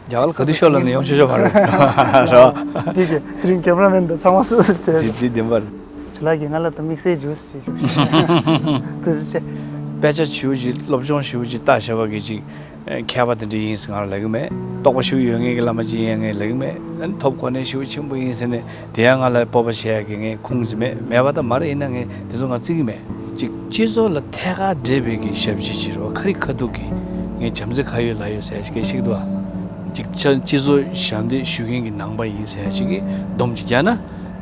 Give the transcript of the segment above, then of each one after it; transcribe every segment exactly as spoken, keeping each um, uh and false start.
རྒྱ་གར་ལ་ག་དུས་ཤོར་ལབ་ནས་ཡོང་ཆོག་ཆོག་མ་རེད། རོ། འདི་གི་དེ་རིང་ཀེམ་ར་མེན་དང་ཚང་མ་སུ་སུ་བྱས། འདི་འདི་བདེན་པ་རེད། ཇོ་ལགས་ཀྱིས་ང་ལ་ད་དམིགས་བསལ་ཇུས་ཅིག་ཏུ་ཟེར་བྱས། དཔེ་ཆ་ཞེ་པོ་ཅིག་སློབ་སྦྱོང་ཞེ་པོ་ཅིག་བལྟས་བྱས་པ་གི་ཅིག་མཁས་པ་དེ་འདྲ་ཡིན་ཟེར་ང་ལ་ལབ་ཀྱི་མེད། རྟོགས་པ་ཞེ་པོ་ཡོད་མཁན་གྱི་བླ་མ་ཅིག་ཡིན་ངས་ལབ་ཀྱི་མེད། ཨ་ནི་ཐོབ་གོ་གནས་ཞེ་པོ་ཆེན་པོ་ཡིན་ཟེར་ནས་དེ་ཡང་ང་ལ་སྤོབས་པ་བྱེད་ཡག་གི་ངས་ཁུངས་ཟིན་མེད། མེད་པ་ད་མ་རེད། ཡིན་ན་ངས་དེ་ཚོ་ང་བརྩི་གི་མེད། ཅིག་སྤྱི་ཚོགས་ལ་ཐད་ཀར་འབྲེལ་བའི་གི་ཞབས་ཕྱི་བྱེད་རོགས། ཁ་རི་ཁ་ཐུག་གི་ངས་བྱམས་བརྩེ་ཁ་ཡོད་ལག་ཡོད་ཟེར་ཡག་ཅིག་སྐད་ཆ་བཤད་ཀྱི་འདུག་ཨ། ཅིག་ཆ་སྤྱི་ཚོགས་ཞབས་འདེགས་ཞུ་མཁན་གྱི་ནང་པ་ཡིན་ཟེར་ཡག་ཅིག་གི་སྡོམ་ཅིག་རྒྱག་ན་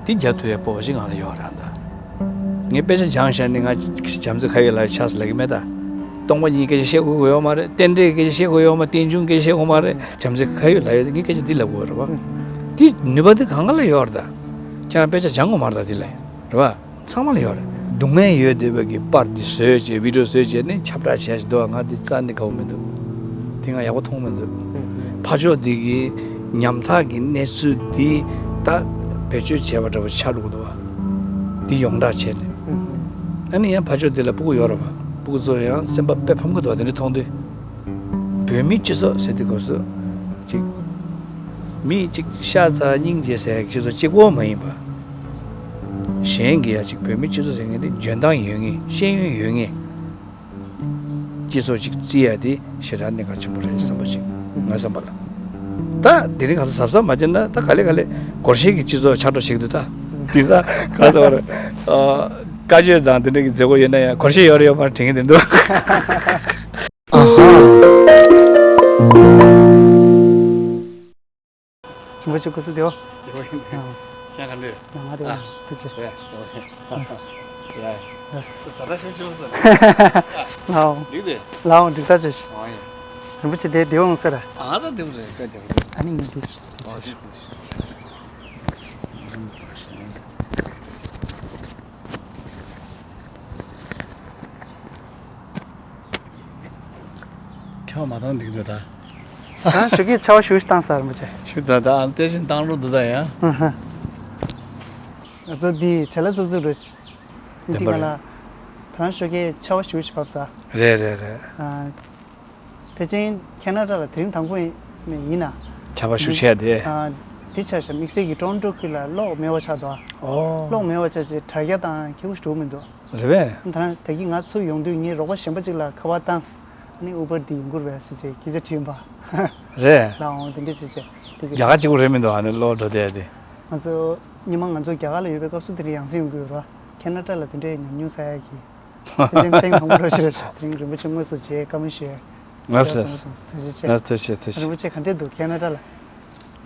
དེ་རྒྱག་ཐུབ་ཡག་སྤོབས་པ་ཅིག་ང་ལ་ཡོད་རེད་ད། ངས་དཔེ་ཆ་སྦྱངས་བཞག་ནས་ང་བྱམས་བརྩེ་ཁ་ཡོད་ལག་ཡོད་ཆགས་ཟེར་ལབ་ཀྱི་མེད་ད། སྟོང་པ་ཉིད་སྐད་ཆ་བཤད་དགོས་ཀྱི་ཡོད་མ་རེད། རྟེན་འབྲེལ་སྐད་ཆ་བཤད་དགོས་ཡོད་མ། རྟེན་འབྱུང་སྐད་ཆ་བཤད་དགོས་མ་རེད། བྱམས་བརྩེ་ཁ་ཡོད་ལག་ཡོད་དེ་ངས་སྐད་ཆ་འདི་ལབ་དགོས་རེད་བ། དེ་ནུས་པ་དེ་གང་ག་ལ་ཡོད་རེད་ད། ཁྱེད་རང་དཔེ་ཆ་སྦྱང་དགོས་མ་རེད་ད་དེ་ལ། རེད་བ། ཚང་མ་ལ་ཡོད་རེད། སྡུག་བསྔལ་ཡོད་བསྡད་པ་གི་པར་འདི་བཟོས་བྱས་བི་ཌིའོ་བཟོས་བྱས་ནས་ཁྱབ་བསྒྲགས་བྱས་བྱས་འདུག་བ། ང་འདི་རྩ་ནས་དགའ་བོ་མི་འདུག་དེ་ང་ཡག་པོ་མཐོང་མི་འདུག་ཕར་ཕྱོགས་འདི་གི་ཉམ་ཐག་གི་གནས་ཚུལ་འདི་ད་བེད་སྤྱོད་བྱས་པ་འདྲ་པོ་ཆགས་འགྲོ་གི་འདུག་བ། འདི་ཡོངས་བསྒྲགས་བྱས་ནས། ཨ་ནི་ཡང་ཕར་ཕྱོགས་འདི་ལ་སྤུ་གུ་ཡོད་རེད་བ། སྤུ་གུ་ཚོ་ཡང་སེམས་པ་དཔེ་ཕམ་གི་འདུག་བ། དེ་འདྲ་མཐོང་དུས། བོད་མིའི་སྤྱི་ཚོགས་ཟེར་དུས་སྐབས་སུ་ཅིག་མི་གཅིག་ཤ་ཚ་སྙིང་རྗེ་ཟེར་ཡག་སྤྱི་ཚོགས་གཅིག་པོ་མ་ཡིན་པ། གཞན་གྱི་ཡང་ཅིག་བོད་མིའི་སྤྱི་ཚོགས་ཟེར་མཁན་དེ་འཇོན་ཐང་ཡོད་མཁན། ཤེས་ཡོན་ཡོད་མཁན་སྤྱི་ཚོགས་ཅིག་བརྩི་ཡག་དེ་ཞེ་དྲག་གནད་འགག་ཆེན་པོ་རེད་བསམ་པ་ཅིག་ང་བསམ་པ་ལ། ད་དེ་རིང་ཁ་སང་གཟབ་གཟབ་མ་བྱས་ན་ད་ག་ལེ་ག་ལེ་སྒོར་གཞས་ཀྱི་སྤྱི་ཚོགས་ཆགས་འགྲོ་ཞིག་འདུག་ད་འདི་ད་ག་ཚོད་རེད། བཀའ་ཆོས་དང་དེ་འདྲ་གི་མཛད་སྒོ་ཡོད་ན་ཡང་སྒོར་གཞས་ཡོད་རེད་ཡོད་མ་རེད་དྲན་གྱི་འདུག་ཨ་ཧ། རིན་པོ་ཆེ་སྐུ་གཟུགས་བདེ་པོ། བདེ་པོ་ཡིན། ཨ། ཁྱེད་ག་འདྲ། ང་ང་བདེ་པོ། ཨ། ཐུགས་རྗེ་ཆེ། ཡ། ཡ། ཡ། ད་ལྟ་ཤེས་ཤེས་སོང་། ལའོ། འགྲིག་དེ། ལའོ་འགྲིག་ཐག་ཆོད་ཤག་ཨ་ཡ། རིན་པོ་ཆེ་དེ་བདེ་པོ་ཡོང་ས་རེད། ཨ་ད་བདེ་པོ་རེད། དཔེ་བདེ་པོ་རེད། ཨ་ནི་ངས་འདི་ཞིག་ཨ་འདི་ཞིག་ཁྱེད་མ་བཏང་འགྲིག་འདུག་ད། ཨ་ཞོགས་ཀས་ཆར་པ་ཞུ་ཞིག་བཏང་ས་རིན་པོ་ཆེ། ཞུ་ད་ད་ཨ་ནི་དེ་བཞིན་བཏང་རོགས་འདུག་ད་ཡ། ཨ་ཧ། ང་ཚོ་འདི་བྲེལ་བ་བཙུགས་བཙུགས་རེད། འདི་བདེན་པ་ང་ལ། རེད། ད་རང་ཞོགས་ཀས་ཆར་པ་ཞུ་ཞིག་བབས་ས། རེད་རེད་རེད། ཨ། ཕལ་ཆེར་ཁེ་ན་ཌ་ལ་དེ་རིང་དང་པོ་ཡིན་ཡིན་ན། ཆར་པ་ཤུགས་ཆེ་དེ། ཨ། དེ་ཆ་བཞག་དམིགས་བསལ་གྱི་ཊོ་རོན་ཊོ་ཁུལ་ལ་གློག་མེད་པ་ཆགས་འདུག་ཨོ། གློག་མེད་པ་ཆགས་ཚེ་དྲ་རྒྱ་དང་ཁྱད་པར་འགྲོ་མི་འདུག་རེད་པས། ད་ད་གིན་ང་ཚུར་ཡོང་དུས་ངས་རོགས་པ་གཞན་པ་ཅིག་ལ་ཁ་པར་བཏང་། ཨ་ནི་ཨུ་བར་འདི་ཡོང་གི་རེད་པས་ཟེར་བྱས་སྐད་ཆ་དྲིས་པ། རེད། ལའོ་དེ་འདྲ་བྱས་བྱས་དེ་གི། རྒྱ་གར་གཅིག་པོ་རེད་མི་འདུག་ཨ་ནི་གློག་འགྲོ་བསྡད་དེ། ང་ཚོ་སྔོན་མ་ང་ཚོ་རྒྱ་གར་ལ་ཡོད་པའི་སྐབས་སུ་དེ་འདྲ་ཡང་སེ་ཡོང་གི་ཡོད་རེད་པ། ཁེ་ན་ཌ་ལ་དེ་འདྲའི་ཉམས་མྱོང་བསགས་ཡག་གི། ཐེངས་ཐེངས་དང་པོ་རེད་ཤག་དེ་རིང་རིན་པོ་ཆེ་དངོས་སུ་མཇལ་བཀའ་མོལ་ཞུས། ལགས་སོ། ལགས་སོ། ཐུགས་རྗེ་ཆེ། ལགས་སོ། ཐུགས་རྗེ་ཆེ། རིན་པོ་ཆེ་ག་འདྲ་འདུག་ཁེ་ན་ཌ་ལ།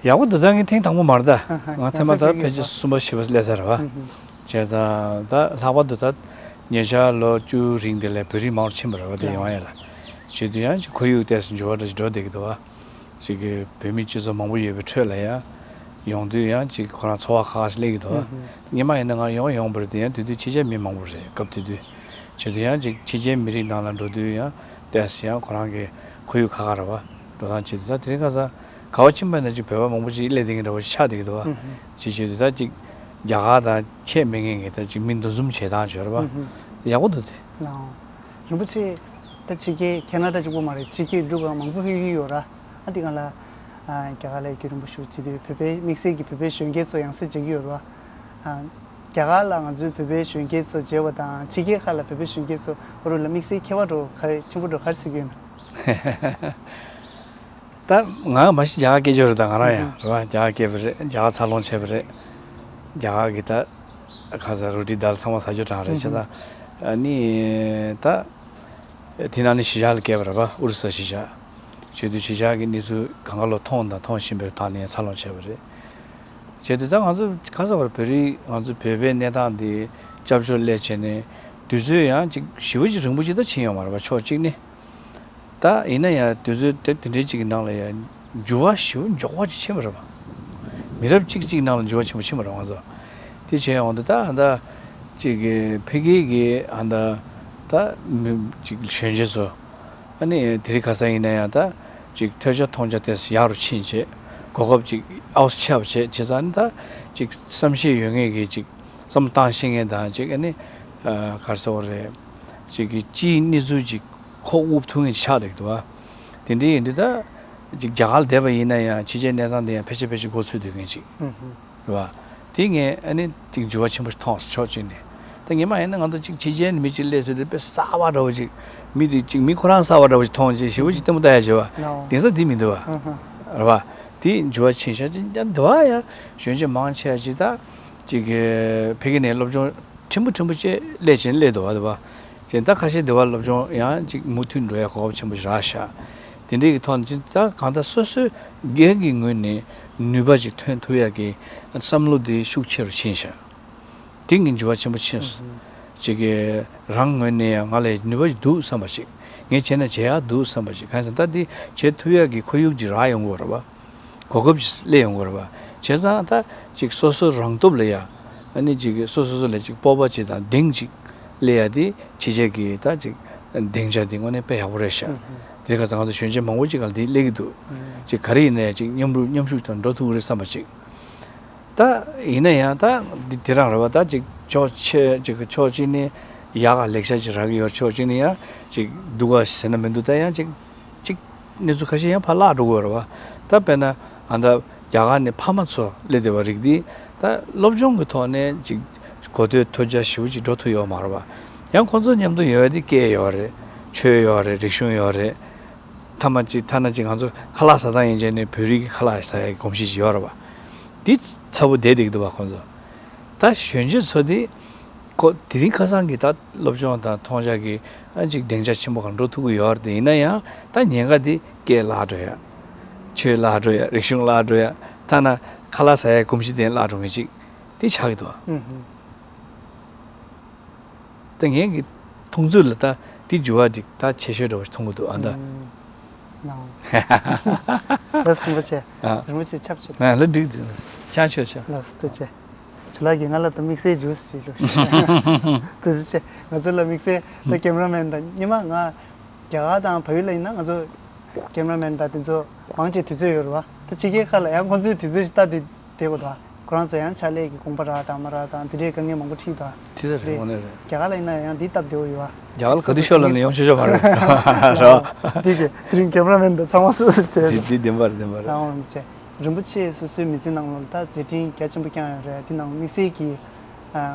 ཡག་པོ་འདུག་ད་ངས་ཐེངས་དང་པོ་མ་རེད་ད། ཨ་ཧ། ང་ཐེངས་མ་ད་ཡག་པོ་ཕལ་ཆེར་ཡོད་པ། གསུམ་པ་བཞི་པ་སླེབས་ཚར་རེད་པ། ཨ་ཧ། བྱས་ཙང་ད་ལྷག་པར་དུ་ད་ཉེ་ཆར་ལོ་བཅུ་རིང་དེ་ལ་བོད་རིགས་མང་རུ་ཕྱིན་པ་རེད་པ། དེ་ཡོང་ཡ་ལ། བྱེད་དུས་ཡང་ཅིག་ཁོར་ཡུག་ཏོག་ཙམ་འགྱུར་བ་འདྲ་ཞིག་འགྲོ་བསྡད་ཀྱི་འདུག་པ། ཅིག་གི་བོད་མི་སྤྱི་ཚོགས་མང་པོ་ཡོད་པའི་ཁྲོད་ལ་ཡང་ཡོང་དུས་ཡང་ཅིག་ཁོ་རང་ཚོར་བ་ཁག་ཁག་ཅིག་སླེབས་ཀྱི་འདུག་ཨ་ཧུ། སྔོན་མ་ཡིན་ན་ང་ཡོང་ཡོང་བ་རེད་དེ། ཡང་དེ་དུས་ཕྱི་རྒྱལ་མི་མང་པོ་རེད་སྐབས་དེ་དུས། བྱེད་དུས་ཡང་ཅིག་ཕྱི་རྒྱལ་མི་རིགས་ནང་ལ་འགྲོ་དུས་ཡང་ཏོག་ཙམ་ཡང་ཁོ་རང་གི་ཁོར་ཡུག་ཁག་ཁག་རེད་པ། འགྲོ་སྟངས་བྱེད་དུས་ད་དེ་རིང་ཁ་སང་ག་པར་ཕྱིན་པ་ཡིན་ན་ཅིག་བོད་པ་མང་པོ་ཅིག་སླེབས་བསྡད་མཁན་འདྲ་པོ་ཞིག་ཆགས་བསྡད་ཀྱི་འདུག་པ། ཨ་ཧུ། ཅིག་བྱེད་དུས་ད་ཅིག་རྒྱ་གར་དང་ཁྱད་མེད་མཁན་གྱི་ད་ཅིག་མི་འདུ་འཛོམས་བྱེད་སྟངས་ཅིག་ཡོད་རེད་པ། ཨ་ཧུ། ཡག་པོ་འདུག་དེ། ལའོ། རིན་པོ་ཆེ། ད་ཕྱི་རྒྱལ་ཁེ་ན་ཌ་གཅིག་པོ་མ་རེད། ཕྱི་རྒྱལ་འབྲུག་སྒང་མང་པོ་ཕེབས་ཀྱི་ཡོད་ར། ཨ་འདི་སྒང་ལ། ཨ་རྒྱ་གར་ལ་ཡོད་རྒྱུ་རིན་པོ་ཆེ་བྱེད་དུས་བོད་པའི་དམིགས་བསལ་གྱི་བོད་པའི་གཞོན་སྐྱེས་ཚོ་ཡང་སེ་མཇལ་གྱི་ཡོད་ར། ཨ་རྒྱ་གར་ལ་ང་ཚོའི་བོད་པའི་གཞོན་སྐྱེས་ཚོ་མཇལ་བ་དང་ཕྱི་རྒྱལ་ཁག་ལ་བོད་པའི་གཞོན་སྐྱེས་ཚོ་བར་ལ་དམིགས་བསལ་ཁྱད་པར་འདྲ་ག་རེ་ཆེན་པོ་འདྲ་ག་རེ་གཟིགས་ཀྱི་ཡོད་ན། ད་ང་མ་གཞི་རྒྱ་གར་སྐྱེས་ཆོག་རེད། ད་ང་རང་ཡང་རེད་པ། རྒྱ་གར་སྐྱེས་པ་རེད། རྒྱ་གར་འཚར་ལོངས་བྱས་པ་རེད། རྒྱ་གར་གྱི་ད་ག་ས་རོ་ཊི་དཱལ་ཚང་མ་ཟ་རྒྱུ་གྲས་རེད། བྱས་ཙང་ཨ་ནི་ད་དེ་ནང་ནས་གཞིས་ཆགས་ལ་སྐྱེས་པ་རེད་པ། ཨོ་རི་ས་གཞིས་ཆགས། བྱས་དུས་གཞིས་ཆགས་ཀྱི་གནས་ཚུལ་གང་ག་ལོ་མཐོང་དང་མཐོང་བཞིན་པའི་ཐོག་ནས་འཚར་ལོངས་བྱས་པ་རེད། བྱས་དུས་ད་ང་ཚོ་ག་ས་བར་བོད་རིགས་ང་ཚོ་བོད་པའི་གནས་སྟངས་འདི་སྐྱབས་བཅོལ་སླེབས་བྱས་ནས་དུས་ཚོད་ཡང་ཅིག་ཞེ་པོ་ཅིག་རིང་པོ་ཅིག་ད་ཕྱིན་ཡོད་མ་རེད་པ། ཕྱོགས་གཅིག་ནས། ད་ཡིན་ན་ཡང་དུས་ཚོད་དེ་དེ་འདྲའི་ཅིག་གི་ནང་ལ་ཡང་འགྱུར་བ་ཞེ་པོ་མགྱོགས་པོ་ཅིག་ཕྱིན་པ་རེད་པ། མི་རབས་གཅིག་གཅིག་ནང་ལ་འགྱུར་བ་ཆེན་པོ་ཕྱིན་པ་རེད་པ། ང་ཚོ་དེ་བྱས་ཡོང་དུས་ད་ཨ་ད་ཅིག་གི་ཕ་གི་གི་ཨ་ད་ད་མི་ཅིག་གཞོན་སྐྱེས་ཚོ་ཨ་ནི་དེ་རིང་ཁ་སང་ཡིན་ན་ཡང་ད་ཅིག་ཐོས་རྒྱ་མཐོང་རྒྱ་དེ་ཡག་རུ་ཕྱིན་བྱས། གོ་སྐབས་ཅིག་ཨའུ་ཚོ་ཆགས་པ་བྱས། བྱས་ཙང་ཨ་ནི་ད་ཅིག་བསམ་ཤེས་ཡོད་མཁན་གྱི་ཅིག་བསམ་བློ་བཏང་ཤེས་མཁན་དང་ཅིག་ཨ་ནི་ག་རེ་ཟེར་དགོས་རེད། ཅིག་གི་སྤྱིའི་གནས་ཚུལ་ཅིག་ཁོག་དབུབ་ཐུབ་མཁན་ཆགས་བསྡད་ཀྱི་འདུག་པ། དེ་འདྲ་ཡིན་དུས་ད་ ཅིག་རྒྱ་གར་ལ་བསྡད་པ་ཡིན་ན་ཡང་ཕྱི་རྒྱལ་གནས་སྟངས་དེ་ཡང་ཕལ་ཆེར་ཕལ་ཆེར་མགོ་ཚོད་སྡོད་མཁན་ཅིག་ཨུ་ཧུ། རེད་བ། དེ་ངས་ཨ་ནི་ཅིག་འགྱུར་བ་ཆེན་པོ་ཞིག་མཐོང་སོང་ཕྱོགས་གཅིག་ནས། ད་ཉི་མ་ཡིན་ན་ང་ཚོ་ཅིག་ཕྱི་རྒྱལ་ནས་མི་ཅིག་སླེབས་ཚོད་དེ་དཔེ་གསར་པ་འདྲ་བོ་ཅིག་མི་དེ་ཅིག་མི་ཁོ་རང་གསར་པ་འདྲ་བོ་ཅིག་མཐོང་རྗེས་ཞེ་པོ་ཅིག་ལྟད་མོ་ལྟ་ཡ་བྱེད་བ། ནོ། དེང་སང་དེ་མི་འདུག་བ། ཨུ་ཧུ། རེད་བ། དེ་འགྱུར་བ་ཕྱིན་ཤག་ཅིག་ཀྱང་འདི་བ་ཡང་གཞོན་སྐྱེས་མང་ཆེ་བ་ཅིག་ད་ཅིག་ཕ་གི་ནས་སློབ་སྦྱོང་ཕྲན་བུ་ཕྲན་བུ་བཅས་སླེབས་བྱས་སླེབས་འདུག་བ། དེ་བ་ཅན་ད་ཁ་ཤས་དེ་བ་སློབ་སྦྱོང་ཡང་ཅིག་མུ་མཐུད་འགྲོ་ཡ་གོ་སྐབས་ཆེན་པོ་ཞིག་རག་ཤག་དེ་འདྲའི་གི་ཐོག་ནས་ཅིག་ད་གང་ལྟར་སོ་སོའི་སྒེར་གྱི་ངོས་ནས་ནུས་པ་ཅིག་ཐོན་ཐུབ་ཡ་གི་བསམ་བློ་དེ་ཤུགས་ཆེ་རུ་ཕྱིན་ཤག་དེ་ངས་འགྱུར་བ་ཆེན་པོ་ཕྱིན་སོང་། ཅིག་གི་རང་ངོས་ནས་ཡང་ང་ལ་ནུས་པ་ཞིག་འདུག་བསམ་པ་ཞིག་ངས་བྱས་ན་བྱེད་ཡག་འདུག་བསམ་པ་ཞིག་གང་ཡིན་ཟེར་ན་ད་འདི་བྱེད་ཐུབ་ཡག་གི་ཁོར་ཡུག་ཅིག་རག་ཡོང་གི་ཡོད་རེད་བ། གོ་སྐབས་ཅིག་སླེབས་ཡོང་གི་ཡོད་རེད་བ། བྱས་ཙང་ད་ཅིག་སོ་སོ་རང་སྟོབས་ལ་ཡ། ཨ་ནི་ཅིག་སོ་སོ་སོ་ལ་ཅིག་སྤོབས་པ་ཅིག་དང་གདེང་ཅིག་སླེབས་ཡ་དེ་ཕྱི་རྒྱལ་གྱི་ད་ཅིག་སྡིངས་ཆ་དེ་དངོས་གནས་དཔེ་ཡག་པོ་རེད་ཤག་ཨུ་ཧུ། དེ་རིང་ཁ་སང་ང་ཚོ་གཞོན་སྐྱེས་མང་པོ་ཅིག་ག་ལ་དེ་སླེབས་ཀྱི་འདུག་ཨུ་ཧུ། ཅིག་ག་རེ་ཡིན་ནའི་ཅིག་མཉམ་རུབ་མཉམ་ཞུགས་དང་འགྲོ་ཐུབ་ཀྱི་རེད་བསམ་པ་ཅིག་ད་ཡིན་ན་ཡང་ད་འདི་དེ་རང་རེད་བ། ད་ཅིག་ཕྱོགས་ཆེ་ཅིག་ཕྱོགས་གཅིག་ནས་ཡག་ག་ལེགས་ཆ་ཅིག་རག་གི་ཡོད། ཕྱོགས་གཅིག་ནས་ཡང་ཅིག་སྡུག་ག་ཟེར་ན་མི་འདུག་ད་ཡང་ཅིག་ཅིག་གནས་ཚུལ་ཁ་ཤས་ཡང་ཕར་བརླག་འགྲོ་གི་ཡོད་རེད་བ། ད་དཔེར་ན་ཨ་ད་རྒྱ་གར་ནས་ཕ་མ་ཚོ་སླེབས་བསྡད་པ་རིགས་འདི་ད་སློབ་སྦྱོང་གི་ཐོག་ནས་ཅིག་གོ་ཐོས་ཐོས་རྒྱ་ཞེ་པོ་ཅིག་འགྲོ་ཐུབ་ཡོད་མ་རེད་བ། ཡང་ཁོང་ཚོ་མཉམ་དུ་ཡོད་དེ་སྐད་ཡོད་རེད། ཆོས་ཡོད་རེད། རིག་གཞུང་ཡོད་རེད། ཐ་མ་ཅིག་ཐ་ན་ཅིག་ང་ཚོ་ཁ་ལག་ཟ་སྟངས་ཡིན་ཆད་ནས་བོད་རིགས་ཀྱི་ཁ་ལག་ཟ་ཡའི་གོམས་གཤིས་ཅིག་ཡོད་རེད་བ། འདི་ཚ་པོ་བསྡད་བསྡད་ཀྱི་འདུག་བ་ཁོང་ཚོ། ད་གཞོན་སྐྱེས་ཚོ་འདི་ཁོ་དེ་རིང་ཁ་སང་གི་ད་སློབ་སྦྱོང་དང་མཐོང་རྒྱ་གི་ཨ་ཅིག་སྡིངས་ཆ་ཆེན་པོ་གང་འགྲོ་ཐུབ་ཀྱི་ཡོད་རེད། དེ་ཡིན་ན་ཡང་ད་ཉེན་ཁ་འདི་སྐད་བརླག་འགྲོ་ཡ། ཆོས་བརླག་འགྲོ་ཡ། རིག་གཞུང་བརླག་འགྲོ་ཡ། ཐ་ན་ཁ་ལག་ཟ་ཡའི་གོམས་གཤིས་དེ་བརླག་འགྲོ་མཁན་ཅིག་དེ་ཆགས་ཀྱི་འདུག་བ། ཨུ་ཧུ། ད་ངའི་གི་མཐོང་ཚུལ་ལ་ད་དེ་འགྱུར་བ་འགྲིག་ད་ཆེ་ཤོས་འདྲ་བོ་ཞིག་མཐོང་གི་འདུག་ཨ་ད། ཨུམ། ནའོ། ལགས་རིན་པོ་ཆེ། ཨ། རིན་པོ་ཆེ་ཆབ་ཆོད། ང་ལ་འགྲིག་འགྲིག་ཆང་མཆོད་ཆོག་ལགས་ཐུགས་རྗེ་ཆེ། ཁྱོད་ལ་གི་ང་ལ་ད་དམིགས་བསལ་ཇུས་ཅིག་ལོ། ཐུགས་རྗེ་ཆེ། ང་ཚོ་ལ་དམིགས་བསལ་ད་ཀེམ་ར་མེན་དང་སྔོན་མ་ང་རྒྱ་གར་དང་བལ་ཡུལ་ལ་ཡིན་ན་ང་ཚོ་ཀེམ་ར་མེན་དང་དེ་ཚོ་མང་ཆེ་དུས་ཚོད་ཡོད་རེད་བ། ད་ཕྱི་རྒྱལ་ཁག་ལ་ཡང་ཁོང་ཚོའི་དུས་ཚོད་ཞིག་ལྟ་དེ། དེ་གོ་ད། ཁོ་རང་ཚོ་ཡང་ཕྱག་ལས་ཀྱི་དགོངས་པ་རག་དང་མ་རག་དང་དེ་འདྲའི་དཀའ་ངལ་མང་པོ་འཕྲད་དང་། དེ་ལྟར་རེད། དངོས་གནས་རེད། རྒྱ་གར་ལ་ཡིན་ན་ཡང་འདི་སྟབས་བདེ་བོ་ཡོད་ཨ། རྒྱ་གར་ལ་ག་དུས་ཤོར་ལབ་ན་ཡོང་ཆོག་ཆོག་མ་རེད། རེད། འདི་གི་དེ་རིང་ཀེམ་ར་མེན་དང་ཚང་མ་སོ་སོ་བྱས། འདི་འདི་བདེན་པ་རེད། བདེན་པ་རེད། རང་དབང་རིན་པོ་ཆེ། རིན་པོ་ཆེ་སོ་སོའི་མི་ཚེ་ནང་ལོགས་ལ་ད་མཛད་འཕྲིན་རྒྱ་ཆེན་པོ་བསྐྱངས་ཡོད་རེད། དེ་ནང་དམིགས་བསལ་གྱི་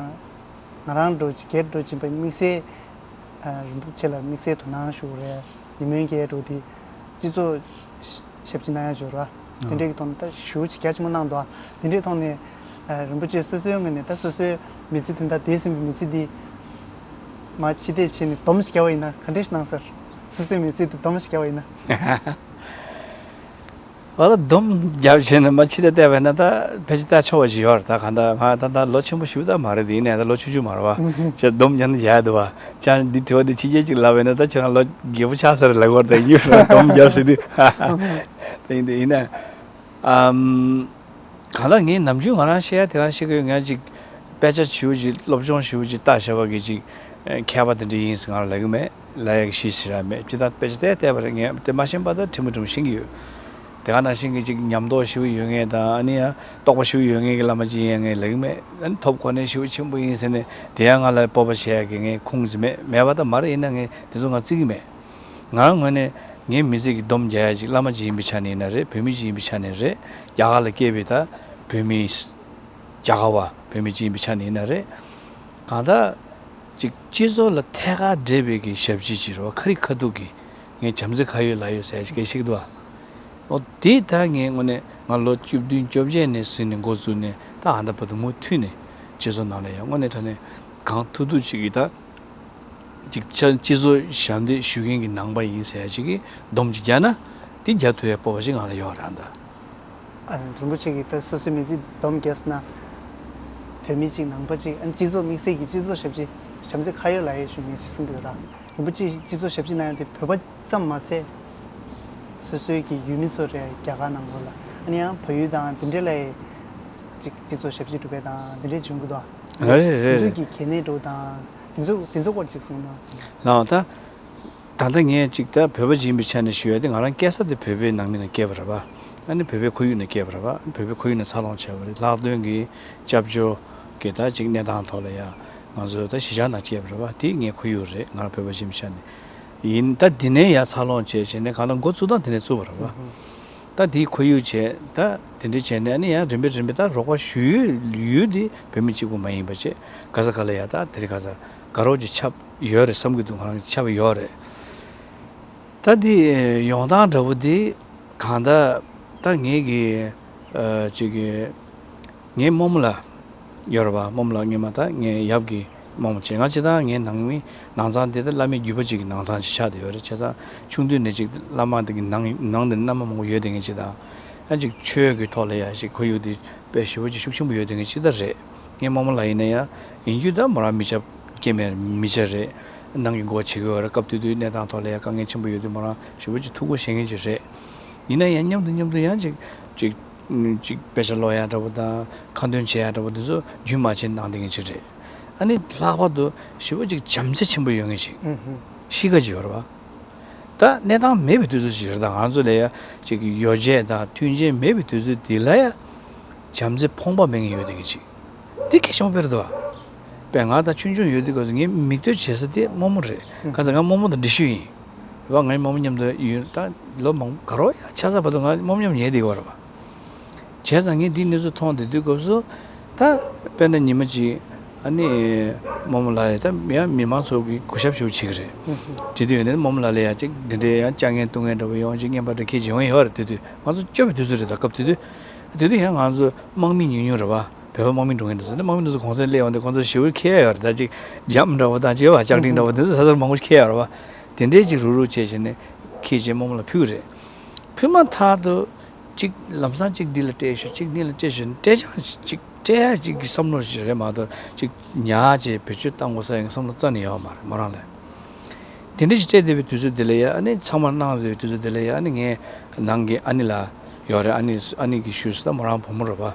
ང་རང་འགྲོ་ཅིག་སྒེར་འགྲོ་ཅིག་པ་དམིགས་བསལ། རིན་པོ་ཆེ་ལ་དམིགས་བསལ་དོ་སྣང་ཞུ་རེད། ཉིན་མོའི་སྐད་འགྲོ་དེ་སྤྱི་ཚོགས་ཞབས་ཕྱི་གནང་ཡ་འབྱོར་བ་དེ་འདྲའི་གི་ཐོག་ནས་ད་ཞུ་ཅིག་རྒྱ་ཆེན་པོ་གནང་འདུག་དེ་འདྲའི་ཐོག་ནས་རིན་པོ་ཆེ་སོ་སོའི་ངོས་ནས་ད་སོ་སོའི་མི་ཚེ་དེ་འདྲ་འདས་ཟིན་པའི་མི་ཚེ་འདི་མ་ཕྱི་བལྟས་བྱས་ནས་སྡོམ་ཞིག་བརྒྱབ་པ་ཡིན་ན་ག་འདྲས་ཤིག་གནང་ཟེར། སོ་སོའི་མི་ཚེ་དེ་སྡོམ་ཞིག་བརྒྱབ་པ་ཡིན་ན། ཨ་ལ་སྡོམ་རྒྱབ་བྱས་ནས་མ་ཕྱི་ལ་བལྟས་པས་ན་ད་ཕལ་ཆེར་ལྟ་ཆོག་པ་ཞིག་ཡོད་རེད། ད་གང་ལྟར་ང་ད་ལྟ་ལོ་ཆེན་པོ་ཞིག་ད་མ་རེད། དེ་ཡིན་ནའི་ད་ལོ་ཆུང་ཆུང་མ་རེད་བ། ཅེས་སྡོམ་རྒྱབ་ན་ཡག་འདུག་བ། ཅང་འདི་དྲི་བ་འདི་ཕྱི་རྒྱལ་ཅིག་ལབ་པས་ན་ད་ཁྱེད་རང་ལོ་རྒད་པོ་ཆགས་ས་རེད་ལབ་དགོས་རེད། ད་ཡིན་ར་སྡོམ་རྒྱབ་ཟེར་དུས། ད་ཡིན་དེ་ཡིན་ན། ཨམ། གང་ལྟར་ངས་ནམ་རྒྱུན་ང་རང་བཤད་ཡ་དེ་ག་བཤད་ཀྱི་ཡོད། ང་ཅིག་དཔེ་ཆ་ཞེ་པོ་ཅིག་སློབ་སྦྱོང་ཞེ་པོ་ཅིག་ལྟ་བྱས་པ་གི་ཅིག་མཁས་པ་དེ་འདྲ་ཡིན་ཟེར་ང་རང་ལབ་ཀྱི་མེད། ལབ་ཡ་གི་གཞི་ཞིག་རག་མེད། ཅི་ལྟར་དཔེ་ཆ་བལྟས་བལྟས་པ་རེད། ངས་དེ་མ་ཤེས་པ་ད་ཕྲན་བུ་ཕྲན་བུ་ཤེས་ཀྱི་ཡོད། དེ་ག་ནང་བཞིན་གྱི་ཅིག་ཉམས་རྟོགས་ཞེ་པོ་ཡོད་མཁན་དང་ཨ་ནི་ཡང་རྟོགས་པ་ཞེ་པོ་ཡོད་མཁན་གྱི་བླ་མ་ཅིག་ཡིན་ཡང་ངས་ལབ་ཀྱི་མེད། ཨ་ནི་ཐོབ་གོ་གནས་ཞེ་པོ་ཆེན་པོ་ཡིན་ཟེར་ནས་དེ་ཡང་ང་ལ་སྤོབས་པ་བྱེད་ཡ་གི་ངས་ཁུངས་ཟིག་མེད། མེད་པ་ད་མ་རེད། ཡིན་ན་ངས་དེ་ཚོ་ང་བརྩི་གི་མེད། ང་རང་ངོས་ནས་ངའི་མི་ཚེ་གི་སྡོམ་རྒྱག་ཡ་ཅིག་བླ་མ་ཅིག་ཡིན་པའི་ཆ་ནས་ཡིན་ན་རེད། བོད་མི་ཅིག་ཡིན་པའི་ཆ་ནས་རེད། རྒྱ་གར་ལ་སྐྱེས་པའི་ད་བོད་མི། རྒྱ་གར་བ་བོད་མི་ཅིག་ཡིན་པའི་ཆ་ནས་ཡིན་ན་རེད། གང་ལྟར་ཅིག་སྤྱི་ཚོགས་ལ་ཐད་ཀར་འབྲེལ་བའི་གི་ཞབས་ཕྱི་ཅིག་རེད་བ། ཁ་རིག་ཁ་ཐུག་གི་ངས་བྱམས་བརྩེ་ཁ་ཡོད་ལག་ཡོད་ཟེར་ཡ་ཅིག་སྐད་ཆ་བཤད་ཀྱི་འདུག་བ། འོ་དེ་ད་ངས་དངོས་གནས་ང་ལོ་བཅུ་བདུན་བཅོ་བརྒྱད་ནས་ཟིན་ནས་འགོ་བཙུགས་ནས་ད་ཨ་ད་བར་དུ་མུ་མཐུད་ནས་སྤྱི་ཚོགས་ནང་ལ་ཡང་དངོས་གནས་དྲང་གནས་གང་ཐུབ་ཐུབ་ཅིག་གིས་ད། ཅིག་ཅ་སྤྱི་ཚོགས་ཞབས་འདེགས་ཞུ་མཁན་གྱི་ནང་པ་ཡིན་ཟེར་ཡ་ཅིག་གིས་སྡོམ་ཅིག་རྒྱག་ན་དེ་རྒྱག་ཐུབ་ཡ་སྤོབས་པ་ཅིག་ང་ལ་ཡོད་རེད་ད། ཨ་རིན་པོ་ཆེ་གིས་ད་སོ་སོའི་མི་ཚེ་སྡོམ་བརྒྱབ་ཟེར་ན། བོད་མི་ཅིག་ནང་པ་ཅིག་ཨ་སྤྱི་ཚོགས་དམིགས་བསལ་གྱི་སྤྱི་ཚོགས་ཞབས་ཕྱི་བྱམས་བརྩེ་ཁ་ཡོད་ལག་ཡོད་ཞུ་མཁན་ཅིག་གསུང་གི་ཡོད་ར། རིན་པོ་ཆེ་སྤྱི་ཚོགས་ཞབས་ཕྱི་གནང་ཡ་དེ་བོད་པ་ཙམ་མ་ཟད། སོ་སོའི་གི་ཡུལ་མི་ཚོ་རེད། རྒྱ་གར་ནང་ལོགས་ལ་ཨ་ནི་ཡང་བལ་ཡུལ་དང་དེ་འདྲ་ལ་ཅིག་སྤྱི་ཚོགས་ཞབས་ཕྱི་སྒྲུབ་པ་དང་དེ་འདྲ་བྱུང་གི་འདུག་རེད་རེད་རེད། དེ་ཚོ་གི་གལ་གནད་འདྲ་བོ་དང་། དེ་ཚོ་དེ་ཚོ་སྐོར་ཅིག་གསུངས་ན། ལགས་ད། ད་ལྟ་ངས་ཅིག་ད་བོད་པ་ཡིན་པའི་ཆ་ནས་ཞུ་ཡ་དེ་ང་རང་སྐྱེས་ས་དེ་བོད་པའི་ནང་མི་ནང་སྐྱེས་པ་རེད་པ། ཨ་ནི་བོད་པའི་ཁོར་ཡུག་ནང་སྐྱེས་པ་རེད་པ། བོད་པའི་ཁོར་ཡུག་ནང་འཚར་ལོངས་བྱས་པ་རེད། ལྷག་དོན་གྱི་སྐྱབས་བཅོལ་གྱི་ད་ཅིག་གནས་སྟངས་ཐོག་ལ་ཡ་ང་ཚོ་ད་གཞིས་ཆགས་ནང་སྐྱེས་པ་རེད་པ། དེ་ངའི་ཁོར་ཡུག་རེད། ང་རང་བོད་པ་ཡིན་པའི་ཆ་ནས་ཡིན། ད་དེ་ནས་ཡ་འཚར་ལོངས་བྱས་བྱས་ནས་གང་ལྟར་འགོ་བཙུགས་སྟངས་དེ་ནས་བཙུགས་པ་རེད་པ། ད་དེའི་ཁོར་ཡུག་བྱས། ད་དེ་འདྲ་བྱས་ནས་ཨ་ནི་ཡང་རིམ་པས་རིམ་པས་ད་རོགས་པ་ཞུ་ཡུལ་ཡུལ་དེ་བོད་མི་གཅིག་པུ་མ་ཡིན་པ་བྱས། ག་ས་ག་ལ་ཡ་ད་དེ་རིང་ག་ས་དགའ་རོགས་ཀྱི་ཆབ་ཡོད་རེད་བསམ་གྱི་འདུག་ང་རང་གི་ཆབ་ཡོད་རེད། ད་དེ་ཡོང་སྟངས་འདྲ་པོ་དེ་གང་ལྟར་ད་ངེད་ཀྱི་ཨ་ཅིག་གི་ངའི་རྨོ་མོ་ལགས་ཡོད་རེད་པ། རྨོ་མོ་ལགས་སྔོན་མ་ད་ངའི་ཡབ་ཀྱི་རྨོ་མོ་བྱས། ང་སྤྱིར་བཏང་ངའི་ནང་མི་ནང་ཚང་དེ་ད་བླ་མའི་བརྒྱུད་པ་ཅིག་གི་ནང་ཚང་ཅིག་ཆགས་བསྡད་ཡོད་རེད། བྱས་ཙང་ཆུང་དུས་ནས་ཅིག་བླ་མ་དེ་གི་ནང་ནང་དེ་མནའ་མ་མང་པོ་ཡོད་བསྡད་མཁན་ཅིག་དང་། ཡང་ཅིག་ཆོས་ཀྱི་ཐོག་ལ་ཡང་ཅིག་ཁོར་ཡུག་དེ་དཔེ་ཞེ་པོ་ཅིག་ཤུགས་ཆེན་པོ་ཡོད་བསྡད་མཁན་ཅིག་ད་རེད། ངའི་རྨོ་མོ་ལགས་ཡིན་ན་ཡང་ཡིན་རྒྱུ་ད་མོ་རང་མི་སྐྱ་སྐྱེ་དམན་མི་སྐྱ་རེད། ནང་གི་འགོ་བྱེད་ཀྱི་ཡོད་རེད། སྐབས་དེ་དུས་གནས་སྟངས་ཐོག་ལ་ཡང་དཀའ་ངལ་ཆེན་པོ་ཡོད་དུས་མོ་རང་ཞེ་པོ་ཅིག་ཐུགས་ཁུར་བཞེས་མཁན་ཅིག་རེད། ཡིན་ན་ཡང་མཉམ་དུ་མཉམ་དུ་ཡང་ཅིག་ཅིག་ཅིག་དཔེ་ཆ་ཀློག་ཡ་འདྲ་པོ་དང་ཁ་འདོན་བྱེད་ཡ་འདྲ་པོ་དེ་ཚོ་རྒྱུན་མ་ཆད་གནང་བསྡད་མཁན་ཅིག་རེད། ཨ་ནི་ལྷག་པར་དུ་ཞེ་པོ་ཅིག་བྱམས་བརྩེ་ཆེན་པོ་ཡོད་མཁན་ཅིག་ཨུ་ཧུ། གཤིས་ཀ་ཅིག་ཡོད་རེད་པ། ད་གནས་སྟངས་མེད་པའི་དུས་ཚོད་ཅིག་རེད། ད་ང་ཚོ་ལ་ཡ་ཅིག་ཡོ་བྱད་དང་མཐུན་རྐྱེན་མེད་པའི་དུས་ཚོད་འདི་ལ་ཡ་བྱམས་བརྩེ་ཕོངས་པ་མེད་མཁན་ཡོད་བསྡད་མཁན་ཅིག་འདི་གལ་ཆེན་པོ་དཔེ་རེད་དོ། དཔེ་ང་ད་ཆུང་ཆུང་ཡོད་དུས་སྐབས་སུ་ངའི་མིག་ལྟོས་བྱེད་ས་དེ་རྨོ་མོ་རེད། ཨུ་ཧུ། གང་ཟེར་ང་རྨོ་མོ་དང་འདྲིས་ཤུལ་ཡིན། རེད་པ། ངའི་རྨོ་མོ་མཉམ་དུ་ཡོད། ད་ལོ་མང་ག་རོ་ཡ་ཆགས་ས་བར་དུ་ང་རྨོ་མོ་མཉམ་ཉལ་བསྡད་ཀྱི་ཡོད་རེད་པ། བྱས་ཙང་ངས་འདིའི་གནས་ཚུལ་མཐོང་བསྡད་དུས་སྐབས་སུ། ད་དཔེར་ན་ཉི་མ་གཅིག་ཨ་ནི་རྨོ་མོ་ལགས་ལ་ད་ཡང་མི་མང་ཚོ་གིས་གུས་ཞབས་ཞུ་བྱེད་ཀྱི་རེད། ཨུ་ཧུ། བྱེད་དུས་ཡོད་ནས་རྨོ་མོ་ལགས་ལ་ཡ་ཅིག་འདི་འདྲའི་ཡང་བཅར་མཁན་ལྟ་མཁན་འདྲ་པོ་ཡོང་ཅིག་རྔན་པ་འདྲ་ཁྱེར་ཅིག་ཡོང་ཡོད་རེད། དེ་དུས་ང་ཚོ་སྐྱོ་བའི་དུས་ཚོད་རེད། ད་སྐབས་དེ་དུས། དེ་དུས་ཡང་ང་ཚོ་དམག་མི་ཉུང་ཉུང་རེད་པ། བོད་པ་དམག་མི་འགྲོ་མཁན་དེ་ཚོ་ནི་དམག་མི་དེ་ཚོ་གུང་སེང་སླེབས་ཡོང་དུས་ཁོང་ཚོ་ཞེ་པོ་ཁྱེར་ཡོད་རེད། ད་ཅིག་འཇམ་འདྲ་པོ་དང་ཅིག་ཡོད་པ་ལྕགས་ཀྲིན་འདྲ་པོ་དེ་ཚོ་ས་སར་མང་པོ་ཁྱེར་ཡོད་རེད་པ། དེ་འདྲའི་ཅིག་རུག་རུག་བྱས་བྱས་ནས་ཁྱེར་བྱས་རྨོ་མོ་ལ་ཕུལ་གྱི་རེད། ཕུལ་མ་ཐག་ཏུ་ཅིག་ལམ་སང་ཅིག་འདི་ལ་སྤྲད་ཤོག་ཅིག་འདི་ལ་སྤྲད་ཤོག་སྤྲད་ཀྱང་ཅིག་སྤྲད་ཡ་ཅིག་གི་བསམ་བློ་ཞིག་རེད་མ་གཏོགས་ཅིག་ཉར་བྱས་བེད་སྤྱོད་བཏང་དགོས་ས་ཡང་བསམ་བློ་རྩ་ནས་ཡོད་མ་རེད་མོ་རང་ལ། དེ་འདྲ་ཞིག་སྤྲད་བསྡད་པའི་དུས་ཚོད་དེ་ལ་ཡ་ཨ་ནི་ཚང་མར་གནང་བསྡད་པའི་དུས་ཚོད་དེ་ལ་ཡ་ཨ་ནི་ངའི་ནང་གི་ཨ་ནེ་ལགས་ཡོད་རེད། ཨ་ནེ་ཨ་ནེ་གིས་ཞུས་སོང་། ད་མོ་རང་བུ་མོ་རེད་པ།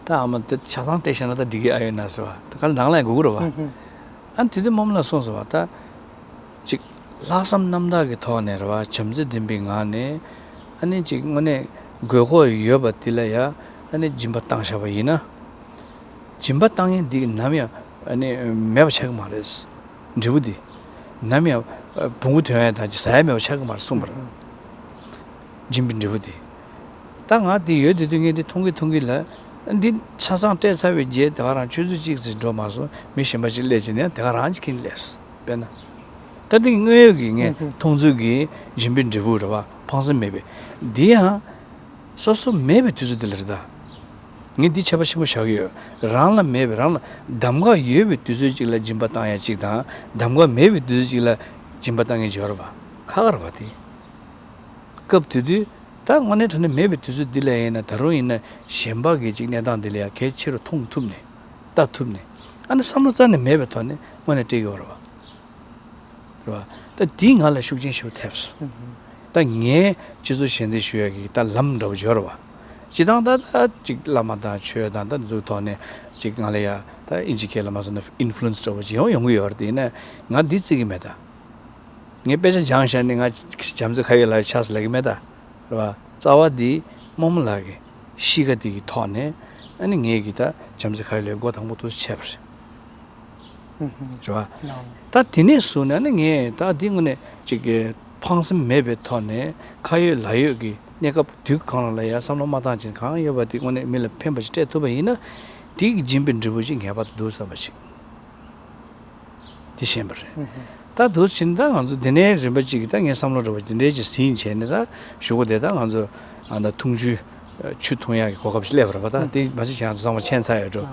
ད་ཨ་མ་དེ་ཆ་ཚང་སྤྲད་བཞག་ན་ད་འགྲིག་གི་ཨ་ཡོད་ན་ཟེར་བ། ད་ག་ལ་ནང་ལ་ཡང་སྒུག་གི་རེད་པ། ཨ་ནི་དེ་དུས་རྨོ་མོ་ལགས་གསུངས་སོང་བ། ད་ཅིག་ལྷག་བསམ་རྣམ་དག་གི་ཐོག་ནས་རེད་པ། བྱམས་བརྩེ་ལྡན་པའི་ངང་ནས་ཨ་ནི་ཅིག་དངོས་གནས་དགོས་མཁོ་ཡོད་པ་དེ་ལ་ཡ་ཨ་ནི་སྦྱིན་པ་བཏང་བཞག་པ་ཡིན་ན། སྦྱིན་པ་བཏང་མཁན་འདི་ནམ་ཡང་ཨ་ནི་མེད་པ་ཆགས་ཀྱི་མ་རེད། འབྲས་བུ་འདི་ནམ་ཡང་བོང་བུ་ཐོན་ཡ་དང་ཟ་ཡ་མེད་པ་ཆགས་ཀྱི་མ་རེད་གསུངས་པ་རེད། སྦྱིན་པའི་འབྲས་བུ་འདི། ད་ང་འདི་ཡོད་དེ་དུས་ངས་འདི་མཐོང་གི་མཐོང་གི་ལ། འདི་ཆ་ཚང་སྤྲད་ཚར་བའི་རྗེས་དེ་ག་རང་ཆུ་ཚོད་གཅིག་ཙམ་འགྲོ་མ་སོང་མི་གཞན་པ་ཞིག་སླེབས་བྱས་ནས་དེ་ག་རང་གཅིག་ཁྱེར་སླེབས་སོང་། དཔེར་ན། ད་འདི་དངོས་ཡོད་ཀྱི་ངས་མཐོང་ཚུལ་གྱི་སྦྱིན་པའི་འབྲས་བུ་རེད་པ། ཕངས་སེམས་མེད་པའི། འདི་ཡང་། སོ་སོ་མེད་པའི་དུས་ཚོད་དེ་ལ་རེད་ད། ངས་འདི་ཁྱད་པར་ཆེན་པོ་བཞག་གི་ཡོད། རང་ལ་མེད་པའི་རང་ལ་གདམ་ག་ཡོད་པའི་དུས་ཚོད་ཅིག་ལ་སྦྱིན་པ་བཏང་ཡ་གཅིག་དང་གདམ་ག་མེད་པའི་དུས་ཚོད་ཅིག་ལ་སྦྱིན་པ་བཏང་མཁན་ཅིག་ཡོད་རེད་པ། ཁག་ཁག་རེད་པ་དེ། སྐབས་དེ་དུས་ད་དངོས་གནས་དྲང་གནས་མེད་པའི་དུས་ཚོད་འདི་ལ་ཡིན་ན་ད་རུང་ཡིན་ན་གཞན་པ་གི་ཅིག་གནས་སྟངས་འདི་ལ་ཡ་གལ་ཆེ་རུ་མཐོང་ཐུབ་ནས་ལྟ་ཐུབ་ནས་ཨ་ནི་བསམ་བློ་རྩ་ནས་མེད་པའི་ཐོག་ནས་དངོས་གནས་སྤྲད་ཀྱི་ཡོད་རེད་པ། རེད་པ། ད་འདིས་ང་ལ་ཤུགས་རྐྱེན་ཞེ་པོ་ཐེབས་སོང་། ད་ངས་སྤྱི་ཚོགས་ཞལ་འདེབས་ཞུ་ཡ་གི་ད་ལམ་འདྲ་པོ་ཅིག་ཡོད་རེད་པ། སྤྱིར་བཏང་ད་ད་ཅིག་བླ་མ་དང་ཆོས་དང་ད་འདི་ཚོའི་ཐོག་ནས་ཅིག་ང་ལ་ཡ་ད་ཨིན་ཇི་སྐད་ལ་མ་སོང་ན་ཨིན་ཕུ་ལུ་ཨེན་སི་འདྲ་པོ་ཅིག་ཡོང་ཡོང་གི་ཡོད་རེད། དེ་ཡིན་ན་ང་འདི་བརྩི་གི་མེད་ད། ངས་དཔེ་ཆ་སྦྱངས་བཞག་ནས་ང་བྱམས་བརྩེ་ཁ་ཡོད་ལག་ཡོད་ཆགས་སོང་ལབ་ཀྱི་མེད་ད། རེད་པ། རྩ་བ་འདི་རྨོ་མོ་ལགས་ཀྱི་གཤིས་ཀ་འདི་གི་ཐོག་ནས་ཨ་ནི་ངས་ཀྱི་ད་བྱམས་བརྩེ་ཁ་ཡོད་ལག་ཡོད་སྒོ་དང་པོ་དུ་ཕྱེ་བ་རེད། རེད་པ། ད་དེ་ནས་བཟུང་ནས་ཨ་ནི་ངས་ད་འདི་དངོས་གནས་ཅིག་གི་ཕངས་སེམས་མེད་པའི་ཐོག་ནས་ཁ་ཡོད་ལག་ཡོད་ཀྱི་གནས་སྐབས་དུས་གང་ལ་ཡ་བསམ་བློ་མ་བཏང་ཅིང་གང་ཡོད་པ་འདི་དངོས་གནས་མི་ལ་ཕན་པ་ཞིག་སྤྲད་ཐུབ་པ་ཡིན་ན་འདི་གི་སྦྱིན་པའི་འབྲས་བུ་ཞིག་ངེས་པར་དུ་འདུག་བསམ་པ་ཞིག་འདི་ཤེས་པ་རེད། ད་འདུག་ཕྱིན་ད་ང་ཚོ་འདི་ནས་རིམ་པ་གཅིག་གི་ད་ངས་བསམ་བློ་འདྲ་པོ་འདི་འདྲའི་ཅིག་ཟིན་བྱས་ནས་ད་གཞུག་གུ་དེ་ད་ང་ཚོ་ཨ་ད་འཐུང་ཆུ་ཆུ་འཐུང་ཡག་གི་གོ་སྐབས་ཤིག་སླེབས་པ་རེད་པ། ད་དེ་མ་གཞི་ཁྱེད་རང་ཚོ་ཚང་མ་མཁྱེན་ཚར་ཡོད་འགྲོ།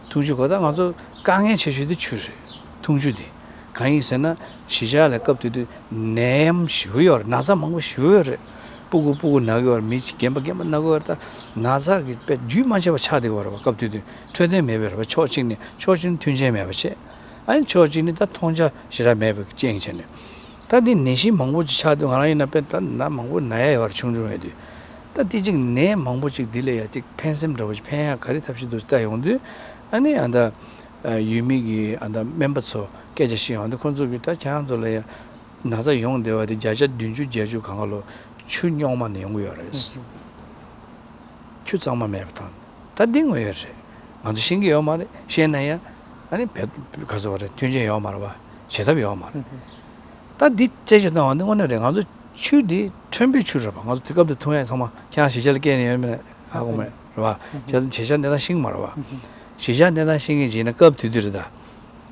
འཐུང་ཆུ་གོ་ད་ང་ཚོ་དཀའ་ངལ་ཆེ་ཤོས་དེ་ཆུ་རེད། འཐུང་ཆུ་དེ་གང་ཡིན་ཟེར་ན་གཞིས་ཆགས་ལ་སྐབས་དེ་དུས་ནད་ཡམས་ཞེ་པོ་ཡོད་རེད། ན་ཚ་མང་པོ་ཞེ་པོ་ཡོད་རེད། སྤུ་གུ་སྤུ་གུ་ན་གི་ཡོད་རེད། མི་རྒན་པ་རྒན་པ་ན་གི་ཡོད་རེད། ད་ན་ཚ་གི་དཔེ་རྒྱུན་མ་ཆད་པ་ཆགས་བསྡད་ཀྱི་ཡོད་རེད་པ། སྐབས་དེ་དུས་འཕྲོད་བསྟེན་མེད་པའི་རེད་པ། ཕྱོགས་གཅིག་ནས་ཕྱོགས་གཅིག་ནས་མཐུན་རྐྱེན་མེད་པ་བྱས། ཨ་ནི་ཕྱོགས་གཅིག་ནས་ད་མཐོང་རྒྱ་ཞེ་དྲག་མེད་པའི་རྐྱེན་བྱས་ནས། ད་འདི་ནད་གཞི་མང་པོ་ཅིག་ཆགས་དུས་ང་རང་ཡིན་ན་དཔེ་ད་ན་མང་པོ་ན་ཡ་ཡོད་རེད། ཆུང་ཆུང་ཡོད་དུས། ད་འདི་ཅིག་ནད་མང་པོ་ཅིག་འདི་ལ་ཡ་ཅིག་ཕན་སེམས་འདྲ་པོ་ཅིག་ཕན་ཡ་ག་རེ་ཐབས་ཤེས་འདུག་ལྟ་ཡོང་དུས། ཨ་ནི་ཨ་ད་ཡུལ་མི་གི་ཨ་ད་སྨན་པ་ཚོ་སྐད་ཆ་བཤད་ཡོང་དུས་ཁོང་ཚོ་གིས་ད་ཁྱེད་རང་ཚོ་ལ་ཡ་ན་ཚ་ཡོང་བསྡད་པ་དེ་བརྒྱ་ཆ་བདུན་ཅུ་བརྒྱད་ཅུ་གང་ག་ལོ་ཆུ་རྙོག་མ་ནས་ཡོང་གི་ཡོད་རེད། ཆུ་གཙང་མ་མེད་པ་དང་། ད་འདི་དངོས་ཡོད་རེད། ང་ཚོ་ཤེས་ཀྱི་ཡོད་མ་རེད། ཤེས་ན་ཡང་ཨ་ནི་བེད་ག་ཟེར་བ་རེད། མཐུན་རྐྱེན་ཡོད་མ་རེད་པ། བྱེད་ཐབས་ཡོད་མ་རེད། ད་འདི་རྩད་གཅོད་བཏང་བ་འདི་དངོས་གནས་རེད། ང་ཚོ་ ཆུ་འདི་ཁྲོན་པའི་ཆུ་རེད་པ། ང་ཚོ་དུས་སྐབས་དེ་འཐུང་ཡས་ཚང་མ་ཁྱེད་རང་གཞིས་ཆགས་ལ་སྐྱེས་ནས་ཡོད་མེད་ཧ་གོ་མེད་རེད་པ། ཁྱེད་ཚོ་གཞིས་ཆགས་གནས་སྟངས་ཤེས་ཀྱི་མ་རེད་པ། གཞིས་ཆགས་གནས་སྟངས་ཤེས་མཁན་ཅིག་ཡིན་ན་སྐབས་དེ་དུས་རེད་ད།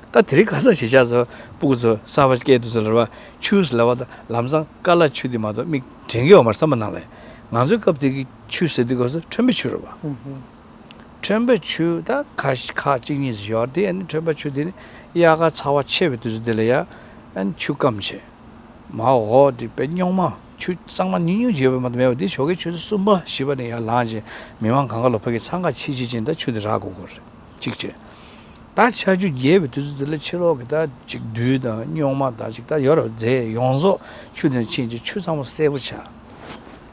ད་དེ་རིང་ཁ་སང་གཞིས་ཆགས་ཚོ་སྤུ་གུ་ཚོ་གསར་པ་སྐྱེས་དུས་ཚོད་ལ་རེད་པ། ཆུ་ཟེར་ལབ་པ་དང་ལམ་སང་ཀ་ལ་ཆུ་དེ་མ་གཏོགས་མིག་དྲན་གྱི་ཡོད་མ་རེད་བསམ་པ་ནང་ལ། ང་ཚོའི་སྐབས་དེ་གི་ཆུ་ཟེར་དུས་སྐབས་སུ་ཁྲོན་པའི་ཆུ་རེད་པ། ཁྲོན་པའི་ཆུ་ད་ཁ་ཁ་གཅིག་གཉིས་ཡོད་དེ། ཨ་ནི་ཁྲོན་པའི་ཆུ་དེ་ནི་དབྱར་ཁ་ཚ་བ་ཆེ་བའི་དུས་ཚོད་དེ་ལ་ཡ་ཨ་ནི་ཆུ་སྐམ་བྱས། མ་འོ་དེ་དཔེ་རྙོག་མ། ཆུ་གཙང་མ་ཉུང་ཉུང་ཅིག་ཡོད་པ་མ་གཏོགས་མེད་པ་དེ་ཞོགས་ཀའི་ཆུ་ཚོད་གསུམ་པ་བཞི་པ་ནས་ཡར་ལངས་བྱས་མི་མང་གང་ག་ལ་ཕ་གི་འཚང་ཁ་ཆེ་ཆེ་ཅན་ད་ཆུ་དེ་རག་དགོས་དགོས་རེད་གཅིག་བྱས། ད་ཆར་ཆུ་རྒྱས་པའི་དུས་ཚོད་དེ་ལ་ཕྱི་ལོགས་ཀྱི་ད་ཅིག་རྡུལ་དང་རྙོག་མ་དང་ཅིག་ད་ཡོད་རེད་པ། རྫས་ཡོངས་རྫོགས་ཆུ་དེ་ནས་ཕྱིན་བྱས་ཆུ་ཚང་མ་སེར་པོ་ཆགས།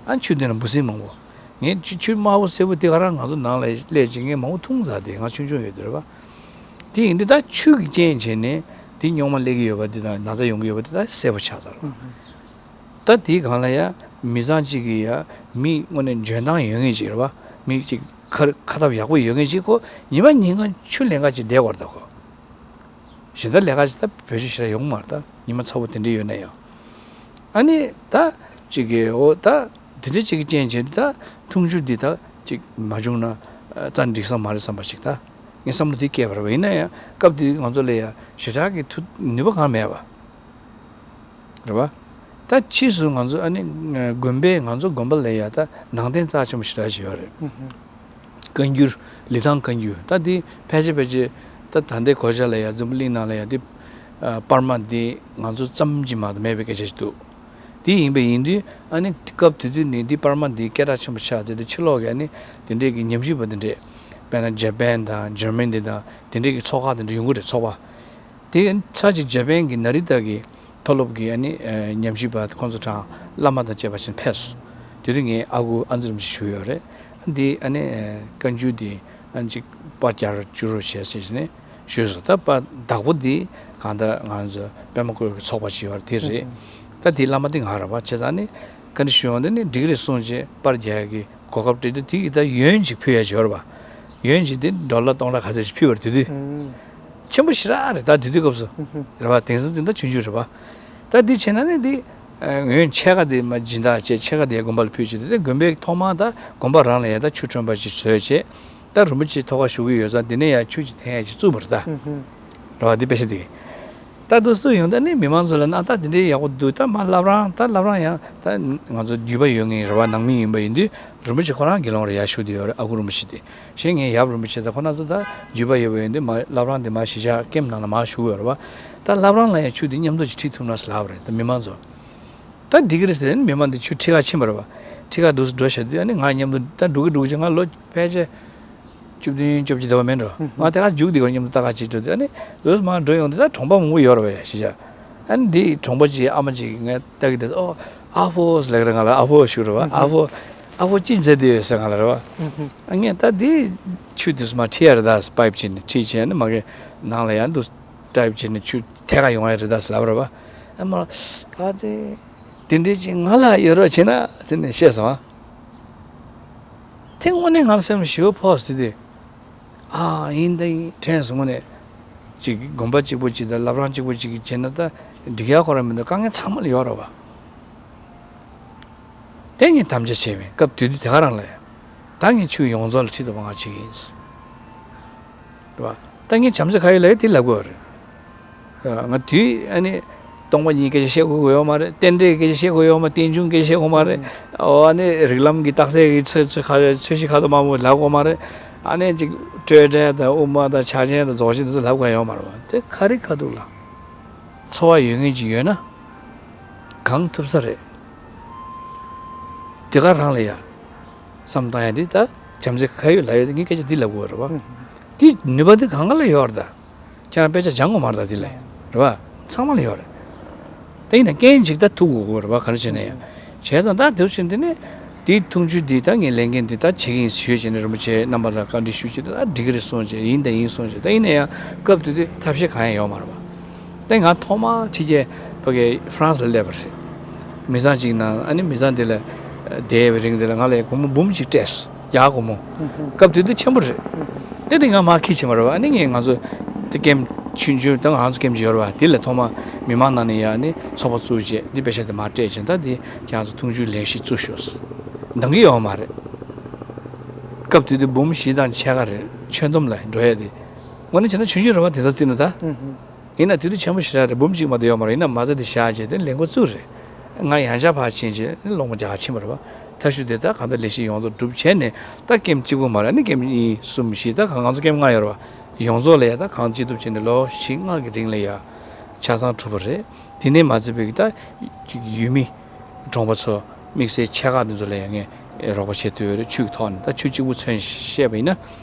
ཨ་ཆུ་དེ་ན་འབུ་སྲིན་མང་པོ། ངས་ཆུ་ཆུ་དམར་པོ་སེར་པོ་དེ་ག་རང་ང་ཚོ་ནང་ལ་སླེབས་བྱས་ངས་མང་པོ་འཐུང་ཚར་དེ། ང་ཆུང་ཆུང་ཡོད་དུས་རེད་པ། དེ་ཡིན་དུས་ད་ཆུ་གི་རྐྱེན་བྱས་ནས་དེ་རྙོག་མ་སླེབས་ཀྱི་ཡོད་པ་དེ་དང་ན་ཚ་ཡོང་གི་ཡོད་པ་དེ་ད་གསལ་པོ་ཆགས་ཚར་བ། ད་དེའི་སྒང་ལ་ཡ་མི་ཚང་གཅིག་གི་ཡ་མི་དངོས་གནས་འཇོན་ཐང་ཡོད་མཁན་ཅིག་རེད་པ། མི་གཅིག་ཁ་ཁ་ཐབས་ཡག་པོ་ཡོད་མཁན་ཅིག་ཁོ་ཉི་མ་ཉིན་གང་ཆུ་ལེན་ག་ཅིག་བསྡད་དགོས་རེད་ད་ཁོ། གཞན་དག་ལས་ཀ་ཅིག་ད་བེད་སྤྱོད་ཞེ་དྲག་ཡོང་གི་མ་རེད། ད་ཉི་མ་ཚ་པོ་དེ་འདྲ་ཡོད་ན་ཡང་། ཨ་ནི་ད་ཅིག་གི་འོ་ད་དེ་འདྲ་ཅིག་གི་རྐྱེན་བྱས་ནས་ད་འཐུང་ཆུ་འདི་ད་ཅིག་མ་བྱུང་ན་ཨ་རྩ་འགྲིག་ས་མ་རེད་བསམ་པ་ཞིག་ད་ངས་བསམ་བློ་དེ་སྐྱེས་པ་རེད་པ། ཡིན་ན་ཡང་སྐབས་དེ་ང་ཚོ་ལ་ཡ་ཞེ་དྲག་གི་ཐུ་ནུས་པ་གང་མེད་པ་རེད་པ། ད་ཕྱིས་སུ་ང་ཚོ་ཨ་ནི་དགོན་པས་ང་ཚོ་དགོན་པ་ལ་ཡ་ད་ནང་རྟེན་རྩ་ཆེན་པོ་ཞེ་དྲག་ཅིག་ཡོད་རེད། བཀའ་འགྱུར། ལི་ཐང་བཀའ་འགྱུར། ད་འདི་ཕལ་ཆེར་ཕལ་ཆེར་ད་ད་ལྟའི་གོ་ཆ་ལ་ཡ་འཛམ་བུ་གླིང་ནང་ལ་ཡ་འདི་ཨ་པར་མ་འདི་ང་ཚོ་ཙམ་གྱིས་མ་གཏོགས་མེད་པའི་སྐད་ཆ་ཞིག་འདུག་འདི་ཡིན་པ་ཡིན་དུས་ཨ་ནི་སྐབས་དེ་དུས་ནས་འདི་པར་མ་འདི་སྐད་གྲགས་ཆེན་པོ་ཆགས་དེ་དུས་ཕྱི་ལོགས་ཀྱི་ཨ་ནི་དེ་འདྲས་ཀྱི་ཉམས་ཞིབ་པ་འདི་འདྲས་དཔེར་ན་ཇ་པན་དང་འཇར་མན་འདི་དང་དེ་འདྲས་ཀྱི་ཚོགས་ཁག་དེ་འདྲ་ཡོང་གི་རེད། ཚོགས་པ། དེ་ཚར་གཅིག་ཇ་པན་གྱི་ན་རི་ཏ་གི་མཐོ་སློབ་ཀྱི་ཨ་ནི་ཨ་ཉམས་ཞིབ་པ་ཁོང་ཚོ་གྲངས་བླ་མ་དང་བཅས་པ་ཞིག་ཕེབས་སོང་། དེ་དུས་ངའི་ཨ་ཁུ་ཨ་ཛི་རིན་པོ་ཆེ་བཞུགས་ཡོད་རེད། འདི་ཨ་ནི་ཨ་བཀའ་འགྱུར་འདི་ཨ་ནི་ཅིག་པར་རྒྱག་རོགས་བཅུག་རོགས་བྱས་ཟེར་ནས་ཞུས་སོང་། ད་པར་བདག་པོ་འདི་གང་ལྟར་ང་ཚོ་པད་མ་བཀོད་ཀྱི་ཚོགས་པ་ཅིག་ཡོད་རེད། དེ་རེད། ད་དེའི་བླ་མ་འདི་ང་རེད་པ། བྱས་ཙང་ནི་བཀའ་འདྲི་ཞུ་ཡོང་དུས་ནི་འགྲིག་རེད་གསུངས་བྱས་པར་རྒྱག་ཡག་གི་གོ་སྐབས་སྤྲད་དུས་དེ་ཡི་ད་ཡོན་ཅིག་ཕུལ་ཡ་ཅིག་ཡོད་རེད་པ། ཡོན་ཅིག་དེ་ཌོ་ལར་སྟོང་ཕྲག་ག་ཚོད་ཅིག་ཕུལ་བ་རེད་དེ་དུས། ཨུམ། ཆེན་པོ་ཞེ་དྲག་རེད་ད་དེ་དུས་སྐབས་སུ། ཨུམ། རེད་པ། དེང་སང་འཛིན་ད་ཆུང་ཆུང་རེད་པ། ད་འདི་བྱས་ན་ནི་འདི་ཨ་ཡོན་ཕྱེད་ཀ་དེ་མར་སྦྱིན་བདག་བྱས་ཕྱེད་ཀ་དེ་དགོན་པ་ལ་ཕུལ་བྱས་དེ་དགོན་པའི་ཐོག་མར་ད་དགོན་པ་རང་ལ་ཡ་ད་ཆུ་ཁྲོན་པ་ཅིག་བཟོས་བྱས། ད་རིན་པོ་ཆེ་ཐོག་ཁར་བཞུགས་ཀྱི་ཡོད་ཙང་འདི་ནས་ཡ་ཆུ་ཅིག་འཐེན་ཡ་ཅིག་བཙུགས་པ་རེད་ད། ཨུམ། རེད་པ། འདི་དཔེ་ཆ་འདི། ད་དུ་སུ་ཡོང་ད་ནི་མི་མང་ཚོ་ལ་ན་ད་དེ་འདྲའི་ཡག་པོ་འདུག་ད་མ་བླ་བྲང་ད་བླ་བྲང་ཡང་ད་ང་ཚོ་བརྒྱུད་པ་ཡོད་ངེས་རེད་པ། ནང་མི་ཡིན་པ་ཡིན་དུས་རིན་པོ་ཆེ་ཁོ་རང་དགེ་སློང་རེད། ཡར་བཞུགས་དེ་ཡོད་རེད། ཨ་ཁུ་རིན་པོ་ཆེ་དེ་གཞན་ངའི་ཡབ་རིན་པོ་ཆེ་ད་ཁོ་རང་ཚོ་ད་བརྒྱུད་པ་ཡོད་པ་ཡིན་དུས་མ་བླ་བྲང་དེ་མ་གཞིས་ཆགས་ཀེམ་ནང་ལ་མ་བཞུགས་ཡོད་རེད་པ། ད་བླ་བྲང་ལ་ཡང་ཆུ་དེ་མཉམ་དུ་ཅིག་ཁྲིད་ཐུབ་ན་ཟེར་ལབ་པ་རེད་ད་མི་མང་ཚོ། ད་འགྲིག་གི་རེད་ཟེར་ནས་མི་མང་དེ་ཆུ་ཁྲིད་ག་ཕྱིན་པ་རེད་པ། ཁྲིད་ག་འདུག་སེ་འགྲོ་བཞག་དུས་ཨ་ནི་ང་མཉམ་དུ་ད་འགྲོ་གི་འགྲོ་གི་ཅིག་ང་ལོ་ཕལ་ཆེར་བཅུ་བདུན་བཅོ་བརྒྱད་དེ་བ་མིན་འགྲོ། ང་དེ་ག་རྒྱུགས་དེ་ག་མཉམ་དུ་ལྟ་ག་ཅིག་འགྲོ་དུས་ཨ་ནི་ལོས་མར་འགྲོ་ཡོང་དུས་ད་གྲོང་པ་མང་པོ་ཡོད་རེད་པ་ཡ་གཞིས་ཆགས། ཨ་ནི་འདི་གྲོང་པ་ཅིག་ཨ་མ་ཅིག་ངས་ལྟ་གི་འདུག་ཨོ་ཨ་ཕོ་ཟེར་ལབ་ཀྱི་རེད། ང་ལ་ཨ་ཕོ་ཞུ་རེད་པ། ཨ་ཕོ་ཨ་ཕོ་ཅི་མཛད་དེ་ཡོད་ཟེར་ང་ལ་རེད་པ། ཨ་ངས་ད་འདི་ཆུ་དེ་ཚོ་མར་ཁྲིད་ཡ་རེད་ད་པའིབ་བྱས་ནས་ཁྲིད་བྱས་ནས་མ་གི་ནང་ལ་ཡར་འདུག་ཌའིབ་བྱས་ནས་ཆུ་ཐད་ཀ་ཡོང་ཡ་རེད་ད་ཟེར་ལབ་པ་རེད་པ། ཨ་མ་ཨ་དེ་དེ་འདྲས་ཅིག་ང་ལ་ཡོད་རོགས་བྱས་ན་ཟེར་ནས་བཤད་སོང་ཨ། དེ་དངོས་གནས་ང་ལ་སེམས་ཞེ་པོ་ཕོག་སོང་དེ་དུས། ཨ་ཡིན་ད་ཡིན་དྲན་སོང་། དངོས་གནས་ཅིག་དགོན་པ་གཅིག་པོ་ཅིག་དང་བླ་བྲང་གཅིག་པོ་ཅིག་གིས་བྱས་ན་ད་འགྲིག་ཡ་ཁོ་རང་མི་འདུག་དཀའ་ངལ་ཚང་མ་ལ་ཡོད་རེད་པ། དེ་ངས་དམ་བཅའ་བྱས་པས་སྐབས་དེ་དུས་དེ་ག་རང་ལ་ཡ། ད་ངས་ཆུ་ཡོངས་རྫོགས་ལ་ཁྲིད་ཐུབ་པ་ང་བྱེད་ཀྱི་ཡིན། རེད་པ། ད་ངས་བྱམས་བརྩེ་ཁ་ཡོད་ལག་ཡོད་དེ་ལབ་དགོས་པ་རེད། ང་དུས་ཨ་ནི་སྟོང་པ་ཉིད་སྐད་ཆ་བཤད་དགོས་ཡོད་མ་རེད། རྟེན་འབྲེལ་སྐད་ཆ་བཤད་དགོས་ཡོད་མ་རེད། རྟེན་འབྱུང་སྐད་ཆ་བཤད་དགོས་མ་རེད། ཨོ་ཨ་ནི་རིགས་ལམ་གྱི་རྟགས་གསལ་གྱི་ཚོད་ཚོད་ཁ་ཚོད་གཞི་ཁ་དོག་མང་པོ་ལབ་དགོས་མ་རེད། ཨ་ནི་ཅིག་སྤྲོས་བྲལ་དང་དབུ་མ་དང་ཕྱག་ཆེན་དང་རྫོགས་ཆེན་དེ་ཚོ་ལབ་དགོས་ཡོད་མ་རེད་པ། དེ་ག་རེ་ཁ་ཐུག་ལ་འཚོ་བ་ཡོད་མཁན་ཅིག་ཡོད་ན་གང་ཐུབ་ས་རེད། དེ་ག་རང་ལ་ཡ་བསམ་བཏང་ཡ་དེ་ད་བྱམས་བརྩེ་ཁ་ཡོད་ལག་ཡོད་དེ་ངས་སྐད་ཆ་འདི་ལབ་དགོས་རེད་པ། དེ་ནུས་པ་དེ་གང་ག་ལ་ཡོད་རེད་ད། ཁྱེད་རང་དཔེ་ཆ་སྦྱང་དགོས་མ་རེད་ད་དེ་ལ་རེད་པ། ཚང་མ་ལ་ཡོད་རེད། ད་ཡིན་ན་རྐྱེན་ཅིག་ད་ཐུག་དགོས་དགོས་རེད་པ། ག་རེ་བྱས་ན་ཡང་བྱས་ཙང་ད་དེ་བཞིན་དེ་ནས་དེའི་འཐུང་ཆུ་འདི་ད་ངས་ལས་འགན་འདི་ད་བྱེད་ཀྱི་ཡིན་ཞུས་བྱས་ནས་རིན་པོ་ཆེ་རྣམ་པ་ལ་བཀའ་འདྲི་ཞུས་བྱས་ད་འགྲིག་གི་རེད་གསུངས་བྱས་ཡིན་ད་ཡིན་གསུངས་བྱས། ད་ཡིན་ན་ཡང་སྐབས་དེ་དུས་ཐབས་ཤེས་གང་ཡང་ཡོད་མ་རེད་པ། ད་ང་ཐོག་མར་ཕྱི་རྒྱལ་ཕ་གི་ཧྥ་རན་སི་ལ་སླེབས་པ་རེད། མི་ཚང་ཅིག་ནང་ཨ་ནི་མི་ཚང་དེ་ལ་བསྡད་པའི་རིང་དེ་ལ་ང་ལ་སྒོར་མོ་འབུམ་གཅིག་སྤྲད་སོང་། རྒྱ་སྒོར་མོ། སྐབས་དེ་དུས་ཆེན་པོ་རེད། དེ་དེ་ང་མར་འཁྱེར་ཕྱིན་པ་རེད་པ། ཨ་ནི་ངས་ང་ཚོ་དེ་ཀེམ་ ཆུང་ཆུང་ད་ང་ཚོ་ཀེམ་ཅིག་ཡོད་རེད་བ། དེ་ལ་ཐོག་མ་མི་མང་ནང་ནས་ཡ་ནི་ཚོགས་པ་བཙུགས་བྱས་འདི་པེ་ཤ་དེ་མར་སྤྲད་བྱས། ད་འདི་ཁྱེད་རང་ཚོ་འཐུང་ཆུའི་ལས་གཞི་བཙུགས་ཤོག་ཟེར། འདང་གི་ཡོད་མ་རེད། སྐབས་དེ་དུས་འབུམ་བཞི་དང་ཕྱེད་ཀ་རེད། ཆོས་སྡོམ་ལ་འགྲོ་ཡ་དེ། དངོས་གནས་བྱས་ན་ཆུང་ཆུང་རེད་བ། དེ་ཚོ་བརྩིས་ན་ད། ཡིན་ན་དེ་དུས་ཆེན་པོ་ཞེ་དྲག་རེད། འབུམ་གཅིག་མ་གཏོགས་ཡོད་མ་རེད། ཡིན་ན་མ་རྩ་དེ་བཞག་བྱས་དེ་ལས་འགོ་བཙུགས་རེད། ང་ཡང་བསྐྱར་ཕར་ཕྱིན་བྱས་སློབ་མ་རྒྱ་གར་ཕྱིན་པ་རེད་བ། མཐའ་གཞུག་དེ་ད་གང་ལྟར་ལས་གཞི་ཡོངས་རྫོགས་གྲུབ་བྱས་ནས་ད་ཀེམ་གཅིག་པུ་མ་རེད། ཨ་ནི་ཀེམ་གཉིས་གསུམ་བཞི། ད་གང་ང་ཚོ་ཀེམ་ལྔ་ཡོད་རེད་བ། ཡོངས་རྫོགས་ལ་ཡ་ད་གང་ཅི་ཐུབ་བྱས་ནས་ལོ་བཞི་ལྔ་གི་རིང་ལ་ཡ་ཆ་ཚང་གྲུབ་པ་རེད། དེ་ནས་མ་ཚད་པའི་ད་ཡུལ་མི་གྲོང་པ་ཚོ་དམིགས་བསལ་ཆེ་ཁག་འདི་ཚོ་ལ་ཡང་ངས་རོགས་པ་བྱེད་ཐུབ་ཡོད་རེད། ཆུ་གི་ཐོག་ནས། ད་ཆུ་གཅིག་པུ་མཚོན་བཤད་པ་ཡིན་ན།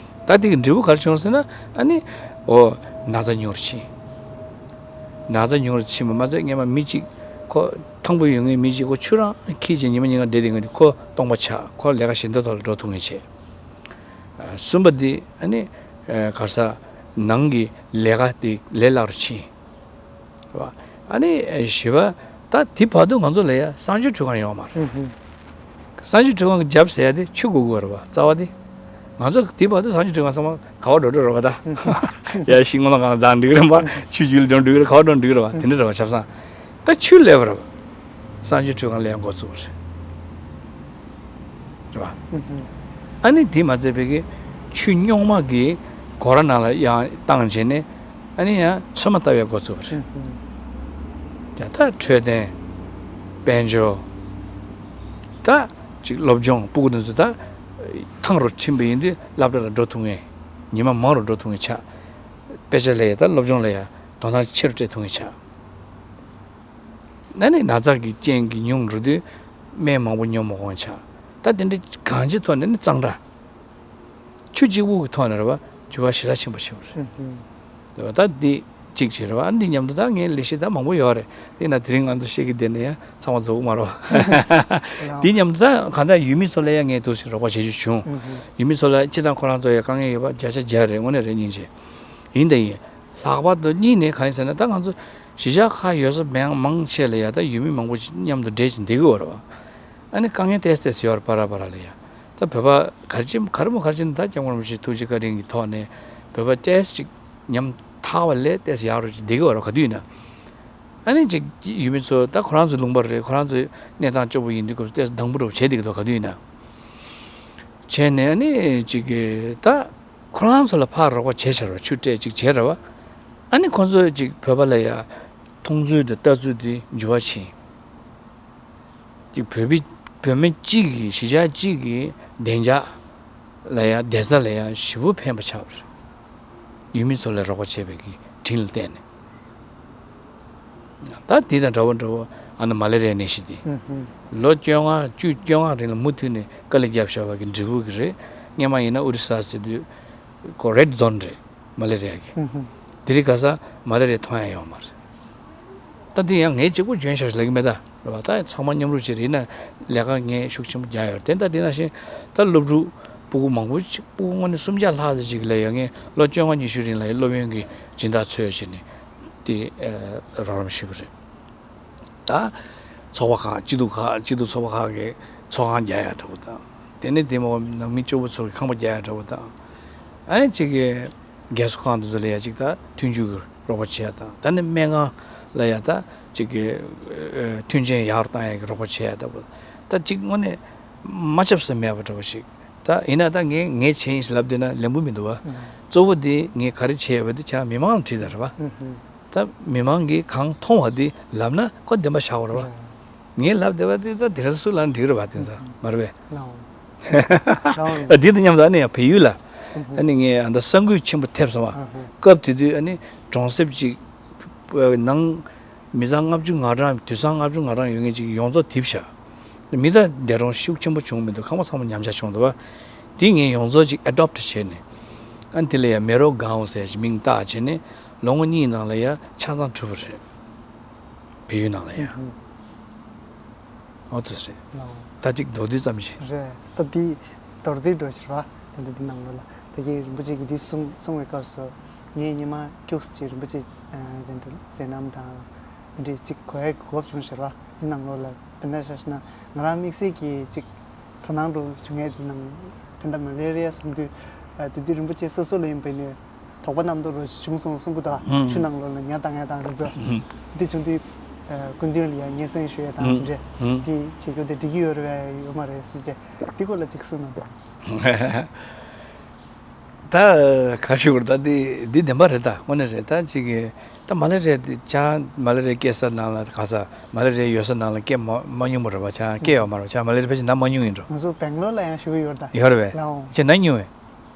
ད་དེ་གི་འབྲས་བུ་ག་རེ་བྱུང་ཟེར་ན། ཨ་ནི་འོ་ན་ཚ་ཉུང་རུ་ཕྱིན། ན་ཚ་ཉུང་རུ་ཕྱིན་པ་མ་ཚད་སྔོན་མ་མི་གཅིག་ཁོ་ཐང་པོ་ཡོད་མཁན་མི་གཅིག་ཁོ་ཆུ་རང་འཁྱེར་བྱས་ཉི་མ་ཉིན་གང་བསྡད་བསྡད་མཁན་དེ་ཁོ་སྟོང་པ་ཆགས། ཁོ་ལས་ཀ་གཞན་དག་ཐོག་ལ་འགྲོ་ཐུབ་མཁན་བྱས། གསུམ་པ་དེ་ཨ་ནི་ག་རེ་ཟེར། ནང་གི་ལས་ཀ་དེ་ལས་སླ་རུ་ཕྱིན། རེད་བ། ཨ་ནི་བཞི་པ། ད་དེ་བར་དུ་ང་ཚོ་ལ་ཡ་གསང་སྤྱོད་ཁྲུས་ཁང་ཡོད་མ་རེད། གསང་སྤྱོད་ཁྲུས་ཁང་གི་རྒྱབ་ཟེར་ཡ་དེ་ཆུ་དགོས་ཀྱི་ཡོད་རེད་བ། རྩ་བ་དེ། ང་ཚོ་དེ་བར་དུ་གསང་སྤྱོད་ཁྲུས་ཁང་ཚང་མ་ག་པར་འགྲོ་འགྲོ་རེད་བ་ད། ཡ་ཤིང་སྔོན་ལ་གང་འཛག་འགྲིག་རེད་བ། ཆུ་རྒྱུད་ལ་འགྲོ་འགྲིག་རེད། ག་པར་འགྲོ་འགྲིག་རེད་བ། དེ་འདྲ་རེད་བ། ཆབ་གསང་། ད་ཆུ་སླེབས་པ་རེད་བ། གསང་སྤྱོད་ཁྲུས་ཁང་ལ་ཡང་འགོ་བཙུགས་པ་རེད། རེད་བ། ཨ་ནི་དེ་མ་ཚད་པའི་གི་ཆུ་རྙོག་མ་གི་སྒོ་ར་ནང་ལ་ཡང་བཏང་བྱས་ནས། ཨ་ནི་ཡང་ཚོད་མ་ལྟ་བའི་འགོ་བཙུགས་པ་རེད། ད་ད་འཕྲོད་བསྟེན། དཔལ་འབྱོར། ད་ཅིག་སློབ་སྦྱོང་སྤུ་གུ་དེ་ཚོ་ད་ཐང་རུ་ཕྱིན་པ་ཡིན་དུས་སློབ་གྲྭ་ལ་འགྲོ་ཐུབ་མཁན། ཉི་མ་མང་རུ་འགྲོ་ཐུབ་མཁན་ཆགས། དཔེ་ཆ་ལ་ཡ་ད་སློབ་སྦྱོང་ལ་ཡ་དོ་སྣང་ཆེ་རུ་སྤྲད་ཐུབ་མཁན་ཆགས། ཨ་ནི་ན་ཚ་གི་རྐྱེན་གྱིས་ཉུང་འགྲོ་དུས་སྨན་མང་པོ་སྙོམས་མ་འོང་ཆགས། ད་དེ་འདྲ་གང་ཅིའི་ཐོག་ནས་ནི་གཙང་སྦྲ། ཆུ་གཅིག་པུ་གི་ཐོག་ནས་རེད་བ། འགྱུར་བ་ཞེ་དྲག་ཕྱིན་པ་ཞིག་རེད། རེད་བ། ད་འདི་གཅིག་བྱས་རེད་བ། འདི་མཉམ་དུ་ད་ངའི་ལས་གཞི་ད་མང་པོ་ཡོད་རེད། དེ་ན་དེ་རིང་ང་ཚོ་བཤད་ཀྱི་བསྡད་ན་ཡང་ཚང་མ་རྫོགས་ཀྱི་མ་རེད་བ། འདི་མཉམ་དུ་ད་གང་ལྟར་ཡུལ་མི་ཚོ་ལ་ཡང་ངས་འདུག་སེ་རོགས་པ་བྱེད་རྒྱུ་བྱུང་། ཡུལ་མི་ཚོ་ལ་སྤྱི་དང་ཁོ་རང་ཚོ་ཡང་དཀའ་ངལ་ཡོད་པ་བརྒྱ་ཆ་བརྒྱ་རེད། དངོས་གནས་རེད། སྙིང་རྗེ། ཡིན་དང་ཡིན། ལྷག་པར་དུ་གཉིས་ནས་གང་ཡིན་ཟེར་ན། ད་ང་ཚོ་གཞིས་ཆགས་ཁག་ཡོད་ས་མང་མང་ཆེ་ལ་ཡ་ད་ཡུལ་མི་མང་པོ་ཞིག་མཉམ་དུ་འདྲེས་ཤིང་བསྡད་ཀྱི་ཡོད་རེད་བ། ཨ་ནི་དཀའ་ངལ་ཏོག་ཙམ་ཡོད་རེད། བར་བར་ལ་ཡ། ད་བོད་པ་ག་རེ་བྱེད་ག་རེ་མོ་ག་རེ་བྱེད་ན། ད་སྐྱབས་མགོན་རིན་པོ་ཆེའི་ཐུགས་རྗེ་བཀའ་དྲིན་གྱི་ཐོག་ནས་བོད་པ་ཏོག་ཙམ་ཅིག་ཉམ་ཐག་པ་ལས་ཏོག་ཙམ་ཡག་རུ་ཅིག་བསྡད་ཀྱི་ཡོད་རེད། ག་དུས་ཡིན་ན། ཨ་ནི་ཅིག་ཡུལ་མི་ཚོ་ད་ཁོ་རང་ཚོའི་ལུང་པ་རེད། ཁོ་རང་ཚོའི་གནས་སྟངས་སྐྱོ་པོ་ཡིན་དུས་སྐབས་སུ་ཏོག་ཙམ་སྡང་པོ་འདྲ་བོ་བྱེད་བསྡད་ཀྱི་འདུག། ག་དུས་ཡིན་ན། བྱས་ནས་ཨ་ནི་ཅིག་གི་ད། ཁོ་རང་ཚོ་ལ་ཕར་རོགས་པ་བྱས་ཤར་བ། ཆུ་སྤྲད་ཅིག་བྱས་ར་བ། ཨ་ནི་ཁོ་ཚོས་ཅིག་བོད་པ་ལ་ཡ་མཐོང་ཚུལ་དང་ལྟ་ཚུལ་དེ་འགྱུར་བ་ཕྱིན། ཅིག་བོད་པའི་བོད་མི་གཅིག་གི་གཞིས་ཆགས་གཅིག་གི་བདེ་འཇགས་ལ་ཡ་བདེ་རྩ་ལ་ཡ་ཞེ་པོ་ཕན་པ་ཆགས་པ་རེད། ཡུལ་མི་ཚོ་ལ་རོགས་པ་བྱས་པའི་གི་དྲིན་ལ་བརྟེན་ནས། ད་དེ་དང་འདྲ་བོ་འདྲ་བོ་ཨ་ནི་མ་ལེ་རི་ཡ་ནད་གཞི་དེ། ལོ་བཅོ་ལྔ་བཅུ་བཅོ་ལྔ་རིང་ལ་མུ་མཐུད་ནས་དཀའ་ལས་བརྒྱབ་བཞག་པ་གི་འབྲས་བུ་གི་རེད། སྔོན་མ་ཡིན་ན་ཨོ་རི་ས་ཟེར་དུས་ཁོ་རེད་ཛོན་རེད། མ་ལེ་རི་ཡ་གི། དེ་རིང་ཁ་སང་མ་ལེ་རི་ཡ་མཐོང་ཡ་ཡོད་མ་རེད། ད་དེ་ཡང་ངས་གཅིག་པུ་འཇོན་ཤག་ལབ་ཀྱི་མེད་ད། རེད་བ། ད་ཚང་མ་མཉམ་རུབ་བྱས་རེད་ན་ལས་ཀ་ངས་ཤུགས་ཆེན་པོ་རྒྱག་ཡོད་རེད། དེ་ད་དེ་ནང་བཞིན་ད་སློབ་ཕྲུག་སྤུ་གུ་མང་པོ་ཅིག་སྤུ་གུ་དངོས་གནས་སུམ་བརྒྱ་ལྷག་ཙམ་ཅིག་ལ་ཡང་ངས་ལོ་བཅོ་ལྔ་ཉི་ཤུ་རིང་ལ་ཡང་སློབ་ཡོན་གྱི་སྦྱིན་བདག་འཚོལ་བྱས་ནས་དེ་རོགས་རམ་ཞུས་པ་རེད། ད་ཚོགས་པ་ཁག་སྐྱིད་སྡུག་ཁག་སྐྱིད་སྡུག་ཚོགས་པ་ཁག་གི་ཚོགས་ཁང་རྒྱག་ཡ་འདྲ་པོ་དང་། དེ་ནས་དེ་མ་ནང་མི་སྐྱོ་པོ་ཚོ་གི་ཁང་པ་རྒྱག་ཡ་འདྲ་པོ་དང་། ཨ་ནི་ཅིག་གི་རྒས་གསོ་ཁང་དེ་ཚོ་ལ་ཡ་ཅིག་ད་མཐུན་འགྱུར་གྱི་རོགས་པ་བྱེད་ཡ་དང་། ད་ནི་སྨན་ཁང་ལ་ཡ་ད་ཅིག་གི་མཐུན་རྐྱེན་ཡག་རུ་བཏང་ཡ་གི་རོགས་པ་བྱེད་ཡ་འདྲ་པོ། ད་ཅིག་དངོས་གནས་མ་ཁྱབ་ས་མེད་པ་འདྲ་པོ་ཞིག་ད་ཡིན་ན་ད་ངས་ངས་བྱས་ཡིན་ཟེར་ལབ་བསྡད་ན་ལན་པོ་མི་འདུག་བ། གཙོ་བོ་དེ་ངས་ག་རེ་བྱས་ཡོད་པ་དེ་ཁྱེད་རང་མི་མང་ལ་དྲིས་ད་རེད་བ། ད་མི་མང་གིས་གང་མཐོང་བ་དེ་ལབ་ན་ཁོ་བདེན་པ་ཆགས་པ་རེད་བ། ངས་ལབ་བསྡད་པ་དེ་ད་དེ་རིང་སུ་ལབ་ན་འགྲིག་རེད་བ། དེ་ཚོ་མ་རེད་པས། ལའོ། ལའོ། ཨ། འདི་དང་མཉམ་དུ་ཨ་ནི་ཡང་བལ་ཡུལ་ལ་ཨ་ནི་ངས་ཨ་ད་ས་འགུལ་ཆེན་པོ་ཐེབས་སོང་བ། སྐབས་དེ་དུས་ཨ་ནི་གྲོང་གསེབ་ཅིག་ནང་མི་ཚང་ལྔ་བཅུ་ང་གྲངས། དུད་ཚང་ལྔ་བཅུ་ང་གྲངས་ཡོད་མཁན་ཅིག་ཡོངས་རྫོགས་དེབ་བཞག། མི་ད་འདས་གྲོངས་ཤུགས་ཆེན་པོ་བྱུང་མི་འདུག། ཁང་པ་ཚང་མ་ཉམས་ཆག་བྱུང་འདུག་བ། དེ་ངས་ཡོངས་རྫོགས་ཅིག་ཨེ་ཌོབ་བྱས་ནས། ཨ་ནི་དེ་ལ་ཡང་མེ་རོ་གའོན་ཟེར་ཅིག་མིང་བཏགས་བྱས་ནས་ལོ་ངོ་གཉིས་ནང་ལ་ཡང་ཆ་ཚང་གྲུབ་པ་རེད། བལ་ཡུལ་ནང་ལ་ཡང་། ཨུ་ཧུམ། ཨོ་ཙི་རེད། ལའོ། ད་ཅིག་མདོར་བསྡུས་ཙམ་ཞིག། རེད། ད་འདི་མདོར་བསྡུས་འགྲོ་ཕྱིར་བ། ད་འདི་འདི་ནང་ལོགས་ལ་ད་གིན་རིན་པོ་ཆེ་གིས་འདི་གསུང་གསུང་བའི་སྐབས་སུ་ངས་སྔོན་མ་ཁྱུག་ཙམ་ཅིག་རིན་པོ་ཆེ་ཨ་དེ་འདྲ་མཛད་རྣམ་དང་དེ་འདྲ་ཅིག་གོ་ཡ་གོ་སྐབས་བྱུང་ཕྱིར་བ། འདི་ནང་ལོགས་ལ་དཔེར་ན་ཆ་བཞག་ན་ང་རང་དམིགས་བསལ་གྱིས་ཅིག་དོ་སྣང་འགྲོ་བྱུང་ཡ་དེ་ནང་དེ་འདྲ་མ་ལེ་རི་ཡ་གསུང་དུས་ཨ་དེ་དུས་རིན་པོ་ཆེ་སོ་སོ་ལ་ཡིན་པ་ཡིན་ནའི། དོགས་པ་རྣམ་རྟོག་རོ་ཞིག་བྱུང་སོང་གསུང་གི་འདུག་ཨ། ཧུམ། ཆུ་ནང་ལོགས་ལ་ཉ་བཏང་ཡ་དང་རེད་ཚོ། ཧུམ། འདི་བྱུང་དུས་ཨ་སྐུ་མདུན་ལ་ཡང་སྙན་སེང་ཞུ་ཡ་དང་ཧུམ། འདྲེ་ཧུམ། འདི་བྱེད་རྒྱུ་དེ་འགྲིག་གི་ཡོད་རེད་པས་ཡོད་མ་རེད་ཟེར་བྱས་འདི་སྐོར་ལ་ཅིག་གསུང་གནང་དང་། ད་ག་ཞུ་དགོས་རེད། ད་འདི་འདི་བདེན་པ་རེད། ད་དངོས་གནས་རེད། ད་ཅིག་གི་ད་མ་ལེ་རི་ཡ་འདི་ཅང་མ་ལེ་རི་ཡ་སྐྱེས་ས་ནང་ལ་ག་ས་མ་ལེ་རི་ཡ་ཡོད་ས་ནང་ལ་སྐྱེས་མ་མ་མྱོང་བ་རེད་པ། ཅང་སྐྱེས་ཡོད་མ་རེད་པ། ཅང་མ་ལེ་རི་ཡ་ཕལ་ཆེར་ན་མ་མྱོང་ཡིན་འགྲོ། ང་ཚོ་སྦེང་ལོར་ལ་ཡང་བཞུགས་ཡོད་རེད་ད། ཡོད་རེད་པས། ལའོ། ཁྱེད་ན་མྱོང་བས།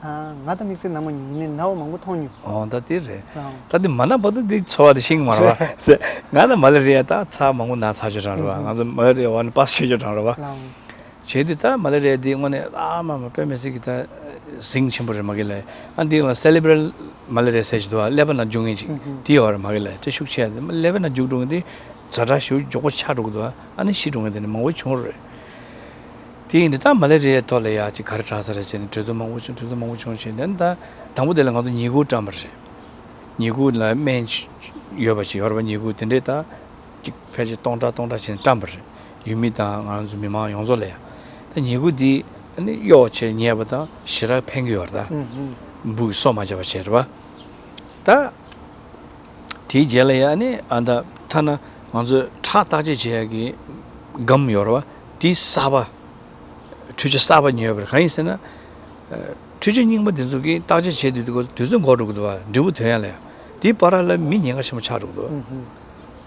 ཨ། ང་ད་དམིགས་བསལ་ན་མ་མྱོང་། ཡིན་ནའི་ན་བ་མང་པོ་མཐོང་མྱོང་། ཨོ་ད་དེ་རེད། ལའོ། ད་དེ་མ་ན་བར་དུ་དེ་ཚོར་བ་དེ་ཤེས་ཀྱི་མ་རེད་པ། ང་ད་མ་ལེ་རི་ཡ་ད་ཚར་མང་པོ་ན་ཚར་ཆོག་གྲང་རེད་པ། ང་ཚོ་མ་ལེ་རི་ཡ་བ་ནི་པ་སི་ཆོག་གྲང་རེད་པ། ལའོ། བྱས་དུས་ད་མ་ལེ་རི་ཡ་འདི་དངོས་གནས་ཨ་མ་མ་དཔེ་མི་སྲིད་ཀྱི་ད་ཟིང་ཆེན་པོ་རེད་མ་གི་ལ། ཨ་འདི་ལ་སེ་ལེ་བྷ་རལ་མ་ལེ་རི་ཡ་ཟེར་གྱི་འདུག་པ། ཀླད་པ་ནང་འཇུག་མཁན་ཅིག་ཧུམ་ཧུམ། དེ་ཡོད་རེད་མ་གི་ལ། དེ་ཤུགས་ཆེ་ཡ་ཀླད་པ་ནང་འཇུག་འགྲོ་མཁན་དེ་ཛ་དྲག་ཞེ་པོ་མགྱོགས་པོ་ཆགས་འགྲོ་གི་འདུག་པ། ཨ་ནི་ཤི་འགྲོ་མཁན་དེ་ནི་མང་པོ་བྱུང་རེད། དེ་ཡིན་དུས་ད་མ་ལེ་རི་ཡའི་ཐོག་ལ་ཡ་ཅིག་ག་རེ་དྲག་ས་རེད་ཟེར་ནས་གྲོས་བསྡུར་མང་པོ་བྱུང་། གྲོས་བསྡུར་མང་པོ་བྱུང་བྱས་ནས་ད་དང་པོ་དེ་ལ་ང་ཚོ་ཉལ་ཁུག་བཀྲམ་པ་རེད། ཉལ་ཁུག་ལ་སྨན་ཡོད་པ་ཞིག་ཡོད་རེད་པ། ཉལ་ཁུག་དེ་འདྲས་ད་ཅིག་ཕལ་ཆེར་སྟོང་ཕྲག་སྟོང་ཕྲག་བྱས་ནས་བཀྲམ་པ་རེད། ཡུལ་མི་དང་ང་རང་ཚོ་མི་མང་ཡོངས་རྫོགས་ལ་ཡ། ད་ཉལ་ཁུག་འདི་ཨ་ནི་གཡོག་བྱས་ཉལ་བ་དང་ཞེ་དྲག་ཕན་གྱི་ཡོད་རེད་ད། ཧུམ་ཧུམ། འབུ་གི་སོ་མ་བརྒྱབ་པ་བྱས་རེད་པ། ད་དེའི་རྗེས་ལ་ཡ་ཨ་ནི་ཨ་ད་ཐ་ན་ང་ཚོས་ཁྲག་བརྟག་དཔྱད་བྱེད་ཡ་གི་སྒམ་ཡོད་རེད་པ། དེ་གསར་པ། འཕྲུལ་ཆས་གསར་པ་ཉོས་པ་རེད། གང་ཡིན་ཟེར་ན། ཨ། འཕྲུལ་ཆས་རྙིང་པ་འདི་ཚོ་གིས་བརྟག་དཔྱད་བྱེད་དུས་དུས་ཚོད་འགོར་འགྲོ་གི་འདུག་པ། འབྲས་བུ་ཐོན་ཡ་ལ་ཡ། དེའི་བར་ལ་མི་ཉེན་ཁ་ཆེན་པོ་ཆགས་འགྲོ་གི་འདུག་པ། ཧུམ་ཧུམ།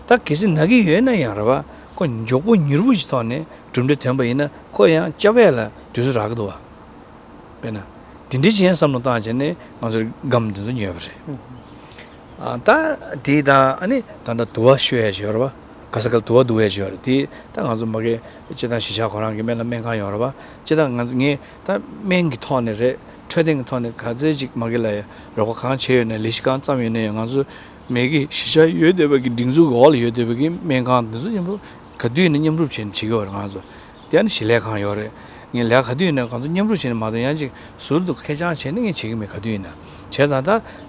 ད་གལ་སྲིད་ན་གི་ཡོད་ན་ཡང་རེད་པ། ཁོ་མགྱོགས་པོ་མྱུར་པོ་ཞིག་ཐོག་ནས་གྲུབ་འབྲས་ཐོན་པ་ཡིན་ན་ཁོ་ཡང་སྐྱོབ་ཡ་ལ་དུས་ཚོད་རག་གི་འདུག་པ། དཔེར་ན། འདི་འདྲའི་ཅན་བསམ་བློ་བཏང་བྱས་ནས་ང་ཚོར་སྒམ་འདི་ཚོ་ཉོས་པ་རེད། ཨ། ད་དེ་དང་ཨ་ནི་ད་ལྟ་དུ་བ་བཤོས་ཡ་ཞིག་ཡོད་རེད་པ། ག་ས་ག་ལ་དུ་བ་བསྡུ་ཡ་ཞིག་ཡོད་རེད། དེ་ད་ང་ཚོ་མ་གི་སྤྱིར་བཏང་གཞིས་ཆགས་ཁོ་རང་གི་སྨན་ལ་སྨན་ཁང་ཡོད་རེད་པ། སྤྱིར་བཏང་ང་ངས་ད་སྨན་གྱི་ཐོག་ནས་རེད། འཕྲོད་བསྟེན་གྱི་ཐོག་ནས་ག་ཚོད་ཅིག་མ་གི་ལ་ཡ་རོགས་པ་གང་བྱས་ཡོད་ན། ལས་གཞི་གང་བརྩམས་ཡོད་ན་ཡང་། ང་ཚོ་མ་གི་གཞིས་ཆགས་ཡོད་བསྡད་པ་གི་སྒྲིག་འཛུགས་ཀྱི་འོག་ལ་ཡོད་བསྡད་པ་གི་སྨན་ཁང་འདི་ཚོ་མཉམ་རུབ་ག་དུས་ཡིན་ན་མཉམ་རུབ་བྱས་ནས་བྱེད་ཀྱི་ཡོད་རེད། ང་ཚོ། དེ་ནི་ཞིང་ལས་ཁང་ཡོད་རེད། ངས་ལས་ཀ་ག་དུས་ཡིན་ན་ང་ཚོ་མཉམ་རུབ་བྱས་ནས་མ་གཏོགས་ཡང་ཅིག་ཟུར་དུ་ཁེར་རྐྱང་བྱས་ནས་ངས་བྱེད་ཀྱི་མེད། ག་དུས་ཡིན་ན། བྱས་ཙང་ད་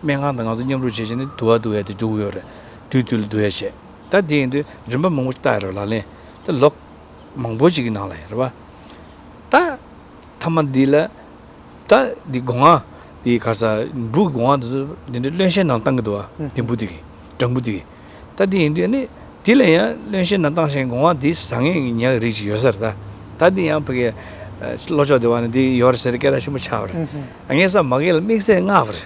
སྨན་ཁང་དང་ང་ཚོ་མཉམ་རུབ་བྱས་བྱས་ནས་དུ་བ་བསྡུ་ཡ་དེ་བསྡུ་གི་ཡོད་རེད། དུས་དུས་ལ་བསྡུ་ཡ་བྱས། ད་དེ་ཡིན་དུས་རིམ་པ་མང་པོ་ཞིག་བལྟ་ཡ་རེད་ལག་ལེན། ད་ལོ་མང་པོ་ཅིག་གི་ནང་ལ་ཡ་རེད་པ། ད་མཐའ་མ་འདི་ལ་ད་འདི་སྒོ་ང་འདི་ག་ས་འབུ་སྒོ་ང་འདི་ཚོ་འདི་འདྲའི་རློན་གཤེར་ནང་བཏང་གི་འདུག་པ། ཨུ། འདི་འབུ་འདི་གི་སྦྲང་བུ་འདི་གི། ད་འདི་ཡིན་དུས་ནི་འདི་ལ་ཡང་རློན་གཤེར་ནང་བཏང་བཞིན་སྒོ་ང་འདི་ཟ་མཁན་གྱི་ཉ་གི་རིགས་ཅིག་ཡོད་ས་རེད་ད། ད་འདི་ཡང་ཕ་གི་ཨ་ལྷོ་ཕྱོགས་འདི་བ་ནི་འདི་ཡོད་རེད་ཟེར་སྐད་གྲགས་ཆེན་པོ་ཆགས་པ་རེད། ཨུ་ཧུ། ཨ་ངས་ས་མ་གི་ལ་དམིགས་བསལ་མངགས་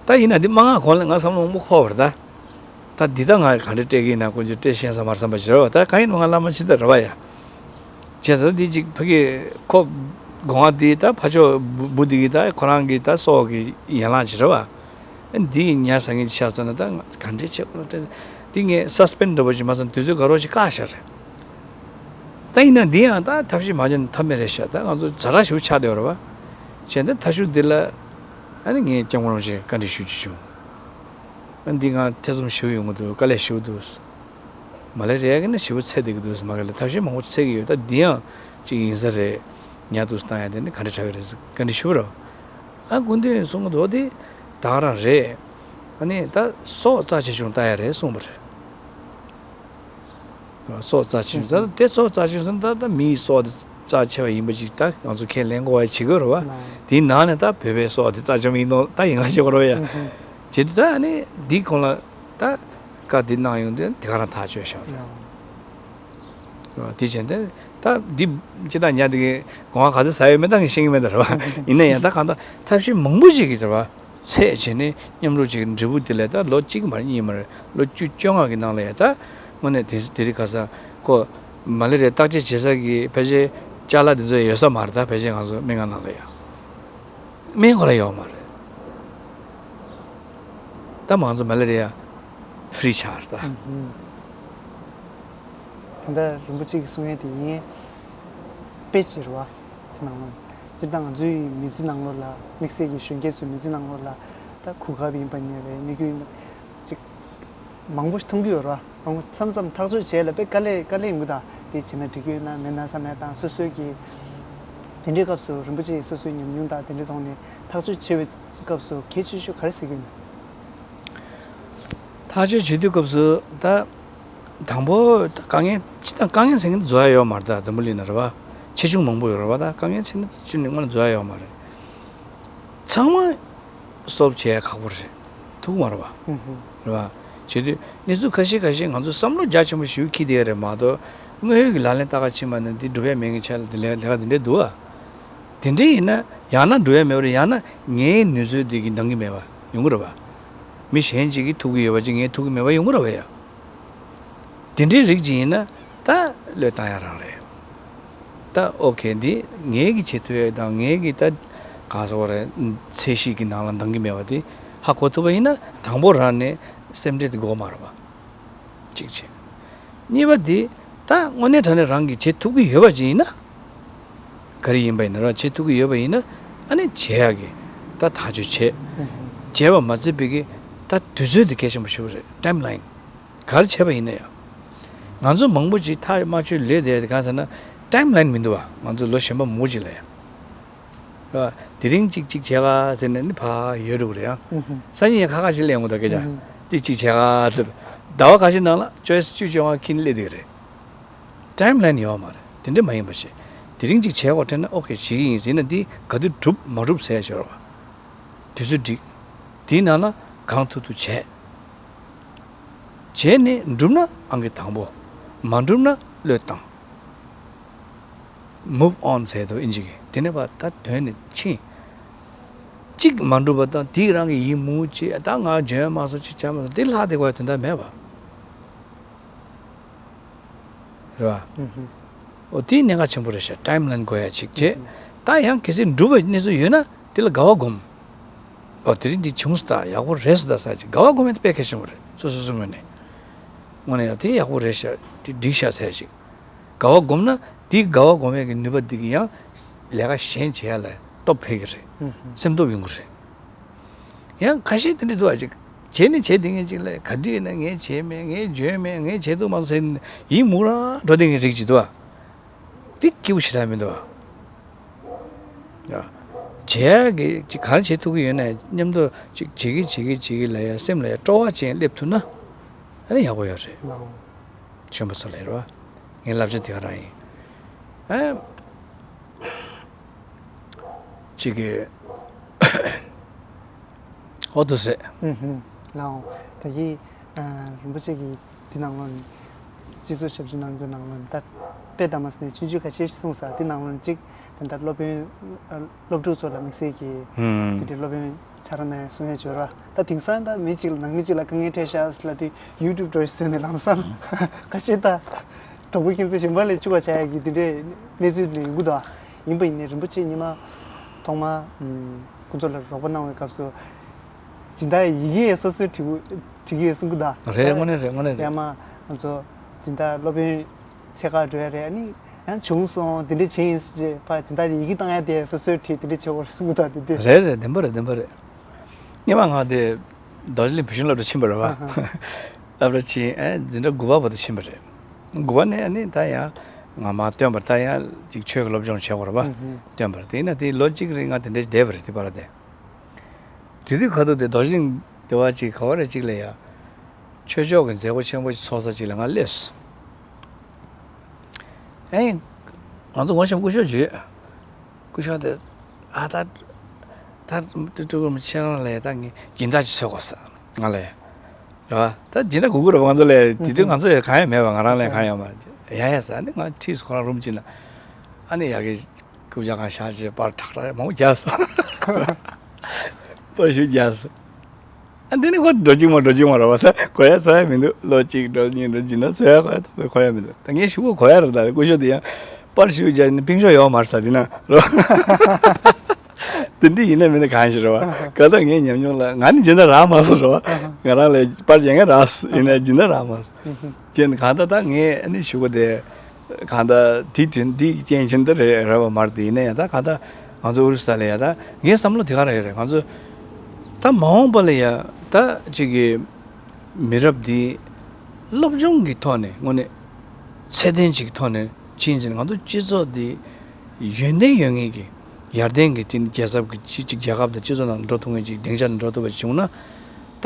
པ་རེད། ད་ཡིན་ན་འདི་མ་མངགས་གོང་ལ་ང་བསམ་བློ་མང་པོ་འཁོར་བ་རེད་ད། ད་འདི་ད་ང་ག་འདྲ་སྤྲད་ཀྱི་ཡིན་ན་ཁོ་ཚོས་སྤྲད་ཤེས་ས་མ་རེད་བསམ་པ་ཞིག་རེད་བ། ད་གང་ཡིན་ན་ང་བླ་མ་ཕྱིན་ད་རེད་བ་ཡ། བྱས་ཙང་འདི་ཅིག་ཕ་གི་ཁོ་སྒོ་ང་འདི་ད་ཕ་ཕྱོགས་འབུ་འབུ་འདི་གི་ད་ཁོ་རང་གི་ད་སྲོག་གི་ཡན་ལག་ཅིག་རེད་བ། ཨ་འདི་ཡི་ཉ་ཟ་མཁན་ཅིག་ཆགས་སོང་ན་ད་ང་ག་འདྲས་བྱེད་དགོས་ན་སྤྲད། འདི་ངས་སཱ་སི་པེན་འདྲ་པོ་ཅིག་མ་བཟོ་ན་དུས་ཚོད་ག་རོ་ཅིག་བཀག་བཞག་རེད། ད་ཡིན་ན་འདི་ཡང་ད་ཐབས་ཤེས་མ་བྱས་ན་ཐབས་མེད་རེད་ཤག་ད་ང་ཚོ་ཛ་དྲག་ཞེ་པོ་ཆགས་བསྡད་ཡོད་རེད་བ། བྱས་ན་ད་ཐབས་ཤུགས་འདི་ལ་ཨ་ནི་ངས་སྐྱབས་མགོན་རིན་པོ་ཆེ་བཀའ་འདྲི་ཞུ་རྒྱུ་བྱུང་། ཨ་འདི་ང་ཐེ་ཚོམ་ཞེ་པོ་ཡོང་གི་འདུག་དཀའ་ལས་ཞེ་པོ་འདུག་མ་ལེ་རི་ཡ་གི་ནི་ཞེ་པོ་འཚོལ་བསྡད་ཀྱི་འདུག་མ་གི་ལ་ཐབས་ཤེས་མང་པོ་འཚོལ་གྱི་ཡོད། ད་འདི་ཡང་ཅིག་ཡིན་ས་རེད། ཉ་དུ་བཏང་ཡ་དེ་ནི་ག་འདྲ་དྲག་གི་རེད་ཟེར་བཀའ་འདྲི་ཞུ་བ་རེད། ཨ་སྐུ་མདུན་གསུང་གི་འདུག་དེ་ད་ག་རང་རེད། ཨ་ནི་ད་སྲོག་རྩ་ཆེ་ཆུང་ལྟ་ཡ་རེད་གསུངས་པ་རེད། སྲོག་རྩ་ཆེ་ཆུང་ད་དེ་སྲོག་རྩ་ཆེ་ཆུང་ད་ད་མིའི་སྲོག་དེ་རྩ་ཆེ་བ་ཡིན་པ་ཅིག་ད་ང་ཚོ་ཁས་ལེན་དགོས་པ་བྱེད་དགོས་རེད་བ། དེའི་ནང་ནས་ད་བོད་པའི་སྲོག་དེ་རྩ་ཆེ་བ་ཡིན་ནོ་ད་ཡིན་ང་ཞེ་དགོས་རེད་བ་ཡ། བྱེད་དུས་ད་ཨ་ནི་འདི་ཁོང་ལ་ད་བཀའ་འདི་གནང་ཡོང་དུས་དེ་ག་རང་ཐག་ཆོད་ཤག་རེད། དེ་བྱས་ཏེ་ད་འདི་ཅི་ད་ཉ་དེ་གི་སྒོ་ང་ག་ཚོད་ཟ་ཡོད་མེད་ད་ངས་ཤེས་ཀྱི་མེད་ད་རེད་བ། ཡིན་ན་ཡང་ད་གང་ལྟར་ཐབས་ཤེས་མང་པོ་ཅིག་གིས་རེད་བ། ཚད་བྱས་ནས་མཉམ་རུབ་བྱས་ཀྱི་འབྲས་བུ་དེ་ལས་ད་ལོ་གཅིག་མ་རེད་གཉིས་མ་རེད་ལོ་བཅུ་བཅོ་ལྔ་གི་ནང་ལ་ཡ་ད་དངོས་གནས་དེ་དེ་རིང་ཁ་སང་ཁོ་མ་ལེ་རི་ཡ་བརྟག་དཔྱད་བྱེད་ས་གི་ཕལ་ཆེར་ཅ་ལག་དེ་ཚོ་ཡོད་ས་མ་རེད། ད་ཕལ་ཆེར་ང་ཚོ་སྨན་ཁང་ནང་ལ་ཡ་སྨན་ཁོ་རང་ཡོད་མ་རེད། ད་མང་ཚོ་མ་ལེ་རི་ཡ་ཕི་རི་ཆགས་རེད་ད། ད་ལྟ་རིན་པོ་ཆེ་གིས་གསུང་ཡས་དེ་ཡིན། དཔེ་ཅིག་རེད་བ། དེ་ནང་ལ་སྤྱིར་བཏང་ང་ཚོའི་མི་ཚེ་ནང་ལོགས་ལ་དམིགས་བསལ་གྱི་གཞོན་སྐྱེས་ཚོའི་མི་ཚེ་ནང་ལོགས་ལ་ད་གོ་སྐབས་ཡིན་པ་ཉེ་བའི་དམིགས་ཡུལ་ཅིག་མང་པོ་ཞིག་མཐོང་གི་ཡོད་རེད་བ། མང་པོ་མཚམས་མཚམས་ཐག་གཅོད་བྱས་ལ་དཔེ་དཀའ་ལས་དཀའ་ལས་ཡིན་གི་ད། དེ་བྱས་ན་འགྲིག་གི་ཡོད་ན་མེད་ན་བསམ་ཡ་དང་སོ་སོའི་གི་དེ་འདྲའི་སྐབས་སུ་རིན་པོ་ཆེ་སོ་སོའི་ཉམས་མྱོང་དང་དེ་འདྲའི་ཐོག་ནས་ཐག་གཅོད་བྱེད་པའི་སྐབས་སུ་གལ་ཆེ་ཤོས་ག་རེ་གཟིགས་ཀྱི་ཡོད་ན། ཐག་གཅོད་བྱེད་དུས་སྐབས་སུ་ད། དང་པོ་དཀའ་ངལ་ཅི་དང་དཀའ་ངལ་ཟེར་མཁན་འཛོལ་ཡ་ཡོད་མ་རེད། ད་འཛམ་བུ་གླིང་ན་རེད་བ། ཆེ་ཆུང་མང་པོ་ཡོད་རེད་བ། ད་དཀའ་ངལ་ཆེ་ན་ཆུང་ནས་སྔོན་ལ་འཛོལ་ཡ་ཡོད་མ་རེད། ཚང་མ་ སོལབ་བྱེད་ཡ་ཁག་པོ་རེད། ཐུག་མ་རེད་བ། ཨུ་ཧུ། རེད་བ། བྱེད་དུས་གནས་ཚུལ་ཁ་ཤས་ཁ་ཤས་ང་ཚོ་བསམ་བློ་རྒྱ་ཆེན་པོ་ཞིག་འཁྱེར་བསྡད་ཡ་རེད་མ་གཏོགས། དངོས་ཡོད་ཀྱི་ལག་ལེན་ལྟ་ག་ཕྱིན་པ་ན་འདི་འགྲུབ་ཡ་མེད་ངེས་ཆ་ལ་དེ་ལས་ལས་ཀ་དེ་འདྲས་འདུག་ཨ། དེ་འདྲས་ཡིན་ན་ཡང་ན་འགྲུབ་ཡ་མེད་པ་རེད། ཡང་ན་ངའི་ནུས་ཚོད་དེ་གི་འདང་གི་མེད་པ་ཡོང་གི་རེད་བ། མི་གཞན་ཅིག་གིས་ཐུག་གི་ཡོད་པ་ཅིག་ངས་ཐུག་གི་མེད་པ་ཡོང་གི་རེད་བ་ཡ། དེ་འདྲའི་རིགས་ཅིག་ཡིན་ན་ད་བློས་བཏང་ཡ་རང་རེད། ད་ཨོ་ཁེ་འདི་ངེད་ཀྱིས་བྱེད་ཐུབ་ཡ་དང་ངེད་ཀྱིས་ད་གང་ཟེར་བ་རེད། ཚད་གཞི་གི་ནང་ལ་འདང་གི་མེད་པ་དེ་ཧ་གོ་ཐུབ་པ་ཡིན་ན་དང་པོ་རང་ནས་སེམས་ཁྲལ་དེ་དགོས་མ་རེད་པ། གཅིག་བྱས། གཉིས་པ་དེ་ད་དངོས་གནས་དྲང་གནས་རང་གིས་བྱེད་ཐུབ་ཀྱི་ཡོད་པ་ཅིག་ཡིན་ན། ག་རེ་ཡིན་པ་ཡིན་ན་རང་བྱེད་ཐུབ་ཀྱི་ཡོད་པ་ཡིན་ན་ཨ་ནི་བྱེད་ཡ་གི་ད་ཐག་གཅོད་བྱེད། བྱས་པ་མ་ཚད་པའི་གི་ད་དུས་ཚོད་དེ་གལ་ཆེན་པོ་ཞིག་རེད། ཊའིམ་ལའིན། ག་རེ་བྱས་པ་ཡིན་ན་ཡང་། ང་ཚོ་མང་པོ་ཅིག་ཐག་མ་ཆོད་ལས་བསྡད་དེ་གང་ཟེར་ན་ཊའིམ་ལའིན་མི་འདུག་བ། ང་ཚོ་ལོ་གཞོན་པ་མང་པོ་ཅིག་ལ་ཡང་། ར་དེ་རིང་གཅིག་གཅིག་བྱས་ག་ཟེར་ནས་ནི་ཕ་ཡོད་རུག་རེད་ཡང་། སང་ཉིན་ཡང་ཁ་ཁ་ཞིག་ལས་ཡོང་གི་འདུག་སྐད་ཆ། དེ་གཅིག་བྱས་ག་ཟེར། ཟླ་བ་ཁ་ཤས་ནང་ལ་ཅོའི་སི་བཅུ་བཅོ་ལྔ་ཁྱིན་སླེབས་བསྡད་ཀྱི་རེད། ཊའིམ་ལའིན་ཡོད་མ་རེད། དེ་འདྲ་མ་ཡིན་པ་ཞིག་དེ་རིང་གཅིག་བྱས་ག་དྲན་ན་ཨོ་ཁེ་བྱེད་ཀྱི་ཡིན་ཟེར་ན་འདི་ག་དུས་འགྲུབ་མ་འགྲུབ་ཟེར་ཡ་ཅིག་ཡོད་རེད་བ། དུས་ཚོད་འགྲིག་དེའི་ནང་ལ་གང་ཐུབ་ཐུབ་བྱས། བྱས་ནས་འགྲུབ་ན་ཨང་ཀི་དང་པོ། མ་འགྲུབ་ན་བློས་བཏང་། མུབ་ཨོན་ཟེར་དུས་ཨིན་ཇི་གི་དེ་ནས་ཕར་ད་དོན་ནས་ཕྱིན། གཅིག་མ་འགྲུབ་པ་དང་དེ་རང་གི་ཡིད་མུག་ཅིག་ད་ང་འཇོན་མ་སོང་ཅིག་བྱ་མ་སོང་དེ་ལྷག་བསྡད་དགོས་ཡ་དོན་དག་མེད་པ། རེད་བ། ཨོ་དེའི་གནད་འགག་ཆེན་པོ་རེད་ཤག་ཊའིམ་ལའིན་དགོས་ཡ་ཅིག་བྱས། ད་ཡང་གལ་སྲིད་འགྲུབ་པའི་གནས་ཚུལ་ཡོད་ན་དེ་ལ་དགའ་བ་སྒོམ། ཨོ་དེ་རིང་འདི་བྱུང་སོང་ད་ཡག་པོ་རེད་སོང་ད་ཟེར་ཅིག་དགའ་བ་སྒོམ་ཡ་དེ་དཔེ་གལ་ཆེན་པོ་རེད། སོ་སོ་སོ་ངོས་ནས། དངོས་གནས་ཡང་དེ་ཡག་པོ་རེད་ཤག་དེ་འགྲིག་ཤག་ཟེར་ཅིག་དགའ་བ་སྒོམ་ན་དེའི་དགའ་བ་སྒོམ་ཡ་གི་ནུས་པ་འདི་གིས་ཡང་ལས་ཀ་གཞན་བྱེད་ཡ་ལ་སྟོབས་འཕེལ་གི་རེད། སེམས་སྟོབས་ཡོང་གི་རེད། ཡང་ཁ་ཤས་དེ་འདྲ་འདུག་ཨ་ཅིག་བྱས་ནས་བྱས་བསྡད་མཁན་ཅིག་ལ་ག་དུས་ཡིན་ན་ངས་བྱས་མེད་ངས་འཇོན་མེད་ངས་བྱས་ཐུབ་མ་སོང་ཟེར་ནས་ཡིད་མུག་རང་འགྲོ་བསྡད་མཁན་རིགས་ཅིག་འདུག་ཨ། དེ་སྐྱིད་པོ་ཞེ་དྲག་མི་འདུག་ཨ། ཡ། བྱས་གི་ཅིག་ག་རེ་བྱེད་ཐུབ་ཀྱི་ཡོད་ན་མཉམ་དུ་ཅིག་བྱེད་ཀྱི་བྱེད་ཀྱི་བྱེད་ཀྱི་ལ་ཡ་སེམས་ལ་ཡ་སྤྲོ་བ་ཅན་སླེབས་ཐུབ་ན་ཨ་ནི་ཡག་པོ་ཡོད་རེད། ལའོ། གཞོན་པ་ཚོ་ལ་རེད་བ། ངའི་བསླབ་བྱ་དེ་ག་རང་ཡིན། ཨ། གཅིག་གི་ཨོ་དུ་སེ། ཨུ་ཧུ། ལའོ། ད་གི་ཨ་རིན་པོ་ཆེ་གིས་འདི་ནང་ལོགས་ནས་སྤྱི་ཚོགས་ཞབས་ཞུ་གནང་རྒྱུ་ནང་ལོགས་ནས་ད་དཔེ་ད་མ་སི་ནས་ཆུང་ཆུང་ཁ་ཤས་ཤིག་གསུངས་ས་འདི་ནང་ལོགས་ནས་གཅིག་ད་ལྟ་སློབ་དཔོན་ཨ་སློབ་ཕྲུག་ཚོ་ལ་དམིགས་བསལ་གྱི་ཧུམ། དེ་འདྲའི་སློབ་དཔོན་ཆ་ར་ནས་གསུང་ཡ་འབྱོར་བ་ད་དེང་སང་ད་མི་གཅིག་ལ་ནང་མི་གཅིག་ལ་དཀའ་ངལ་འཕྲད་ཤག་ཟེར་ལབ་དུས་ཡུ་ཊུབ་འགྲོ་ཞིག་བཟོས་ནས་ལམ་སང་ཁ་ཤས་ད་གྲོགས་པོ་ཁྱིམ་མཚེས་གཞན་པ་ལས་བཅུག་པ་བྱ་ཡ་གི་དེ་འདྲའི་གནས་ཚུལ་ལས་ཡོང་གི་འདུག་ཡིན་པ་ཡིན་ནའི་རིན་པོ་ཆེ་ཉི་མ་ཐོག་མ་ཁོང་ཚོ་ལ་རོགས་པ་གནང་བའི་སྐབས་སུ་སྦྱིན་བདག་ཡི་གེ་སོ་སོས་བྲིས་བྲིས་ཀྱི་ཡོད་གསུང་གི་འདུག་རེད། དངོས་གནས་རེད། དངོས་གནས་རེད། ཡང་མ་ང་ཚོ་སྦྱིན་བདག་སློབ་དཔོན་འཚོལ་ག་འགྲོ་ཡ་རེད། ཨ་ནི་ཡང་བྱུང་སོང་དེ་འདྲས་བྱས་ཡིན་ཟེར་བྱས་ཕར་སྦྱིན་བདག་ཡི་གེ་བཏང་ཡ་དེ་སོ་སོས་བྲིས་དེ་འདྲས་བྱེད་དགོས་རེད་གསུང་གི་འདུག་དེ་དུས། རེད་རེད། བདེན་པ་རེད། བདེན་པ་རེད། སྔོན་མ་ང་དེ་རྡོ་རྗེ་གླིང་བུ་ཆུང་སློབ་གྲྭ་ཕྱིན་པ་རེད་བ། ཨ་ཧ། སློབ་གྲྭ་ཕྱིན་ཨེ་འཛིན་གྲྭ་དགུ་པ་བར་དུ་ཕྱིན་པ་རེད། དགུ་པ་ནས་ཨ་ནི་ད་ཡང་ང་མར་སྟོན་པར་ད་ཡང་ཅིག་ཆོས་ཀྱི་སློབ་སྦྱོང་བྱེད་དགོས་རེད་བ། ཨ་ཧ། སྟོན་པར་དེ་ཡིན་ན་དེ་ལོ་གཅིག་རིང་ང་དེ་འདྲས་བསྡད་པ་རེད། དེ་བར་དེ། དེ་དུས་ཁ་ཐུག་དེ་རྡོ་རྗེ་གླིང་དེ་བ་ཅིག་ག་བ་རེ་ཅིག་ལ་ཡ། ཆོས་ཕྱོགས་ཀྱི་མཛད་སྒོ་ཆེན་པོ་ཞིག་ཚོགས་ས་ཅིག་ལ་ང་སླེབས་སོང་། ཨེ། ང་ཚོ་ངོ་ཤེས་སྐུ་ཞབས་ཅིག་སྐུ་ཞབས་དེ། ཨ་ད། ད་ཏུ་ཀྲུ་གུ་མི་ཁྱེད་རང་ལ་ཡ་ད་ངས་སྦྱིན་བདག་ཅིག་འཚོལ་དགོས་ས། ང་ལ་ཡ། རེད་བ། ད་སྦྱིན་བདག་དགོས་ཀྱི་རེད་བ་ང་ཚོ་ལ་ཡ་དེ་དུས་ང་ཚོ་ཡ་གང་ཡང་མེད་པ་ང་རང་ལ་ཡ་གང་ཡང་མ་རེད། ཡ་ཡ་ཟེར་ཨ་ནི་ང་ཁྲིད་སོང་ཁོ་རང་རུམ་གཅིག་ན། ཨ་ནི་ཡ་གི་སྐུ་བཅར་ཁང་བཞག་བྱས་པར་ཁྲག་ཁྲག་མང་པོ་བརྒྱབ་སོང་། པར་ཞིག་བརྒྱབ་སོང་། ཨ་འདི་ནི་ཁོ་འགྲོ་གཅིག་མ་འགྲོ་གཅིག་མ་རེད་བ། ད་གོ་ཡ་ཚོར་ཡ་མི་འདུག་ལོ་གཅིག་འགྲོ་གཉིས་འགྲོ་སྦྱིན་བདག་འཚོལ་ཡ་གོ་ཡ་ད་གོ་ཡ་མི་འདུག་ད་ངས་ཞུ་གོ་གོ་ཡ་རེད། ད་སྐུ་ཞབས་དེ་ཡང་པར་ཞིག་བརྒྱབ་ནས་ཕིང་ཤོག་ཡོད་མ་རེད་ས་འདི་ན་རེད་བ། དེ་འདྲ་ཡིན་ན་མིན་ན་གང་ཞིག་རེད་བ། ག་ད་ངའི་ཉམས་མྱོང་ལ་ང་ནི་སྦྱིན་བདག་རག་མ་སོང་རེད་བ། ང་རང་ལ་པར་རྒྱག་མཁན་རག་སོང་ཡིན་ན་སྦྱིན་བདག་རག་མ་སོང་། བྱས་ནས་གང་ལྟར་ད་ངས་ཨ་ནི་ཞུ་གོ་དེ། གང་ལྟར་དེ་དུས་འདི་རྐྱེན་བྱས་ནས་རེད་རེད་བ་མ་རེད་དེ་ཡིན་ན་ཡང་ད་གང་ལྟར་ང་ཚོ་ཨོ་རི་ས་ལ་ཡ་ད་ངའི་བསམ་བློ་དེ་ག་རང་ཡོད་རེད། ང་ཚོ་ད་མ་འོངས་པ་ལ་ཡ་ད་ཅིག་གི་མི་རབས་འདི་སློབ་སྦྱོང་གི་ཐོག་ནས་དངོས་གནས་ཚད་ལྡན་ཅིག་གི་ཐོག་ནས་ཕྱིན་ཙང་ང་ཚོ་སྤྱི་ཚོགས་འདི་ཡོན་ཏན་ཡོད་ངེས་ཀྱི་ཡར་ལྡན་གྱི་དེ་རྒྱལ་ཚབ་ཀྱི་ཅིག་ཅིག་རྒྱལ་ཁབ་དང་སྤྱི་ཚོགས་ནང་འགྲོ་ཐུབ་ངེས་ཅིག་སྡིངས་ཆ་ལ་འགྲོ་ཐུབ་པ་ཅིག་བྱུང་ན་ད་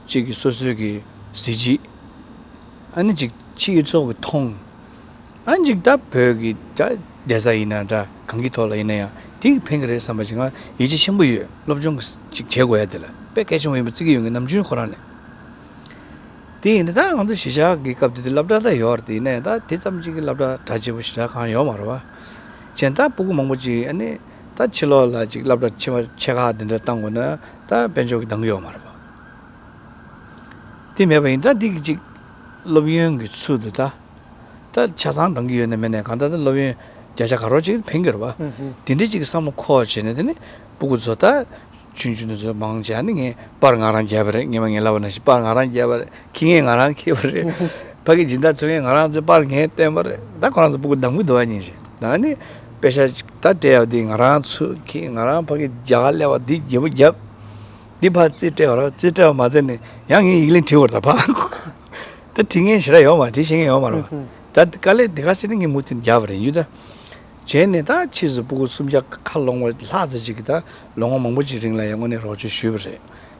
ཅིག་གི་སོ་སོའི་གི་གཟི་བརྗིད། ཨ་ནི་ཅིག་སྤྱི་ཚོགས་ཀྱི་མཐོང་། ཨ་ནི་ཅིག་ད་བོད་ཀྱི་ད་བསྡད་ས་ཡིན་ན་འདྲ་གང་གི་ཐོག་ལ་ཡིན་ན་ཡང་ དེ་གིས་ཕན་གི་རེད་བསམ་པ་ཅིག་ང་ཡིད་ཆེས་ཆེན་པོ་ཡོད། སློབ་སྦྱོང་ཅིག་བྱེད་དགོས་ཡ་དེ་ལ་དཔེ་གལ་ཆེན་པོ་ཡིན་པ་བརྩི་གི་ཡོད། ངས་ནམ་རྒྱུན་ཁོ་རང་ནས། དེ་ཡིན་དུས་ད་ང་ཚོ་གཞིས་ཆགས་ཀྱི་སྐབས་དེ་དུས་སློབ་གྲྭ་ད་ཡོད་རེད། དེ་ཡིན་ན་ཡང་ད་དེ་ཙམ་ཅིག་གི་སློབ་གྲྭ་གྲ་རྒྱས་པོ་ཞེ་དྲག་གང་ཡོད་མ་རེད་བ། གཞན་ད་སྤུ་གུ་མང་པོ་ཅིག་ཨ་ནི་ད་ཕྱི་ལོགས་ལ་ཅིག་སློབ་གྲྭ་ཆེ་བ་ཆེ་ཁག་འདི་འདྲ་བཏང་དགོས་ན་ད་དཔལ་འབྱོར་གྱི་འདང་གི་ཡོད་མ་རེད་བ། དེ་མེད་པ་ཡིན་ད་འདི་གི་ཅིག་སློབ་ཡོན་གྱི་ཚུལ་དུ་ད། ད་ཆ་ཚང་འདང་གི་ཡོད་ན་མེད་ན་གང་ལྟར་ད་སློབ་ཡོན་བརྒྱ་ཆ་ག་རོ་ཅིག་ཕན་གྱི་རེད་བ། ཨུ་ཧུ། དེ་འདྲའི་ཅིག་བསམ་བློ་འཁོར་བྱས་ནས་དེ་ནི་སྤུ་གུ་ཚོ་ད་ཆུང་ཆུང་དེ་ཚོ་མང་ཆེ་ནི་ངས་པར་ང་རང་བརྒྱབ་པ་རེད། ངས་མ་ངས་ལབ་པ་ནང་བཞིན་པར་ང་རང་བརྒྱབ་པ་རེད། ཁྱི་ངན་ང་རང་ཁྱེར་བ་རེད། ཕ་གི་སྦྱིན་བདག་ཚོ་ངས་ང་རང་ཚོའི་པར་ངས་བཏོན་པ་རེད། ད་ཁོ་རང་ཚོ་སྤུ་གུ་འདང་གི་འདུག་བ་ཉིན་ཞིག་ད་ནི་པེ་ཤ་ཅིག་ད་སྤྲད་ཡག་དེ་ང་རང་ཚོ་ཁྱི་ང་རང་ཕ་གི་རྒྱ་གར་སླེབས་པ་འདི་རྒྱལ་པོ་བརྒྱབ། འདི་ཕར་རྩིས་སྤྲད་པ་ར་རྩིས་སྤྲད་པ་མ་ཚད་ནས་ཡང་ངས་ཡིག་ལན་བྲིས་པར་ད་ཕ། ད་བྲིས་མཁན་ཞེ་དྲག་ཡོད་མ་རེད། བྲིས་ཤེས་མཁན་ཡོད་མ་རེད་བ། ད་དཀའ་ལས་དེ་ག་ཟེར་ནས་ངས་མུ་མཐུད་རྒྱག་པ་རེད་ཡུལ་ད། བྱས་ནས་ད་ཕྱིས་སུ་སྤུ་གུ་སུམ་བརྒྱ་ཁ་ལོངས་པ་ལྷག་ཙམ་ཅིག་གིས་ད་ལོ་ངོ་མང་པོ་ཅིག་རིང་ལ་ཡང་དངོས་གནས་རོགས་སྐྱོར་ཞུས་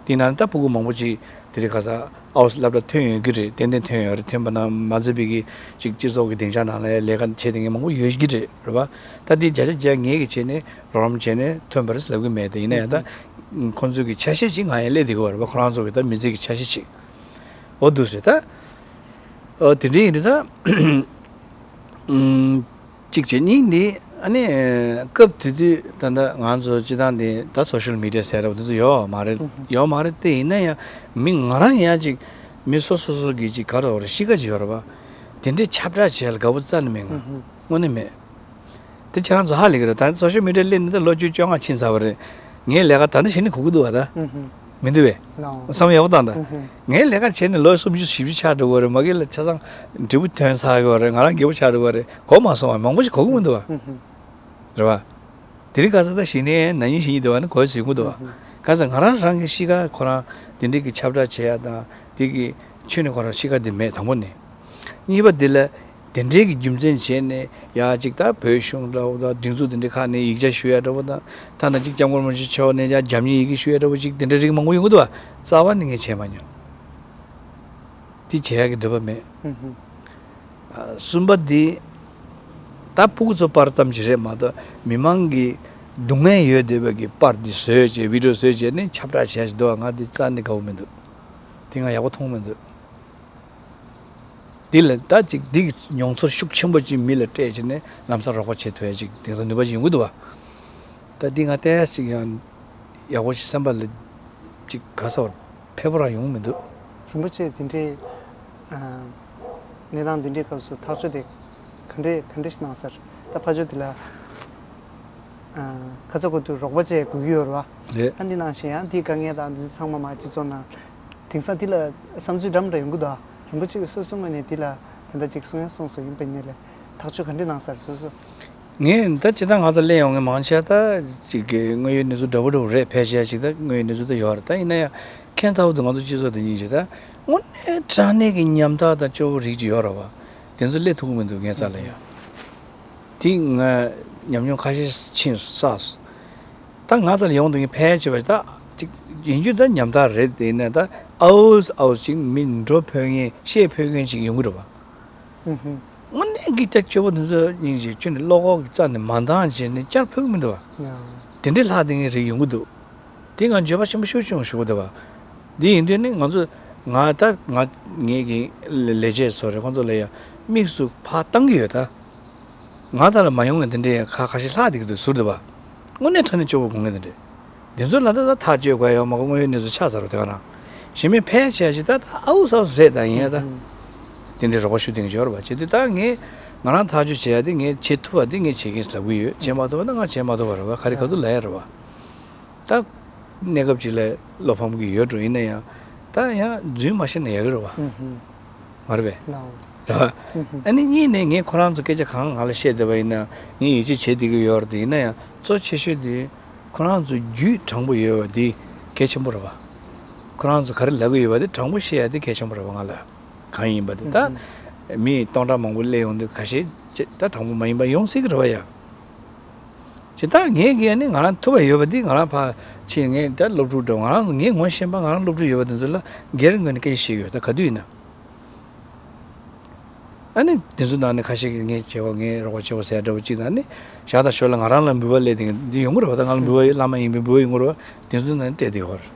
པ་རེད། དེ་ན་ད་སྤུ་གུ་མང་པོ་ཅིག་དེ་རིང་ཁ་སང་ཨའོ་སློབ་གྲྭ་ཐོན་ཡོད་ཀྱི་རེད། ཏན་ཏན་ཐོན་ཡོད་རེད། ཐོན་པ་ན་མ་ཚད་པའི་གི་ཅིག་སྤྱི་ཚོགས་ཀྱི་སྡིངས་ཆ་ནང་ལ་ལས་ཀ་བྱེད་བསྡད་མཁན་མང་པོ་ཡོད་ཀྱི་རེད་རེད་བ། ད་དེ་བརྒྱ་ཆ་བརྒྱ་ངེད་ཀྱིས་བྱས་ནས་རོགས་རམ་བྱས་ནས་ཐོན་པ་རེད་ལབ་ཀྱི་མེད། དེ་ཡིན་ན་ཡང་ད་ཁོང་ཚོའི་གི་ཆ་ཤས་ཅིག་ང་ཡང་སླེབས་བསྡད་ཀྱི་ཡོད་རེད་བ། ཁོ་རང་ཚོ་གི་ད་མི་ཚེ་གི་ཆ་ཤས་ཅིག་འོ་འདུག་ཟེར་ད། འོ་དེ་འདྲ་ཡིན་དུས་ད། གཅིག་བྱས་གཉིས་ནི་ཨ་ནི་སྐབས་དེ་དུས་ད་ལྟ་ང་ཚོ་སྤྱི་བཏང་འདི་ད་སོ་ཤལ་མི་ཌི་ཡ་ཟེར་རབས་དེ་ཚོ་ཡོད་མ་རེད། ཡོད་མ་རེད། དེ་ཡིན་ན་ཡང་མི་ང་རང་ཡང་ཅིག་མི་སོ་སོ་སོ་གི་ཅིག་ག་རེ་རེད་གཤིས་ཀ་ཅིག་ཡོད་རེད་བ། དེ་འདྲའི་ཁྱབ་བསྒྲགས་བྱེད་ཡ་ལ་དགའ་པོ་རྩ་ནས་མེད་ང་། དངོས་གནས་མེད། དེ་ཁྱེད་རང་ཚོ་ཧ་ལས་ཀྱི་རེད། ད་སོ་ཤལ་མི་ཌི་ཡ་སླེབས་ནས་ད་ལོ་བཅུ་བཅོ་ལྔ་ཕྱིན་ཚར་བ་རེད། ངའི་ལས་ཀ་ད་ལྟ་བྱེད་ནས་གོ་གི་འདུག་བ་ད། མི་འདུག་བས། བསམ་ཡག་པོ་བཏང་ད། ངའི་ལས་ཀ་བྱས་ནས་ལོ་སུམ་ཅུ་བཞི་བཅུ་ཆགས་འགྲོ་གི་རེད། མ་གི་ལ་ཆ་ཚང་འབྲས་བུ་ཐོན་ཚར་གི་རེད། ང་རང་རྒད་པོ་ཆགས་འགྲོ་གི་རེད། གོ་མ་སོང་བ་མང་པོ་ཞིག་གོ་གི་མི་འདུག་བ། རེད་བ། དེ་རིང་ཁ་སང་ད་གཞི་ནས་ན་ནིང་གཞེས་ནིང་དེ་བ་ནི་གོ་ཟིན་གི་འདུག་བ། ག་ས་ང་རང་རང་གི་གཤིས་ཀ་ཁོ་རང་དེ་འདྲས་ཀྱི་ཁྱབ་བསྒྲགས་བྱེད་ཡ་དང་དེ་གི་ཆོས་ནི་ཁོ་རང་གཤིས་ཀ་དེ་མེད་དང་པོ་ནས། གཉིས་པ་འདི་ལ་དེ་འདྲའི་གི་རྒྱུ་མཚན་བྱས་ནས་ཡ་གཅིག་ད་བོད་གཞུང་འདྲ་བོ་དང་སྒྲིག་འཛུགས་དེ་འདྲའི་ཁག་ནས་ཡིག་ཆ་ཞུ་ཡ་འདྲ་བོ་དང་ད་ནང་གཅིག་སྐྱབས་མགོན་རིན་པོ་ཆེ་མཆོག་ནས་ཡ་རྒྱབ་གཉེར་ཡི་གེ་ཞུ་ཡ་འདྲ་བོ་ཅིག་དེ་འདྲའི་རིགས་མང་པོ་ཡོང་གི་འདུག་བ། རྩ་བ་ནས་ངས་བྱས་མ་མྱོང་། དེ་བྱེད་ཡ་གི་འདོད་པ་མེད། ཨ་གསུམ་པ་འདི་ད་སྤུ་གུ་ཚོ་པར་ཙམ་ཞིག་རེད་མ་གཏོགས་མི་མང་གི་སྡུག་བསྔལ་ཡོད་བསྡད་པ་གི་པར་འདི་བཟོས་བྱས་བི་ཌི་ཡོ་བཟོས་བྱས་ནས་ཁྱབ་བསྒྲགས་བྱེད་ཡ་ཞིག་འདུག་བ། ང་འདི་རྩ་ནས་དགའ་བོ་མི་འདུག་དེ་ང་ཡག་པོ་མཐོང་མི་འདུག་འདི་ལ་ད་ཅིག་འདི་གི་མྱོང་ཚོར་ཤུགས་ཆེན་པོ་ཅིག་མི་ལ་སྤྲད་བྱས་ནས་ལམ་སང་རོགས་པ་བྱེད་ཐུབ་ཡ་ཅིག་དེང་སང་ནུས་པ་ཅིག་ཡོང་གི་འདུག་བ། ད་འདི་ང་ཏོག་ཙམ་ཅིག་ཡང་ཡག་པོ་ཞིག་བསམ་པ་ལ་ཅིག་ག་ས་བར་ཕེབས་པོ་རང་ཡོང་མི་འདུག་རིན་པོ་ཆེ་འདི་འདྲའི་ཨ་གནས་སྟངས་འདི་འདྲའི་སྐབས་སུ་ཐག་གཅོད་དེ་ག་འདྲས་ག་འདྲས་ཞིག་གནང་ས་རེད། ད་ཕར་ཕྱོགས་འདི་ལ་ཨ་ཁ་ཚ་དགོས་དུས་རོགས་པ་བྱེད་དགོས་ཀྱི་ཡོད་རེད་བ། རེད། ཨ་འདི་ནང་བཞིན་ཡང་འདིའི་དཀའ་ངལ་དང་འདི་ཚང་མ་མ་སྤྱི་ཚོགས་ནང་དེང་སང་འདི་ལ་བསམ་ཚུལ་འདྲ་མི་འདྲ་ཡོང་གི་འདུག་རིན་པོ་ཆེ་གིས་སོ་སོའི་ངོས་ནས་འདི་ལ་དེ་འདྲ་ཅིག་གསུང་ཡ་གསུངས་སོང་། ཡིན་པ་ཡིན་ནའི་ལས་ཐག་གཅོད་ག་འདྲས་གནང་ས་རེད་སོ་སོ། ངས་ད་ཅི་ད་ང་ཚོ་སླེབས་ཡོང་མཁན་མང་ཆེ་ད་ཅིག་གི་དངོས་ཡོད་གནས་ཚུལ་འདྲ་པོ་འདྲ་པོ་རེད། ཕལ་ཆེར་ཅིག་ད་དངོས་ཡོད་གནས་ཚུལ་ད་ཡོད་རེད། ད་ཡིན་ན་ཡང་ཁྱད་མཚར་པོ་འདུག་ང་ཚོ་སྤྱི་ཚོགས་འདི་ཉིད་ཅིག་ད་དངོས་གནས་དྲང་གནས་ཀྱི་ཉམ་ཐག་དང་སྐྱོ་བོ་རིགས་ཅིག་ཡོད་རེད་བ། དེ་ཚོ་སླེབས་ཐུབ་ཀྱི་མི་འདུག་ངའི་རྩ་ལ་ཡང་། དེ་ང་ཉམས་མྱོང་ཁ་ཤས་ཕྱིན་བསགས་སོང་། ད་ང་ཚོ་ལ་ཡོང་དུས་ངས་ཕལ་ཆེ་བ་ད་ཅིག་ཡིན་རྒྱུ་ད་ཉམ་ཐག་རེད། དེ་ཡིན་ན་ད་ཨའུ་ཨའུ་ཅིག་མི་འགྲོ་ཕོད་མཁན་བཤད་ཕོད་མཁན་ཅིག་ཡོང་གི་རེད་བ། དངོས་གནས་ཀྱི་ད་སྐྱོ་པོ་འདི་ཚོ་སྙིང་རྗེ་ཁྱོད་ནི་བློ་ཁོག་གི་རྩ་ནས་མ་འདང་བྱས་ནས་བསྐྱར་ཕོད་ཀྱི་མི་འདུག་བ། དེ་འདྲའི་ལྷག་བསྡད་མཁན་རིགས་ཡོང་གི་འདུག་དེ་ང་འགྱོད་པ་ཆེན་པོ་ཤུགས་ཆེན་པོ་ཞུ་གི་འདུག་བ། འདི་ཡིན་དུས་ནི་ང་ཚོ་ང་ད་ང་ངེད་ཀྱི་ལས་བྱེད་ཚོ་རེད། ཁོང་ཚོ་ལ་ཡང་དམིགས་སུ་ཕར་བཏང་གི་ཡོད་ད། ང་ད་ལ་མ་ཡོང་ངས་འདི་འདྲའི་ཁ་ཁ་ཤས་ལྷག་བསྡད་ཀྱི་འདུག་ཟུར་འདུག་བ། དངོས་གནས་དྲང་གནས་སྐྱོ་པོ་དགོངས་ངེས་འདི་འདྲའི། འདི་ཚོ་ལ་ད་ད་ཐག་གཅོད་དགོས་ཡོད་མ་གོ་དངོས་ཡོད་གནས་ཚུལ་ཆགས་ཚར་བ་དེ་ག་རང་། གཞན་མའི་ཕལ་ཆེ་ཞིག་ད་ད་ཨའུ་ས་ཨའུ་རེད་ད་ཡིན་ཡ་ད། དེ་འདྲའི་རོགས་པ་ཞུ་དེང་འབྱོར་བ་བྱེད་དུས་ད་ངས་ང་རང་ཐག་གཅོད་བྱེད་ཡ་དེ་ངས་བྱེད་ཐུབ་པ་དེ་ངས་བྱེད་ཀྱིན་ལབ་ཀྱི་ཡོད། བྱེད་མ་ཐུབ་པ་ན་ང་བྱེད་མ་ཐུབ་པ་རེད་བ། ག་རེ་ག་ཐུབ་ལབ་ཡ་རེད་བ། ད་གནས་སྐབས་ཅིག་ལ་བློ་ཕམ་གྱི་ཡོད་འགྲོ། ཡིན་ན་ཡང་ད་ཡང་རྫུན་མ་བཤད་ན་ཡག་གི་རེད་བ། མ་རེད་པས། རེད་བ། ཨ་ནི་གཉིས་ནས་ངས་ཁོ་རང་ཚོ་སྐད་ཆ་གང་ང་ལ་བཤད་བསྡད་པ་ཡིན་ན་ངས་ཡིད་ཆེས་བྱེད་བསྡད་ཀྱི་ཡོད་རེད། ཡིན་ན་ཡང་གཙོ་ཆེ་ཤོས་དེ་ཁོ་རང་ཚོ་རྒྱུད་དྲང་པོ་ཡོད་པ་དེ་གལ་ཆེན་པོ་རེད་བ། ཁོ་རང་ཚོ་ག་རེ་ལབ་ཀྱི་ཡོད་པ་དེ་དྲང་པོ་བཤད་ཡ་དེ་གལ་ཆེན་པོ་རེད་བ། ང་ལ་གང་ཡིན་པ་དེ་ད་མི་སྟོང་ཕྲག་མང་པོ་སླེབས་ཡོང་དུས་ཁ་ཤས་ཅིག་ད་དྲང་པོ་མ་ཡིན་པ་ཡོང་སྲིད་ཀྱི་རེད་བ་ཡ། ཇི་ལྟར་ངས་གིས་ནི་ང་རང་ཐུབ་པ་ཡོད་པ་འདི་ང་རང་ཕར་ཕྱིན་ངས་ད་སློབ་ཕྲུག་འགྲོ་ང་རང་ངས་ངོ་ཤེས་པ་ང་རང་སློབ་ཕྲུག་ཡོད་པ་འདི་ཚོ་ལ་སྒེར་ངོས་ནས་སྐད་ཆ་བཤད་ཀྱི་ཡོད། ད་ག་དུས་ཡིན་ན། ཨ་ནི་དེ་ཚོ་ནང་ནས་ཁ་ཤས་ཀྱིས་ངས་བྱེད་པ་ངས་རོགས་པ་བྱེད་པ་ཟེར་འདྲ་པོ་གཅིག་དང་ནི་ཞག་དང་ཞོར་ལ་ང་རང་ལ་འབུལ་བ་སླེབས་དེ་འདི་ཡོང་གི་རེད་པ། ད་ང་ལ་འབུལ་བ་བླ་མ་ཡིན་པའི་འབུལ་བ་ཡོང་གི་རེད་པ། དེ་ཚོ་ནང་ནས་སྤྲད་བསྡད་ཡོད་རེད།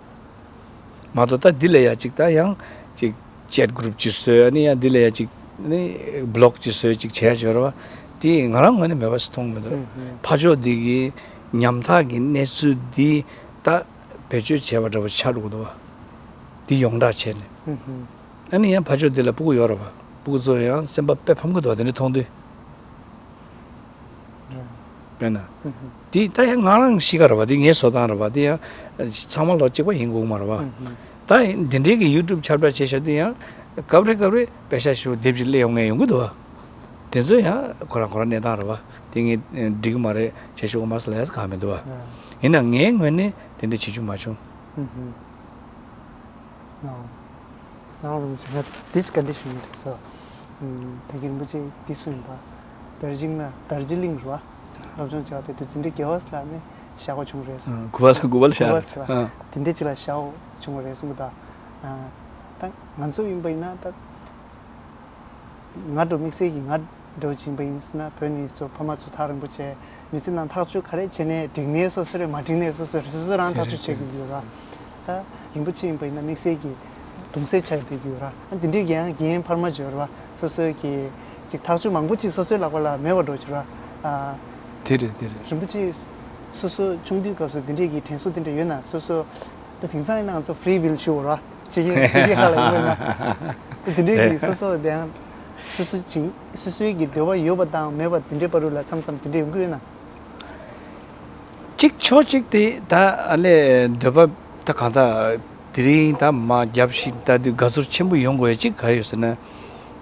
མ་གཏོགས་ད་འདི་ལ་ཡ་གཅིག་ད་ཡང་གཅིག་ཅེཊ་གུ་རུབ་ཅིག་བཟོས། ཨ་ནི་ཡང་འདི་ལ་ཡ་གཅིག་ནི་བི་ལོག་ཅིག་བཟོས་ཅིག་བྱས་བྱས་རེད་པ། དེ་ང་རང་ངོས་ནས་མེད་པ་ཞིག་མཐོང་མི་འདུག་ཕར་ཕྱོགས་འདི་གི་ཉམ་ཐག་གི་གནས་ཚུལ་འདི་ད་བེད་སྤྱོད་བྱས་པ་འདྲ་པོ་ཆགས་འགྲོ་གི་འདུག་པ། འདི་ཡོངས་གྲགས་བྱས་ནས། ཨ་ནི་ཡང་ཕར་ཕྱོགས་འདི་ལ་སྤུ་གུ་ཡོད་རེད་པ། སྤུ་གུ་ཚོ་ཡང་སེམས་པ་དཔེ་ཕམ་གི་འདུག་པ། དེ་འདྲ་མཐོང་དུས། དཔེར་ན། འདི་ད་ཡང་ང་རང་གཤིས་ཀ་རེད་པ། འདི་ངའི་བཟོ་སྟངས་རེད་པ། འདི་ཡང་ཚང་མ་ལོ་གཅིག་པ་ཡིན་དགོས་མ་རེད་པ། ད་འདི་འདྲའི་གི་ཡུ་ཊུབ་ཁྱབ་བསྒྲགས་བྱེད་བཞག་དུས་ཡང་སྐབས་རེ་སྐབས་རེ་པེ་ཤ་ཞུ་དེབ་ཅིག་སླེབས་ཡོང་མཁན་ཡོང་གི་འདུག་པ། དེ་ཚོ་ཡང་ཁོ་རང་ཁོ་རང་གནས་སྟངས་རེད་པ། དེ་ངས་འགྲིག་གི་མ་རེད་བྱེད་ཆོག་གི་མ་རེད་ཟེར་ལབ་ཡ་གང་མི་འདུག་པ། ཡིན་ནའང་ངའི་ངོས་ནས་དེ་འདྲ་བྱེད་རྒྱུ་མ་བྱུང་། ནང་རུམ་ཆེ་ན་this condition འགྲིག་སོང་། ད་གིན་རིན་པོ་ཆེ་འདི་སུ་ཡིན་པ། དར་ཇིང་ན་དར་ཇི་ལིང་རུ་བ་སློབ་སྦྱོང་བྱ་བ་དེ་དུས་འཛིན་གྲྭ་རྒྱལ་བ་ལ་ནི་བཞག་པ་བྱུང་རེད་སོང་། གུ་བ་ལ་གུ་བ་ལ་བཞག་རེད། དེ་འདྲ་ཅིག་ལ་བཞག་བྱུང་རེད་སོང་གི། ད་ད་ང་ཚོ་ཡིན་པ་ཡིན་ན་ད། ང་འདྲ་དམིགས་བསལ་གྱིས་ང་འདྲ་བྱིན་པ་ཡིན་ཟེར་ན་བོད་ནས་ཚོ་ཕ་མ་ཚོ་ཐག་རིང་པོ་བྱས་མི་ཚེ་ནང་ཐག་གཅོད་ག་རེ་བྱས་ནས་འགྲིག་ནས་སོ་སོ་རེད། མ་འགྲིག་ནས་སོ་སོ་རེད། སོ་སོ་རང་ཐག་གཅོད་བྱེད་དགོས་ཀྱི་ཡོད་ར། ད་རིན་པོ་ཆེ་ཡིན་པ་ཡིན་ན་དམིགས་བསལ་གྱིས་གདུང་སེམས་ཆགས་བསྡད་ཀྱི་ཡོད་ར། ཨ་འདི་འདྲའི་རྒན་རྒན་འཕར་མ་བྱོས་ར། སོ་སོའི་གི་ཅིག་ཐག་གཅོད་མང་པོ་ཅིག་སོ་སོའི་ལག་པ་ལ་མེད་པ་འགྲོ་བྱོས་ར། ཨ་དེ་རེད་དེ་རེད། རིན་པོ་ཆེ་སོ་སོ་ཆུང་དུས་སྐབས་སུ་འདི་འདྲའི་གི་དྲན་གསོ་དེ་འདྲ་ཡོད་ན། སོ་སོ་ད་དེང་སང་ཡིན་ན་ང་ཚོ་ཕི་རི་ཝིལ་ཞུ་བ་ར། ཕྱི་རྒྱལ་ཕྱི་རྒྱལ་ཁག་ལ་ཡོང་དགོས་ན། དེ་འདྲའི་གི་སོ་སོ་དེ་ཡང་སོ་སོ་ཅིང་སོ་སོའི་གི་འདོད་པ་ཡོད་པ་དང་མེད་པ་དེ་འདྲའི་བར་དུ་ལ་མཚམས་མཚམས་དེ་འདྲ་ཡོང་གི་ཡོད་ན། གཅིག་ཕྱོགས་གཅིག་དེ་ད་ཨ་ལས་འདོད་པ་ད་གང་ལྟར་དེ་རིང་ད་མ་རྒྱབ་ཤིག་ད་དུས་དགའ་ཚོར་ཆེན་པོ་ཡོང་དགོས་ཡ་གཅིག་ག་རེ་ཡོད་ཟེར་ན།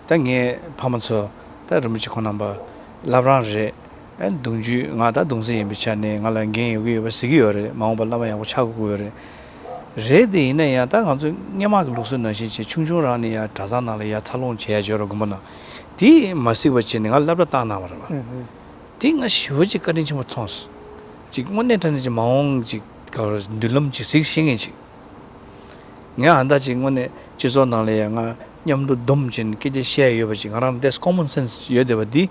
ད་ངའི་ཕ་མ་ཚོ་ད་རིན་པོ་ཆེ་ཁོང་རྣམ་པ་བླ་བྲང་རེད། ཨ་གདུང་རྒྱུད་ང་ད་གདུང་སྲས་ཡིན་པའི་ཆ་ནས་ང་ལ་འགན་ཡོད་ཀྱི་ཡོད་པ་གཟིགས་ཀྱི་ཡོད་རེད། མ་འོངས་པ་བླ་མ་ཡག་པོ་ཆགས་དགོས་ཀྱི་ཡོད་རེད། རེད་དེ་ཡིན་ན་ཡང་ད་ང་ཚོ་སྔོན་མ་གི་ལུགས་སྲོལ་ནང་བཞིན་བྱས་ཆུང་ཆུང་རང་ནས་ཡང་གྲྭ་ཚང་ནང་ལ་ཡར་འཚར་ལོངས་བྱས་ཡ་བྱོས་ར་དགོན་པ་ནང་། དེ་མ་གཟིགས་པ་བྱས་ནས་ང་སློབ་གྲྭ་བཏང་གནང་བ་རེད་པ། དེ་ང་ཞེ་པོ་ཅིག་བཀའ་དྲིན་ཆེན་པོ་མཐོང་སོང་། ཅིག་དངོས་གནས་དྲང་གནས་ཅིག་མ་འོངས་ཅིག་ག་རེ་མདུན་ལམ་ཅིག་གཟིགས་ཤེས་མཁན་ཅིག་ངས་ཨ་མདའ་ཅིག་དངོས་གནས་སྤྱི་ཚོགས་ནང་ལ་ཡང་ང་མཉམ་དུ་སྡོམ་བྱས་ནས་སྐད་ཆ་བཤད་ཡོད་པ་ཅིག་ང་རང་ཏོག་ཙམ་ཀོ་མོན་སེན་སི་ཡོད་བསྡད་པ་འདི་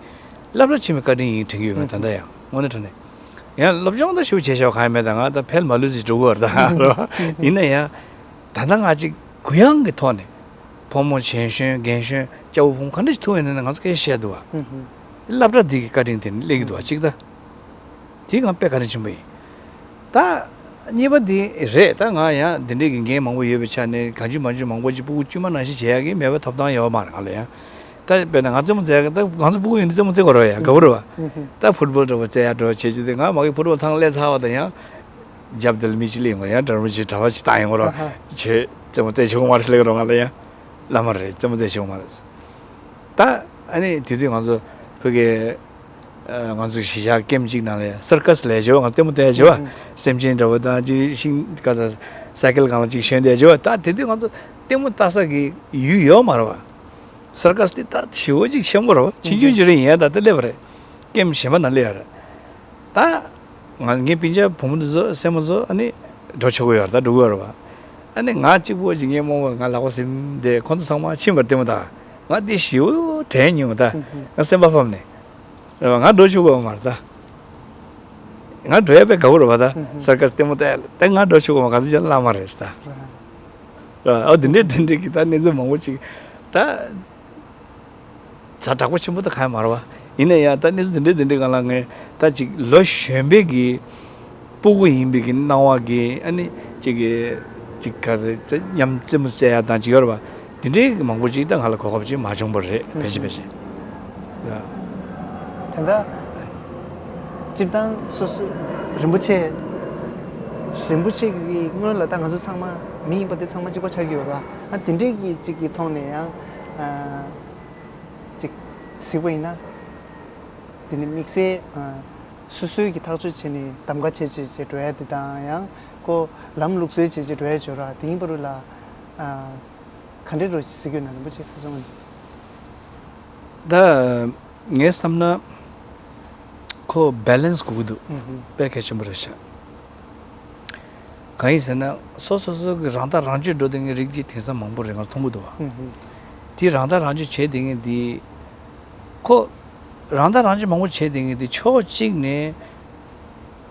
སློབ་གྲྭ་ཆེན་མོའི་བཀའ་དྲིན་ཡིན་དྲན་གྱི་ཡོད། ང་ད་ལྟ་ཡང་དངོས་གནས་དྲང་གནས་ཡང་སློབ་སྦྱོང་ད་ཞེ་པོ་བྱས་བཞག་གང་ཡང་མེད། ད་ང་ད་ཕལ་མ་ལུས་ཟིག་འགྲོ་གི་ཡོད་རེད་ད་རེད་པ། ཡིན་ན་ཡང་ད་ལྟ་ང་ཅིག་གུ་ཡངས་ཀྱི་ཐོག་ནས་ཕོ་མོ་གཞན་གཞོན་རྒན་གཞོན་སྐྱ་བོ་ཕོ་མོ་ག་འདྲ་ཞིག་ཐུག་ཡོད་ན་ང་ཚོ་སྐད་ཆ་བཤད་འདུག་པ། སློབ་གྲྭ་འདི་གི་བཀའ་དྲིན་དེ་ནི་སླེབས་ཀྱི་འདུག་པ་གཅིག་ད། དེ་ང་དཔེ་བཀའ་དྲིན་ཆེན་པོ་ཡིན། ད་གཉིས་པ་དེ་རེད། ད་ང་ཡང་འདི་འདྲའི་གི་འགན་མང་པོ་ཡོད་པའི་ཆ་ནས་གང་བྱུང་མང་བྱུང་མང་པོ་ཅིག་ཕྲུ་གུ་དཀྱུས་མ་ནང་བཞིན་བྱེད་ཡག་གི་མེད་པའི་ཐོབ་ཐང་ཡོད་མ་རེད་ང་ལ་ཡང་། ད་དཔེར་ན་ང་རྩེད་མོ་རྩེ་ཡག་ད་ང་ཚོ་ཕྲུ་གུ་ཡིན་དུས་རྩེད་མོ་རྩེ་དགོས་རེད་པ་ཡ། དགའ་པོ་རེད་པ། ད་ཕུཊ་བོལ་འདྲ་པོ་རྩེ་ཡག་འགྲོ་བྱེད་ཀྱི་དེ་ང་མ་གི་ཕུཊ་བོལ་ཐང་སླེབས་ཚར་བ་དང་ཡང་རྒྱབ་དེ་ལ་མི་གཅིག་སླེབས་ཡོང་གི་རེད། ཡང་འདྲ་པོ་ཅིག་གྲྭ་པ་ཅིག་བཏང་ཡོང་གི་རེད་པ། ཁྱེད་རྩེད་མོ་རྩེ་ཆོག་གི་མ་རེད་ཟེར་ལབ་ཀྱི་རེད་པ་ང་ལ་ཡང་། བླ་མ་རེད། རྩེད་མོ་རྩེ་ཆོག་གི་མ་རེད། ད་ཨ་ནི་དེ་དུས་ང་ཚོ་ཕ་གི་ཨ་ང་ཚོ་གཞིས་ཆགས་ཀེམ་གཅིག་ནང་ལ་ཡ་སར་ཀ་སི་ལབ་ཡག་བྱས་པ། ང་ལྟད་མོ་ལྟ་ཡག་བྱས་པ། སེམས་ཅན་འདྲ་པོ་དང་ཅིག་ཤིང་ག་ས་སའི་ཀལ་སྒང་ལ་ཅིག་ཞོན་བསྡད་ཡག་བྱས་པ། ད་དེ་དུས་ང་ཚོ་ལྟད་མོ་ལྟ་ས་གི་ཡུལ་ཡོད་མ་རེད་པ། སར་ཀ་སི་དེ་ད་ཞེ་པོ་ཅིག་ཆེན་པོ་རེད་པ། ཆུང་ཆུང་ཅིག་རེད། ཡིན་ཡང་ད་ལྟ་སླེབས་པ་རེད། ཀེམ་གཞན་པ་ནང་སླེབས་ཡོད་རེད། ད་ང་ངའི་སྤུན་ཀྱག་བུ་མོ་འདི་ཚོ་སྲས་མོ་ཚོ་ཨ་ནི་འགྲོ་ཆོག་གི་ཡོད་རེད། ད་འགྲོ་གི་ཡོད་རེད་པ། ཨ་ནི་ང་གཅིག་པོ་ཅིག་ངའི་རྨོ་མོ་ང་ལག་པ་ཟིན་བསྡད། ཁོང་ཚོ་ཚང་མ་ཕྱིན་པ་རེད་ལྟད་མོ་ལྟ། ང་འདི་ཞེ་པོ་དྲན་མྱོང་། ད་ང་སེམས་པ་ཕམ་ནས་རེད་པ། ང་འགྲོ་ཆོག་གི་ཡོད་མ་རེད་ད། ང་འགྲོ་ཡག་དཔེ་དགའ་པོ་རེད་པ། ད་སར་ཀ་སི་ལྟད་མོ་ལྟ་ཡག་ལ་ད་ང་འགྲོ་ཆོག་གི་ཡོད་མ་རེད། ག་ཚོད་ཅིག་བླ་མ་རེད་ད། རེད་པ། ཨོ་དེ་འདྲའི་དེ་འདྲའི་གི་ད་གནས་ཚུལ་མང་པོ་ཅིག་ད། ཛ་དྲག་པོ་ཆེན་པོ་ད་གང་ཡང་མ་རེད་པ། ཡིན་ན་ཡང་ད་གནས་ཚུལ་འདི་འདྲའི་འདི་འདྲའི་སྒང་ལ་ངས་ད་ཅིག་ལོ་གཞོན་པའི་གི་སྤུ་གུ་ཡིན་པའི་གི་སྣང་བ་གི་ཨ་ནི་ཅིག་གི་ཅིག་ག་རེ་ད་མཉམ་རྩེད་མོ་རྩེ་ཡག་དང་ཅིག་ཡོད་རེད་པ། འདི་འདྲའི་གི་མང་པོ་ཅིག་ད་ང་ལ་གོ་སྐབས་ཅིག་མ་བྱུང་བ་རེད། ཕལ་ཆེར་ཕལ་ཆེར་རེད། ད་ལྟ་སྤྱིར་བཏང་སོ་སོ་རིན་པོ་ཆེ་རིན་པོ་ཆེ་གི་སྔོན་ལ་ད་ང་ཚོ་ཚང་མ་མི་ཡིན་པ་དེ་ཚང་མ་གཅིག་པ་ཆགས་ཀྱི་ཡོད་རེད་པ། ཨ་དེ་འདྲའི་གི་ཅིག་གི་ཐོག་ནས་ཡང་ཨ། ཅིག་གཟིགས་པ་ཡིན་ན། དེ་ནི་དམིགས་བསལ་ཨ་སོ་སོའི་གི་ཐག་གཅོད་བྱས་ནས་གདམ་ག་བྱས་བྱས་བྱས་འགྲོ་ཡག་དེ་དང་ཡང་ཁོ་ལམ་ལུགས་སྲོལ་བྱས་བྱས་འགྲོ་ཡག་བྱོས་ར། དེ་ཡིན་པ་རུ་ལ་ཨ་ག་འདྲའི་འགྲོ་གཟིགས་ཡོད་ན། རིན་པོ་ཆེ་སོ་སོ་ངོས་ནས། ད་ངས་བསམ་ན་ཁོ་བེ་ལེན་སི་དགོས་ཀྱི་འདུག་དཔེ་གལ་ཆེན་པོ་རེད་ཤག་གང་ཡིན་ཟེར་ན་སོ་སོ་སོ་གི་རང་ཐག་རང་གཅོད་འགྲོ་བསྡད་མཁན་རིགས་ཀྱི་དེང་སང་མང་པོ་རེད། ང་མཐོང་གི་འདུག་པ། དེ་རང་ཐག་རང་གཅོད་བྱས་བསྡད་མཁན་དེ་ ཁོ་རང་ཐག་རང་གཅོད་མང་པོ་བྱས་བསྡད་མཁན་དེ་ཕྱོགས་གཅིག་ནས་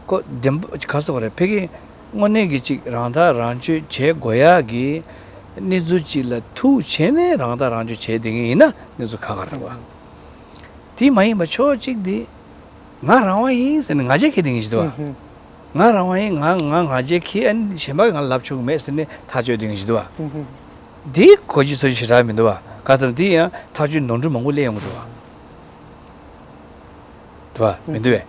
ཁོ་བདེན་པ་ག་ཟེར་བ་རེད། ཕ་གིའི་དངོས་གནས་ཀྱི་ཅིག་རང་ཐག་རང་གཅོད་བྱེད་དགོས་ཡག་གི་གནས་ཚུལ་ཅིག་ལ་ཐུག་བྱས་ནས་རང་ཐག་རང་གཅོད་བྱས་བསྡད་མཁན་ཡིན་ན་གནས་ཚུལ་ཁག་ཁག་རེད་བ། དེ་མ་ཡིན་པ་ཕྱོགས་གཅིག་དེ་ང་རང་དབང་ཡིན་ཟེར་ནས་ང་རྒྱལ་འཁྱེར་བསྡད་མཁན་ཞིག་འདུག་བ། ང་རང་དབང་ཡིན། ང་ང་ང་རྒྱལ་འཁྱེར། ཨ་ནི་གཞན་པ་གིས་ང་ལབ་ཆོག་གི་མེད་ཟེར་ནས་ཐག་གཅོད་བསྡད་མཁན་ཞིག་འདུག་བ། དེ་གོ་རྒྱུ་ཚོར་རྒྱུ་ཞེ་དྲག་མི་འདུག་བ། ག་ཚོད་དེ་ཡང་ཐག་གཅོད་ནོར་འཁྲུལ་མང་པོ་སླེབས་ཡོང་གི་འདུག་བ། འདུག་བ་མི་འདུག་བས།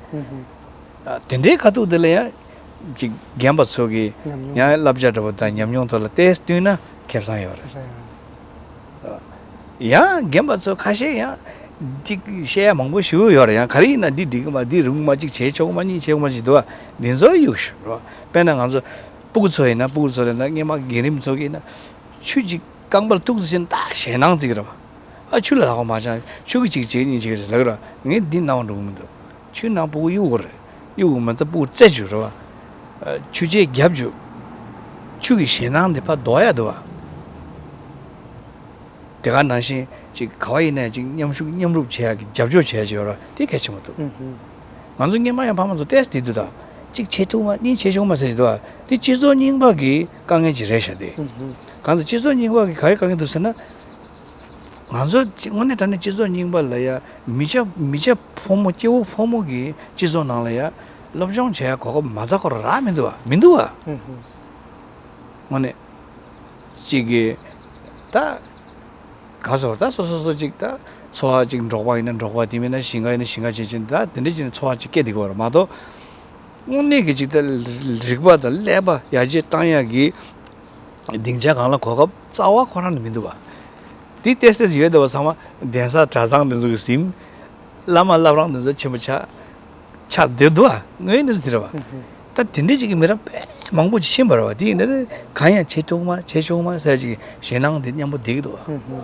ཨ། དེ་འདྲའི་ཁ་ཐུག་དེ་ལ་ཡང་ཅིག་རྒན་པ་ཚོ་གིས་ཉམས་མྱོང་ཡང་བསླབ་བྱ་འདྲ་པོ་དང་ཉམས་མྱོང་ཐོག་ལ་ཏོག་ཙམ་བསྟུན་ན་ཁེ་བཟང་ཡོད་རེད། རེད། ཡང་རྒན་པ་ཚོ་ཁ་ཤས་ཡང་ཅིག་བཤད་ཡ་མང་པོ་ཞིག་ཡོད་རེད། ཡང་ག་རེ་ཡིན་ན་འདི་འགྲིག་གི་མ། འདི་རུང་མ། ཅིག་བྱེད་ཆོག་མ། གཉིས་བྱེད་ཆོག་མ་ཞིག་འདུག་བ། འདི་ཚོ་གཡུག་ཞུ་རོགས། དཔེར་ན་ང་ཚོ་སྤུ་གུ་ཚོ་ཡིན་ན། སྤུ་གུ་ཚོ་ཡིན་ན་སྔོན་མ་རྒན་རིམ་ཚོ་གིས་ཡིན་ན་ཆུ་ཅིག་རྐང་པར་ཐུག་ཙམ་བྱས་ན་ད་ཞེད་སྣང་ཙིག་རེད་བ། ཨ། ཆུ་ལ་ལག་པ་མ་འཆང་། ཆུ་གི་ཅིག་བྱེད་གཉིས་བྱེད་ཟེར་ལབ་ཀྱི་རེད་བ། ངས་འདི་གནང་བ་འགྲོ་གི་མི་འདུག་ཆུའི་ནང་སྤུ་གུ་གཡུག་དགོས་རེད། གཡུག་དགོས་མ་ཚད་སྤུ་གུ་རྩེ་བཅུག་རེད་བ། ཨ། ཆུ་ཆད་རྒྱབ་བཅུག་ཆུ་གི་ཞེད་སྣང་དེ་ཕར་ལྡོག་ཡ་འདུག་བ། དེ་ག་ནང་བཞིན་ཅིག་ག་བ་ཡིན་ནའི་ཅིག་མཉམ་ཞུགས་མཉམ་རུབ་བྱེད་ཡ་གི་རྒྱབ་སྐྱོར་བྱེད་ཡ་ཅིག་ཡོད་རེད་བ། དེ་གལ་ཆེན་པོ་འདུག་ང་ཚོ་སྔོན་མ་ཡང་ཕ་མ་ཚོ་ཏོག་ཙམ་དེ་འདུག་ད། གཅིག་བྱེད་ཐུབ་མ། གཉིས་བྱེད་ཆོག་མ་ཟེར་གྱི་འདུག་བ། དེ་སྤྱི་ཚོགས་རྙིང་པ་གི་དཀའ་ངལ་ཅིག་རེད་ཤག་དེ། གང་ལྟར་སྤྱི་ཚོགས་རྙིང་པ་གི་ག་རེ་དཀའ་ངལ་འདུག་ཟེར་ན། ང་ཚོ་སྤྱི། དངོས་གནས་དྲང་གནས་སྤྱི་ཚོགས་རྙིང་པ་ལ་ཡ་མི་སྐྱ། མི་སྐྱ་ཕོ་མོ། སྐྱེ་བོ་ཕོ་མོ་གི་སྤྱི་ཚོགས་ནང་ལ་ཡ་སློབ་སྦྱོང་བྱེད་ཡ་གོ་སྐབས་མ་རྩ་ཁོ་རང་རག་མི་འདུག་བ། མི་འདུག་བ། དངོས་གནས་ཅིག་གི་ད་ག་སོ། ད་སོ་སོ་སོ་ཅིག་ད་འཚོ་བ་ཅིག་འབྲོག་པ་ཡིན་ན་འབྲོག་པ། དེ་མིན་ན་ཞིང་ཁ་ཡིན་ན་ཞིང་ཁ་བྱེད་བྱེད། ད་དེ་འདྲ་བྱས་ནས་འཚོ་བ་ཅིག་སྐྱེལ་བསྡད་ཀྱི་ཡོད་རེད་མ་གཏོགས། དངོས་གནས་ཀྱི་ཅིག་ད་རིག་པ་དང་ཀླད་པ་ཡར་རྒྱས་བཏང་ཡག་གི་སྡིངས་ཆ་སྒང་ལ་གོ་སྐབས་རྩ་བ་ཁོ་རང་ནས་མི་འདུག་བ། དེ་ཏོག་ཙམ་ཡོད་བསྡད་པ་ཚང་མ་གདན་ས་གྲྭ་ཚང་དེ་ཚོ་གིས་ཟིན། བླ་མ་བླ་བྲང་དེ་ཚོ་ཆེན་པོ་ཆགས། ཆགས་བསྡད་འདུག་བ། དངོས་གནས་དེ་རེད་བ། ད་དེ་འདྲའི་ཅིག་གི་མི་རབས་དཔེ་མང་པོ་ཅིག་ཕྱིན་པ་རེད་བ། དེ་ཡིན་ན་གང་ཡང་བྱེད་ཐུབ་མ། བྱེད་ཆོག་མ་ཟེར་ཅིག་ཞེད་སྣང་དེ་མཉམ་པོ་བསྡད་ཀྱི་འདུག་བ།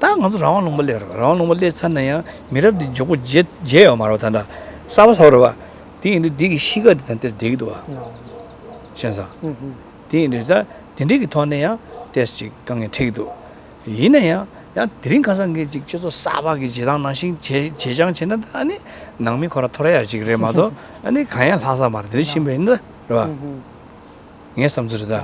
ད་ང་ཚོ་རང་དབང་ལུང་པ་སླེབས་རེད་བ། རང་དབང་ལུང་པ་སླེབས་ཚར་ན་ཡང་མི་རབས་འདི་མགྱོགས་པོ་བརྗེ་བརྗེ་ཡོད་མ་རེད་བ། ད་ད་གསར་པ་གསར་པ་རེད་བ། དེ་ཡིན་དུས་འདི་གི་གཤིས་ཀ་འདི་ད་ཏོག་ཙམ་བསྡད་ཀྱི་འདུག་བ། ཤེས་སོང་། དེ་ཡིན་དུས་ད་དེ་འདྲའི་གི་ཐོག་ནས་ཡང་ཏོག་ཙམ་ཅིག་དཀའ་ངལ་འཕྲད་ཀྱི་འདུག་ཡིན་ན་ཡང་ཡང་དེ་རིང་ཁ་སང་གི་ཅིག་སྤྱི་ཚོགས་གསར་པ་གི་བྱེད་སྟངས་ནང་བཞིན་བྱེད་བྱེད་སྤྱང་བྱེད་ན། ད་ཨ་ནི་ནང་མི་ཁོ་རང་ཐོར་ཡ་ཅིག་རེད་མ་གཏོགས་ཨ་ནི་གང་ཡང་ལྷག་ས་མ་རེད། དེ་རིང་ཕྱིན་པ་ཡིན་ན་རེད་བ། ངའི་བསམ་ཚུལ་རེད་ད།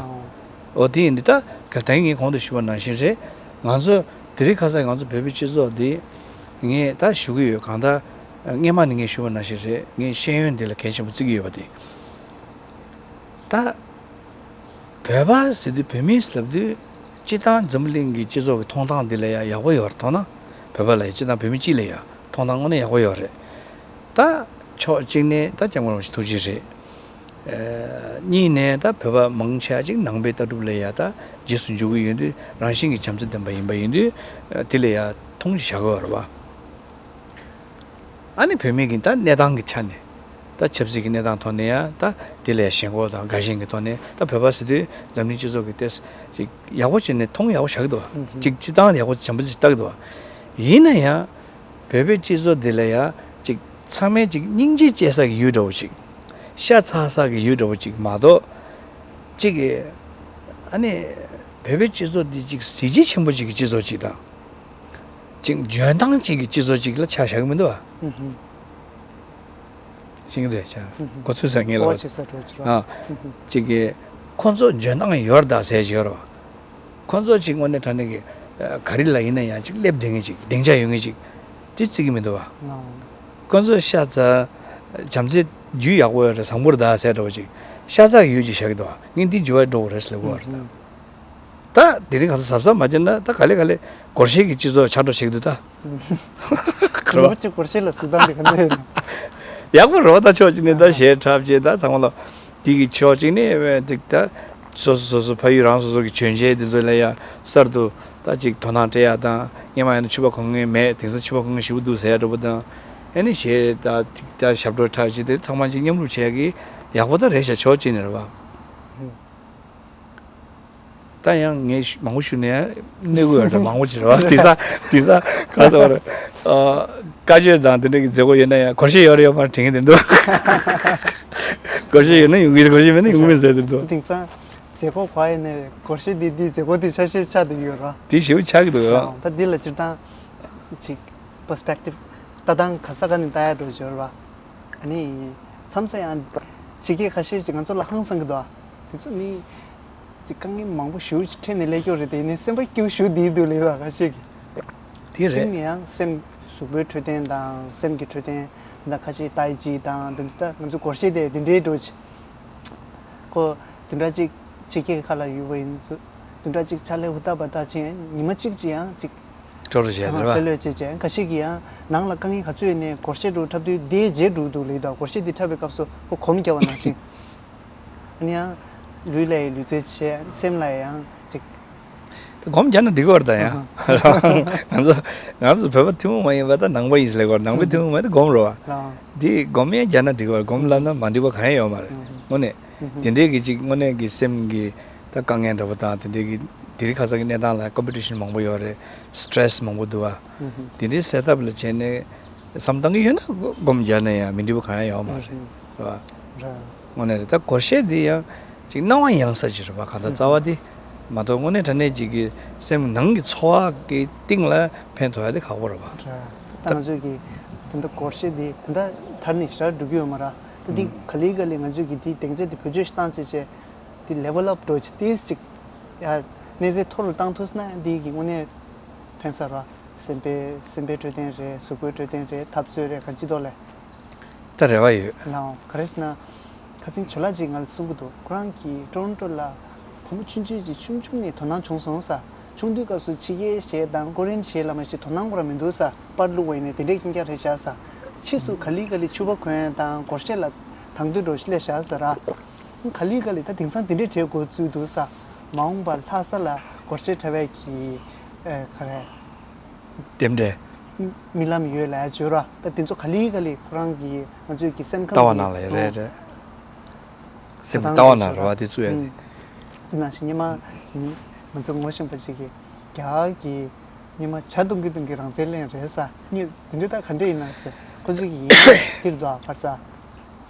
ཨོ། དེ་ཡིན་དུས་ད་ག་ད་ངས་གོང་དུ་ཞུས་པ་ནང་བཞིན་རེད། ང་ཚོ་དེ་རིང་ཁ་སང་ང་ཚོ་བོད་པའི་སྤྱི་ཚོགས་འདི་ངས་ད་ཞུ་གི་ཡོད། གང་ལྟར་སྔོན་མ་ནས་ངས་ཞུས་པ་ནང་བཞིན་རེད། ངས་ཤེས་ཡོན་འདི་ལ་གལ་ཆེན་པོ་བརྩི་གི་ཡོད་པ་དེ། ད་བོད་པ་ཟེར་དུས། བོད་མི་ལབ་དུས་སྤྱིར་བཏང་འཛམ་བུ་གླིང་གི་སྤྱི་ཚོགས་ཀྱི་མཐོང་སྟངས་འདི་ལ་ཡང་ཡག་པོ་ཡོད་རེད། མཐོང་ན་བོད་པ་ལ་ཡང་། སྤྱིར་བཏང་བོད་མི་སྤྱི་ལ་ཡང་མཐོང་སྟངས་དངོས་གནས་ཡག་པོ་ཡོད་རེད། ད་ཕྱོགས་གཅིག་ནས་ད་སྐྱབས་མགོན་རིན་པོ་ཆེ་ཐུགས་རྗེ་རེད། ཨ། གཉིས་ནས་ད་བོད་པ་མང་ཆེ་བ་ཅིག་ནང་པའི་ལྟ་གྲུབ་ལ་ཡང་ད་རྗེས་སུ་འཇུག་གི་ཡོད་དུས། རང་བཞིན་གྱིས་བྱམས་བརྩེ་ལྡན་པ་ཡིན་པ་ཡིན་དུས། ཨ། དེ་ལ་ཡང་མཐོང་ཆེན་བཞག་གི་ཡོད་རེད་བ། ཨ་ནི་བོད་མི་གི་ད་གནས་སྟངས་ཀྱི་ཆ་ནས། ད་ཆབ་སྲིད་ཀྱི་གནས་སྟངས་ཐོག་ནས་ཡང་ད་དེ་ལ་ཡང་ཞེན་ཁོག་དང་དགའ་ཞེན་གྱི་ཐོག་ནས། ད་བོད་པ་ཟེར་དུས་འཛམ་གླིང་སྤྱི་ཚོགས་ཀྱི་ཏོག་ཙམ་ཅིག་ཡག་པོ་བྱས་ནས་མཐོང་ཡག་པོ་བཞག་གི་འདུག་བ། ཅིག་སྤྱིར་བཏང་ཡག་པོ་བྱམས་པོ་ཅིག་ལྟ་གི་འདུག་བ། ཡིན་ན་ཡང་བོད་པའི་སྤྱི་ཚོགས་འདི་ལ་ཡང་ཅིག་ཚང་མས་ཅིག་སྙིང་རྗེ་སྐྱེ་ས་གི་ཡུལ་འདྲ་བོ་ཅིག། ཤ་ཚ་ས་གི་ཡུལ་འདྲ་བོ་ཅིག་མ་གཏོགས། ཅིག་གི། ཨ་ནི་བོད་པའི་སྤྱི་ཚོགས་འདི་ཅིག་གཟི་བརྗིད་ཆེན་པོ་ཅིག་གི་སྤྱི་ཚོགས་ཅིག་དང་། ཅིག་འཇོན་ཐང་ཅིག་གི་སྤྱི་ཚོགས་ཅིག་ལ་ཆ་བཞག་གི་མི་འདུག་བ། ཤེས་ཀྱི་འདུག་ཆ། གོ་ཚོད་ཟ་ངེས་ལ། གོ་ཚོད་ཟ་འགྲོ་ཅི་ར། ཨ། ཅིག་གི། ཁོ་ཚོ་འཇོན་ཐང་ཡོད་ད་ཟེར་གྱི་ཡོད་རེད་བ། ཁོ་ཚོ་ཅིག་དངོས་གནས་དྲང་གནས་ཀྱི། ཨ། ག་རེ་ལ་ཡིན་ན་ཡང་ཅིག་སླེབས་བསྡད་མཁན་ཅིག། སྡིངས་ཆ་ཡོད་མཁན་ཅིག། དེ་བརྩི་གི་མི་འདུག་བ། ཁོ་ཚོ་ཤ་ཚ། བྱམས་བརྩེ་རྒྱུ་ཡག་པོ་ཡོད་རེད། བཟང་པོ་རེད་ད་ཟེར་འདྲ་བོ་ཅིག། ཤ་ཚ་གི་ཡུལ་ཅིག་བཞག་གི་འདུག་བ། ངས་འདི་འགྱུར་བ་འགྲོ་དགོས་རེད་ཟེར་ལབ་གི་ཡོད་རེད་ད། ད་དེ་རིང་ཁ་སང་གཟབ་གཟབ་མ་བྱས་ན་ད་ག་ལེ་ག་ལེ་སྒོར་གཞས་ཀྱི་སྤྱི་ཚོགས་ཆགས་འགྲོ་བྱེད་ཀྱི་འདུག་ད། རིན་པོ་ཆེ་སྒོར་གཞས་ལ་གཟིགས་སྟངས་དེ་ག་འདྲ་ཡིན་ནམ། ཡག་པོ་རེད་བ། ད་ཕྱོགས་གཅིག་ནས་ད་གཞས་འཁྲབ་བྱས། ད་ཚང་མ་ལ་དེ་གི་ཕྱོགས་གཅིག་ནས་ད་སོ་སོ་སོ་སོ་ཕ་ཡུལ་རང་སོ་སོ་གི་གྱོན་ཆས་དེ་ཚོ་ལ་ཡང་གསར་དུ་ད་ཅིག་དོ་སྣང་སྤྲད་ཡ་དང་། སྔོན་མ་ཡིན་ན་ཕྱུ་པ་གོན་མཁན་མེད། དེང་སང་ཕྱུ་པ་གོན་མཁན་ཞེ་པོ་འདུག་ཟེར་ཡ་འདྲ་པོ་དང་། ཨ་ནི་གཞས་ད་ད་ཞབས་བྲོ་འཁྲབ་བྱས་དེ་ཚང་མ་ཅིག་མཉམ་རུབ་བྱེད་ཡ་གི་ཡག་པོ་ད་རེད་ཤག། ཕྱོགས་གཅིག་ནས་རེད་བ། ད་ཡང་ངས་མང་པོ་ཞུས་ན་ཡང་གནོད་ཀྱི་ཡོད་རེད། མང་པོ་ཅིག་རེད་བ། དེང་སང་དེང་སང་ག་ཚོད་རེད། ཨ། བཀའ་ཆོས་དང་དེ་འདྲ་གི་མཛད་སྒོ་ཡོད་ན་ཡང་སྒོར་གཞས་ཡོད་རེད་ཡོད་མ་རེད་དྲན་གྱི་འདུག། སྒོར་གཞས་ཡོད་ན་ཡོང་གི་རེད། སྒོར་གཞས་མེད་ན་ཡོང་གི་མེད་ཟེར་དེ་འདུག། དེང་སང་མཛད་སྒོ་ག་ཡིན་ནའི་སྒོར་གཞས་འདི་འདི་མཛད་སྒོ་འདི་ཆ་ཤས་ཆགས་བསྡད་ཀྱི་ཡོད་རེད་བ། དེ་ཞེ་པོ་ཆགས་ཀྱི་འདུག་ཡ། ད་འདི་ལ་སྤྱིར་བཏང་ཅིག་པར་སི་པེག་ཊིབ་ ལྟ་སྟངས་ག་ས་ག་ནས་ལྟ་ཡ་འགྲོ་འབྱོར་བ། ཨ་ནི། མཚམས་མཚམས་ཡང་། ཕྱི་རྒྱལ་ཁ་ཤས་ཅིག་ང་ཚོ་ལ་ཧང་སང་གི་འདུག་དེ་ཚོ་ནི། ཅིག་དཀའ་ངལ་མང་པོ་ཞེ་པོ་ཅིག་འཕྲད་ནས་སླེབས་ཀྱོག་རེད་དེ་ནི་སེམས་པ་སྐྱིད་པོ་ཞེ་པོ་བསྡད་འདུག་ལབ་ཡོད་ཁ་ཤས་ཀྱིས། དེ་རེད། གཅིག་ནི་ཡང་སེམས་གཟུགས་པོའི་འཕྲོད་བསྟེན་དང་སེམས་ཀྱི་འཕྲོད་བསྟེན། ད་ཁ་ཤས་ཏའི་ཅི་དང་དེ་ཚོ་ད་ང་ཚོ་སྒོར་གཞས་དེ་དེ་འདྲའི་འགྲོ་ཅིག་ཁོ། བདུན་ཕྲག་གཅིག་ཕྱི་རྒྱལ་ཁག་ལ་ཡོད་པ་ཡིན་ཚུལ། བདུན་ཕྲག་གཅིག་ཕྱག་ལས་ཧུར་ཐག་པ་ད་ཕྱིན་ཉི་མ་གཅིག་ཅིག་ཡང་ཅིག་སྤྲོ་རུ་བྱས་ཨ་དེ་རེད་བ། ལྷོད་ལྷོད་བྱས་བྱས་ཁ་ཤས་ཀྱིས་ཡང་ནང་ལ་དཀའ་ངལ་ག་ཚོད་ཡོད་ནའི་སྒོར་གཞས་འགྲོ་འཁྲབ་དུས་དེའི་རྗེས་འགྲོ་འདུག་ལབ་ད་སྒོར་གཞས་དེ་འཁྲབ་པའི་སྐབས་སུ་ཁོ་གོམ་རྒྱག་པ་ནང་བཞིན། ཨ་ནི་ཡང་། ལུས་ལ་ཡང་ལུས་རྩལ་བྱས་སེམས་ལ་ཡང་ཅིག་ད་སྒོམ་རྒྱག་ན་འགྲིག་གི་རེད་ད་ཡང་། ང་ཚོ་ང་ཚོ་བོད་པ་ཐུན་མོང་མ་ཡིན་པ་ད་ནང་པ་ཡིན་ཟེར་ལེ་གོ་ནང་པའི་ཐུན་མོང་མ་ཡིན་ད་སྒོམ་རེད་བ། ལའོ། འདི་སྒོམ་ཡང་རྒྱག་ན་འགྲིག་གི་རེད། སྒོམ་ལབ་ན་མ་འགྲིག་པ་གང་ཡང་ཡོད་མ་རེད། དངོས་གནས། དེ་འདྲའི་གི་ཅིག་དངོས་གནས་ཀྱི་སེམས་ཀྱི་ད་དཀའ་ངལ་འདྲ་པོ་དང་དེ་འདྲའི་གི་དེ་རིང་ཁ་སང་གི་གནས་སྟངས་ལ་ཀོམ་པི་ཊི་ཤན་མང་པོ་ཡོད་རེད། སི་ཊེ་རེ་སི་མང་པོ་འདུག་བ། དེ་འདྲའི་སེལ་ཐབས་ལ་བྱས་ནས་བསམ་བཏང་གི་ཡོད་ན་སྒོམ་རྒྱག་ན་ཡང་མི་འགྲིག་པ་གང་ཡང་ཡོད་མ་རེད། རེད་བ། རེད། དངོས་གནས་རེད། ད་སྒོར་གཞས་འདི་ཡང་ཅིག་སྣང་བ་ཡང་ས་ཅིག་རེད་བ། གང་ལྟར་རྩ་བ་འདི་མ་གཏོགས་དངོས་གནས་དྲང་གནས་ཅིག་གི་སེམས་ནང་གི་ཚོར་བ་གི་སྟེང་ལ་ཕན་ཐོགས་ཡ་དེ་ཁག་པོ་རེད་བ། རེད། ད་ང་ཚོས་ཀྱི་དེ་འདྲ་སྒོར་གཞས་འདི་དེ་འདྲ་དར་ནས་ཞེ་དྲག་འགྲོ་གི་ཡོད་མ་རེད། ད་འདི་ག་ལེ་ག་ལེ་ང་ཚོས་ཀྱི་འདི་སྡིངས་ཆ་འདི་བེད་སྤྱོད་ཞིག་བཏང་བྱས་བྱས་འདི་ལེ་ཝལ་ཨབ་འགྲོ་བྱས་ཏིས་ཅིག་ཡ་གནས་ཚད་མཐོ་རུ་བཏང་ཐུབ་སོང་ན་འདི་གི་དངོས་གནས་ཕན་ས་རེད་བ། སེམས་པའི་སེམས་པའི་འཕྲོད་བསྟེན་རེད། གཟུགས་པོའི་འཕྲོད་བསྟེན་རེད། འཐབ་རྩོད་རེད། གང་ཅི་ཐོག་ལས། ད་རེ་བ་ཡོད། ལའོ་ག་རེ་ཟེར་ན། ཁ་སང་ཇོ་ལགས་ཅིག་ང་ལ་གསུང་གི་འདུག་ཁོ་རང་གིས་ཊོ་རོན་ཊོ་ལ་བུ་མོ་ཆུང་ཆུང་ཅིག་ཆུང་ཆུང་ནས་དོ་སྣང་བྱུང་སོང་ས། ཆུང་དུས་སྐབས་སུ་ཕྱི་རྒྱལ་གཞས་དང་ཀོ་རི་ཡན་གཞས་ལ་མ་གཞི་དོ་སྣང་ཁོ་རང་མི་འདུག་ས། པར་བླུགས་པ་ཡིན་ནའི་དེ་འདྲའི་རྐྱང་རྐྱང་རེད་བཞག་ས། ཕྱིས་སུ་ག་ལེ་ག་ལེ་ཕྱུ་པ་གོན་ཡ་དང་སྒོར་གཞས་ལ་དང་དོད་འགྲོ་ཞིག་སླེབས་བཞག་ས་ར། ག་ལེ་ག་ལེ་ད་དེང་སང་དེ་འདྲའི་བྱེད་དགོས་ཚུལ་འདུག་ས། མ་འོངས་པར་ལྷ་ས་ལ་སྒོར་གཞས་འཁྲབ་པའི་གི་ཨེ་ག་རེ། རྟེན་འབྲེལ། རྨི་ལམ་ཡོད་ལབ་ཡ་བརྗོད་ར། ད་དེ་ཚོ་ག་ལེ་ག་ལེ་ཁོ་རང་གི་ང་ཚོའི་གི་སེམས་ཁམས་ལྟ་བ་ཀྱི་ནང་ལ་ཡོད་རེད་རེད། སེམས་ལྟ་བ་ནང་རེད་བ་དེ་བཙུགས་ཡ་དེ། ཨུམ། དེ་ནང་བཞིན་སྔོན་མ་ང་ཚོ་ངོ་ཤེས་པ་ཅིག་གིས་རྒྱ་གར་གྱི་སྔོན་མ་ཇ་བཏུང་གི་བཏུང་གི་རང་བཙན་ལེན་རེད་ས། གཉིས་དེ་འདྲ་ད་ག་འདྲ་ཡིན་ན་ཟེར། ཁོ་ཚོ་གི་ཡིན་ན་འདིར་འདུག་ཨ་ཕར་ས།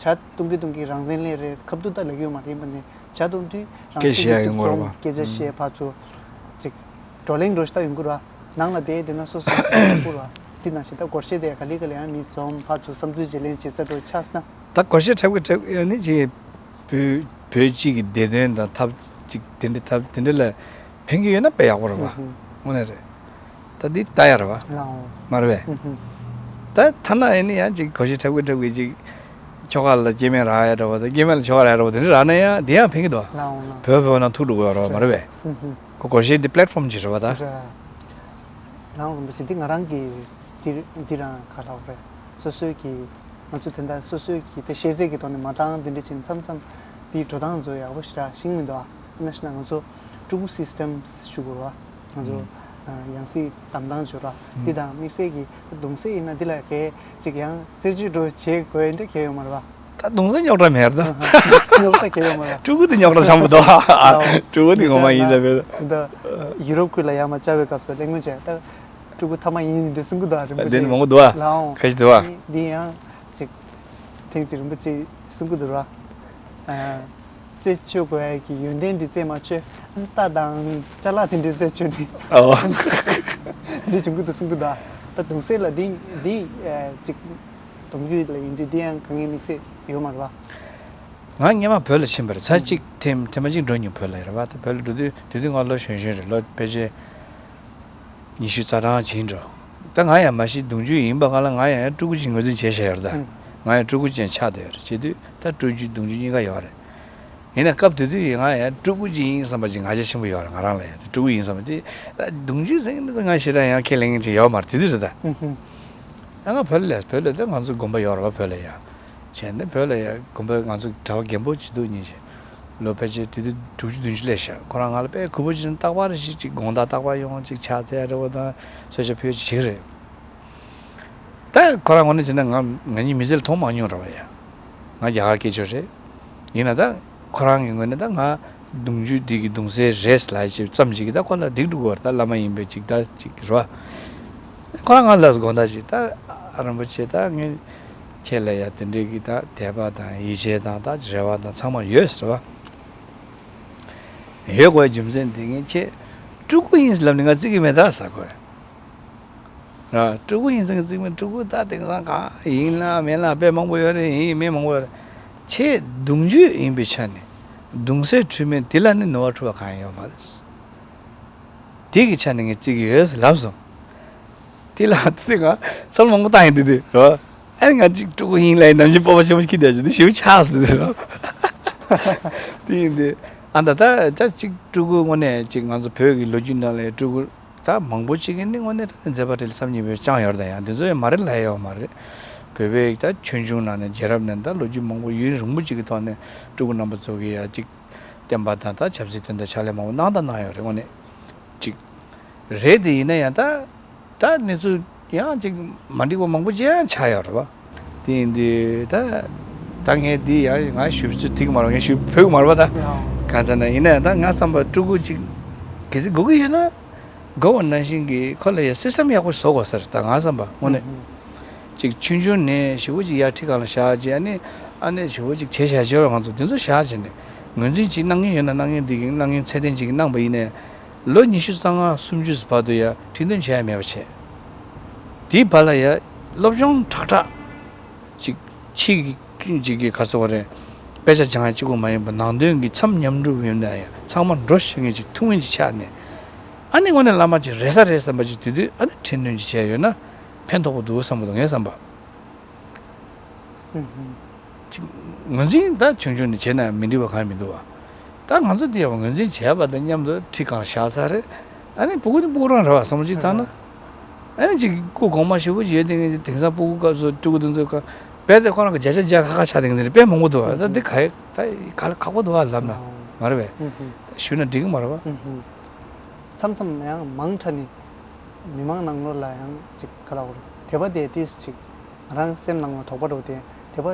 ཇ་བཏུང་གི་བཏུང་གི་རང་བཙན་ལེན་རེད། ཁ་ཐུག་ད་ལབ་ཀྱི་ཡོད་མ་རེད། ཡིན་པ་ནི་ཇ་བཏུང་དུས་རང་སྐད་བཤད་ཡ་གི་ཡོང་གི་རེད་པ། སྐད་ཆ་བཤད་ཕར་ཚུར་ཅིག་བགྲོ་གླེང་འདྲ་ཞིག་ད་ཡོང་གི་རེད་པ། ནང་ལ་བསྡད་བསྡད་ན་སོ་སོ་སོ་སོ་ཡོང་གི་རེད་པ། དེ་ནང་བཞིན་ད་སྒོར་གཞས་དེ་ག་ལེ་ག་ལེ་ཡང་མི་འཛོམས་ཕར་ཚུར་བསམ་ཚུལ་བརྗེ་ལེན་བྱེད་ས་འདྲ་ཆགས་སོང་ན། ད་སྒོར་གཞས་འཁྲབ་གི་འཁྲབ་གི་ཡ་ནི་ཅིག་བོད་བོད་སྤྱི་གི་བདེ་དོན་དང་ཐབས་ཅིག་དེ་འདྲ་ཐབས་དེ་འདྲ་ལ་ཕན་གྱི་ཡོད་ན་དཔེ་ཡག་པོ་རེད་པ། ཨུ་ཧུ། དངོས་གནས་རེད། ད་འདི་ལྟ་ཡ་རེད་པ། ལའོ། མ་རེད་པས། ཨུ་ཧུ། ད་ཐ་ན་ཨེ་ནི་ཡང་ཅིག་གོ་ཤེས་འཁྲབ་གི་འཁྲབ་གི་ཅིག་ཁྱོ་ག་ལ་སྐྱེ་དམན་རག་ཡ་འདྲ་པོ་དང་སྐྱེ་དམན་ལ་ཁྱོ་ག་རག་ཡ་འདྲ་པོ་དེ་འདྲ་རག་ན་ཡང་དེ་ཡང་ཕན་གི་འདུག་ལའོ་ལའོ། བོད་བོད་ནང་ཐུག་འགྲོ་གི་ཡོད་རེད་པ་མ་རེད་པས། ཨུ་ཧུ། ཁོ་གོ་ཤེས་འདི་པི་ལེ་ཊི་ཕོམ་ཅིག་རེད་པ་ད། རེད། ལའོ་རིན་པོ་ཆེ་འདི་ང་རང་གི་འདི་འདི་རང་ག་ལབ་རེད། སོ་སོའི་གི་ང་ཚོ་དེ་འདྲ་སོ་སོའི་གི་དེ་ཤེས་ཚད་ཀྱི་ཐོག་ནས་མ་བཏང་འདི་འདྲ་ཅིག་མཚམས་མཚམས་འདི་འགྲོ་སྟངས་ཚོ་ཡག་པོ་ཞེ་དྲག་ཤེས་མི་འདུག་ཨ། ཡིན་ན་ཞེ་ན་ང་ཚོ་སྤྲུལ་སྐུ་སི་སི་ཊེམ་ཞུ་དགོས་རེད་པ། ང་ཚོ་ཨ་ཡང་སྲིད་བདམས་སྟངས་བྱོས་ར། འདི་དང་དམིགས་བསལ་གྱི་གདུང་སྲས་ཡིན་ན་འདི་ལ་གས་ཅིག་ཡང་རྩད་གཅོད་འགྲོ་བྱེད་དགོས་འདྲ་གས་ཡོད་མ་རེད་པ། ད་གདུང་སྲས་རྙོག་དྲ་མེད་རེད་ད། རྙོག་དྲ་གས་ཡོད་མ་རེད། སྤྲུལ་སྐུ་དེ་རྙོག་དྲ་ཆེན་པོ་འདུག་ཨ། སྤྲུལ་སྐུ་དེ་ངོ་མ་ཡིན་ད་བས། ད་ཡུ་རོབ་ཁུལ་ལ་ཡར་མར་བཅར་བའི་སྐབས་སུ་གླེང་མོལ་བྱས་ད་སྤྲུལ་སྐུ་ཐ་མ་ཡིན་འདྲ་གསུང་གི་འདུག་ཨ། རིན་པོ་ཆེ་དེ་ནི་མང་པོ་འདུག་ཨ། ལའོ། ཁ་ཤས་འདུག་ཨ། འདི་ཡང་ཅིག་ཐེངས་ཅིག་རིན་པོ་ཆེ་གསུང་གི་འདུག་ར། ཨ། རྩད་གཅོད་དགོས་ཡ་གི་ཡོན་ཏན་འདི་རྩད་མ་གཅོད། རྟ་དང་ཅ་ལག་དེ་འདྲའི་རྩད་གཅོད་ནི། ཨོ། འདི་བྱུང་གི་འདུག་གསུང་གི་འདུག་ཨ། ད་གདུང་སྲས་ལ་འདི་འདི་ཨ་ཅིག་གདུང་རྒྱུད་ལ་ཡིན་དུས་འདི་ཡང་དཀའ་ངལ་དམིགས་བསལ་ཡོད་མ་རེད་པ། ང་སྔོན་མ་བོད་ལ་ཕྱིན་པ་རེད། ཚར་གཅིག་ཐེངས་ཐེངས་མ་གཅིག་འགྲོ་མྱོང་བོད་ལ་རེད་པ། ད་བོད་ལ་འགྲོ་དུས་དེ་དུས་ང་ལོ་གཞོན་གཞོན་རེད། ལོ་ཕལ་ཆེར་ཉི་ཤུ་རྩ་གྲངས་ཕྱིན་འགྲོ། ད་ང་ཡང་མ་གཞི་གདུང་རྒྱུད་ཡིན་པ་ག་ལ་ང་ཡང་སྤྲུལ་སྐུ་ཅིག་ངོས་འཛིན་བྱས་བཞག་ཡོད་རེད་ད། ཨང་། ང་ཡང་སྤྲུལ་སྐུ་ཅིག་ཆགས་བསྡད་ཡོད་རེད། བྱེད་དུས་ད་སྤྲུལ་རྒྱུད་གདུང་རྒྱུད་གཉིས་ཀ་ཡོད་རེད། ཡིན་ན་སྐབས་དེ་དུས་ཡིན་ང་ཡང་སྤྲུལ་སྐུ་ཅིག་ཡིན་བསམ་པ་ཅིག་ང་རྒྱལ་ཆེན་པོ་ཡོད་རེད། ང་རང་ལ་ཡང་སྤྲུལ་སྐུ་ཡིན་བསམ་པ་ཅིག་གདུང་རྒྱུད་ཟེར་གྱི་འདུག་ང་ཞེ་དྲག་ཡང་ཁས་ལེན་མཁན་ཅིག་ཡོད་མ་རེད་དེ་དུས་རེད་ད། ཨང་། ང་བོད་ལ་བོད་ལ་ད་ང་ཚོ་དགོན་པ་ཡོད་རེད་པ་བོད་ལ་ཡང་། བྱས་ནས་བོད་ལ་ཡང་དགོན་པ་ང་ཚོ་གྲྭ་པ་རྒན་པོ་ཅིག་འདུག་ཉིན་ཞིག་ལོ་ཕལ་ཆེར་དེ་དུས་དྲུག་ཅུ་བདུན་ཅུ་སླེབས་ཤག་ཁོ་རང་ང་ལ་དཔེ་གུས་པ་བྱས་ནས་རྟག་པར་ཞིག་ཅིག་དགོང་དག་རྟག་པར་ཡོང་ཅིག་ཕྱག་འཚལ་ཡ་འདྲ་པོ་དང་གསོལ་ཇ་ཕུལ་ཡ་ཅིག་བྱེད་ཀྱི་རེད། ད་ཁོ་རང་ངོས་ནས་བྱས་ན་ང་ང་གཉིས་མི་ཚེ་ལ་མཐོང་མ་མྱོང་ར་བ་ཡ། ང་རྒྱ་གར་སྐད་ཤོར་རེད། ཡིན་ན་ད་ཁོ་རང་གི་ངོས་ནས་ད་ང་གདུང་རྒྱུད་འདི་གི་གདུང་སྲས་རེད་ལབ་ཅིག་ཙམ་ཅིག་གིས་ད་ཁོ་ལ་འགྲིག་འགྲོ་གི་རེད། ད་བླ་མ་ཡིན་པའི་ཅིག་ད་ཅིག་རེད་བ། ཁོ་རང་ང་ལ་དགོངས་དག་ཅིག་ད་རིན་པོ་ཆེ་ད་ངས་ཁྱེད་ལ་ཡ་དེ་འདྲའི་གི་ད་དད་པ་དང་ཡིད་ཆེས་དང་ད་རེ་བ་དང་ཚང་མ་ཡོད་ཟེར་བ། ཡོད་དགོས་རྒྱུ་མཚན་དེ་ངས་ཁྱེད་སྤྲུལ་སྐུ་ཡིན་ལབ་ནས་ང་བརྩི་གི་མེད་ད་ཟེར་གོ། ར། སྤྲུལ་སྐུ་ཡིན་ཙང་གི་རྩིས་མེད། སྤྲུལ་སྐུ་ད་དེང་སང་གང་ཡིན་ན་མིན་ན་དཔེ་མང་པོ་ཡོད་རེད། ཡིན་མིན་མང་པོ་ཡོད་རེད། ཆེས་གདུང་རྒྱུད་ཡིན་པའི་ཆ་ནས་གདུང་སྲས་འཁྲུལ་མེད་དེ་ལ་ནི་ནུས་པ་འཁྲུལ་བ་གང་ཡང་ཡོད་མ་རེད། དེ་གི་ཆ་ནས་ངས་བརྩི་གི་ཡོད་ལབ་སོང་། དེ་ལ་དེ་ང་བསམ་བློ་མང་པོ་བཏང་ཡིན་དུས་དུས་རོ། ཨ་ནི་ང་གཅིག་སྤྲུལ་སྐུ་ཡིན་ལབ་ཡིན་ནམ་ཅིག་སྤོབས་པ་ཆེན་པོ་ཞིག་སྐྱེས་བསྡད་ཞིག་དེ་ཞེ་པོ་ཆགས་སོང་དུས་རོ། དེ་ཡིན་དུས་ཨ་ད་ད་ད་གཅིག་སྤྲུལ་སྐུ་དངོས་གནས་གཅིག་ང་ཚོ་བོད་ཀྱི་ལོ་རྒྱུས་ནང་ལ་སྤྲུལ་སྐུ་ད་མང་པོ་གཅིག་གི་ནི་དངོས་གནས་ད་མཛད་པ་འཕྲིན་ལས་བསམ་གྱིས་མི་ཁྱབ་ཡོད་རེད། ད་ཡང་དེ་ཚོ་ཡང་མ་རེད་ལབ་ཡ་ཡོད་མ་རེད། བོད་པའི་ད་ཆོས་འབྱུང་ནང་ནས་རྒྱལ་རབས་ནས་ད་ལོ་རྒྱུས་མང་པོ་ཡུན་རིང་པོ་གཅིག་གི་ཐོག་ནས་སྤྲུལ་སྐུ་རྣམ་པ་ཚོ་གི་ཡ་གཅིག་བསྟན་པ་དང་ད་ཆབ་སྲིད་དོན་དང་ཕྱག་ལས་མང་པོ་གནང་དང་གནང་ཡོད་རེད། དངོས་གནས་གཅིག་རེད། དེ་ཡིན་ན་ཡང་ད་ད་གནས་ཚུལ་ཡང་གཅིག་མ་འགྲིག་པ་མང་པོ་ཅིག་ཡང་ཆགས་ཡོད་རེད་བ། དེ་ཡིན་དུས་ད་ད་ངས་འདི་ཡང་ང་ཞུ་ཚུལ་ཐིག་མ་རེད། ངས་ཞུ་ཕོད་ཀྱི་མ་རེད་བ། ད་གང་ཟེར་ན་ཡིན་ན་ཡང་ད་ང་བསམ་པ་སྤྲུལ་སྐུ་གཅིག་གལ་སྲིད་དགོས་ཀྱི་ཡོད་ན་དགོས་པ་ནང་བཞིན་གྱི་ཁོ་ལ་ཡང་སེམས་ཡག་པོ་བཟོ་དགོས་ས་རེད། ད་ང་བསམ་པ་དངོས་གནས། ཅིག་ཆུང་ཆུང་ནས་ཞེ་པོ་ཅིག་ཡར་ཁྲི་སྒང་ལ་བཞག་བྱས། ཨ་ནི་ཨ་ནི་ཞེ་པོ་ཅིག་བྱས་བཞག་བྱས་རོགས། ང་ཚོ་དེ་ཚོ་བཞག་བྱས་ནས་ངོས་འཛིན་ཅིག་གནང་མཁན་ཡོད་ན་གནང་མཁན་འདི་གི་གནང་མཁན་ཚད་ལྡན་ཅིག་གནང་པ་ཡིན་ནའི་ལོ་ཉི་ཤུ་རྩ་ལྔ་སུམ་ཅུ་བར་དུ་ཡ་ཁྲི་འདོན་བྱས་ཡ་མེད་པ་བྱས། དེའི་བར་ལ་ཡ་སློབ་སྦྱོང་དྲག་དྲག་ཅིག་ཕྱི་གི་ཅིག་གི་ག་ཚོད་རེད། དཔེ་ཆ་སྦྱང་ཡ་གཅིག་པོ་མ་ཡིན་པ་ནང་དོན་གྱི་མཚམས་མཉམ་འགྲུབ་ཡོད་ན་ཡ་ཚང་མ་འགྲོ་ཤེས་མཁན་ཅིག་ཐུགས་སྨོན་ཅིག་ཆགས་ནས། ཨ་ནི་དངོས་གནས་བླ་མ་ཅིག་རེད་ས་རེད་བསམ་པ་ཅིག་དུས་དུས་ཨ་ནི་ཁྲི་འདོན་ཅིག་བྱས་ཡོད་ན་ཕན་ཐོགས་པོ་འདུག་བསམ་པ་འདུག་ངའི་བསམ་པ། ཅིག་ངོས་འཛིན་ད་ཆུང་ཆུང་ནས་བྱས་ན་མི་འགྲིག་པ་གང་ཡང་མི་འདུག་བ། ད་ང་ཚོ་འདི་ཡང་ངོས་འཛིན་བྱས་པ་དང་མཉམ་དུ་ཁྲི་སྒང་བཞག་ས་རེད། ཨ་ནི་སྤྲུལ་སྐུ་ནི་སྤྲུལ་སྐུ་རང་རེད་བ། བསམ་བློ་ཅིག་བཏང་ན། ཨ་ནི་ཅིག་སྐུ་གོང་མ་ཞེ་པོ་ཅིག་ཡོད་དེ་ངས་དེང་སང་སྤྲུལ་སྐུ་སྐབས་སུ་སྤྲུལ་སྐུ་དེ་ཚོ་ཀ་རྦད་དེ་ཁོ་རང་གི་བརྒྱ་ཆ་བརྒྱ་ཁ་ཁ་ཆགས་དེ་ངས་དེ་དཔེ་མང་པོ་འདུག་བ། ད་འདི་ག་ད་ག་ལ་ཁག་པོ་འདུག་བ་ལབ་ན་མ་རེད་བས། ད་ཞུས་ན་འགྲིག་གི་མ་རེད་བ། མཚམས་མཚམས་ཡང་མང་ཕྲ་ནི་མི་མང་ནང་ལོགས་ལ་ཡང་ཅིག་ག་ལ་འོ་རེད། དད་པ་དེ་ཏིས་ཅིག་ང་རང་སེམས་ནང་ལ་དོགས་པ་འགྲོ་དེ་དད་པ་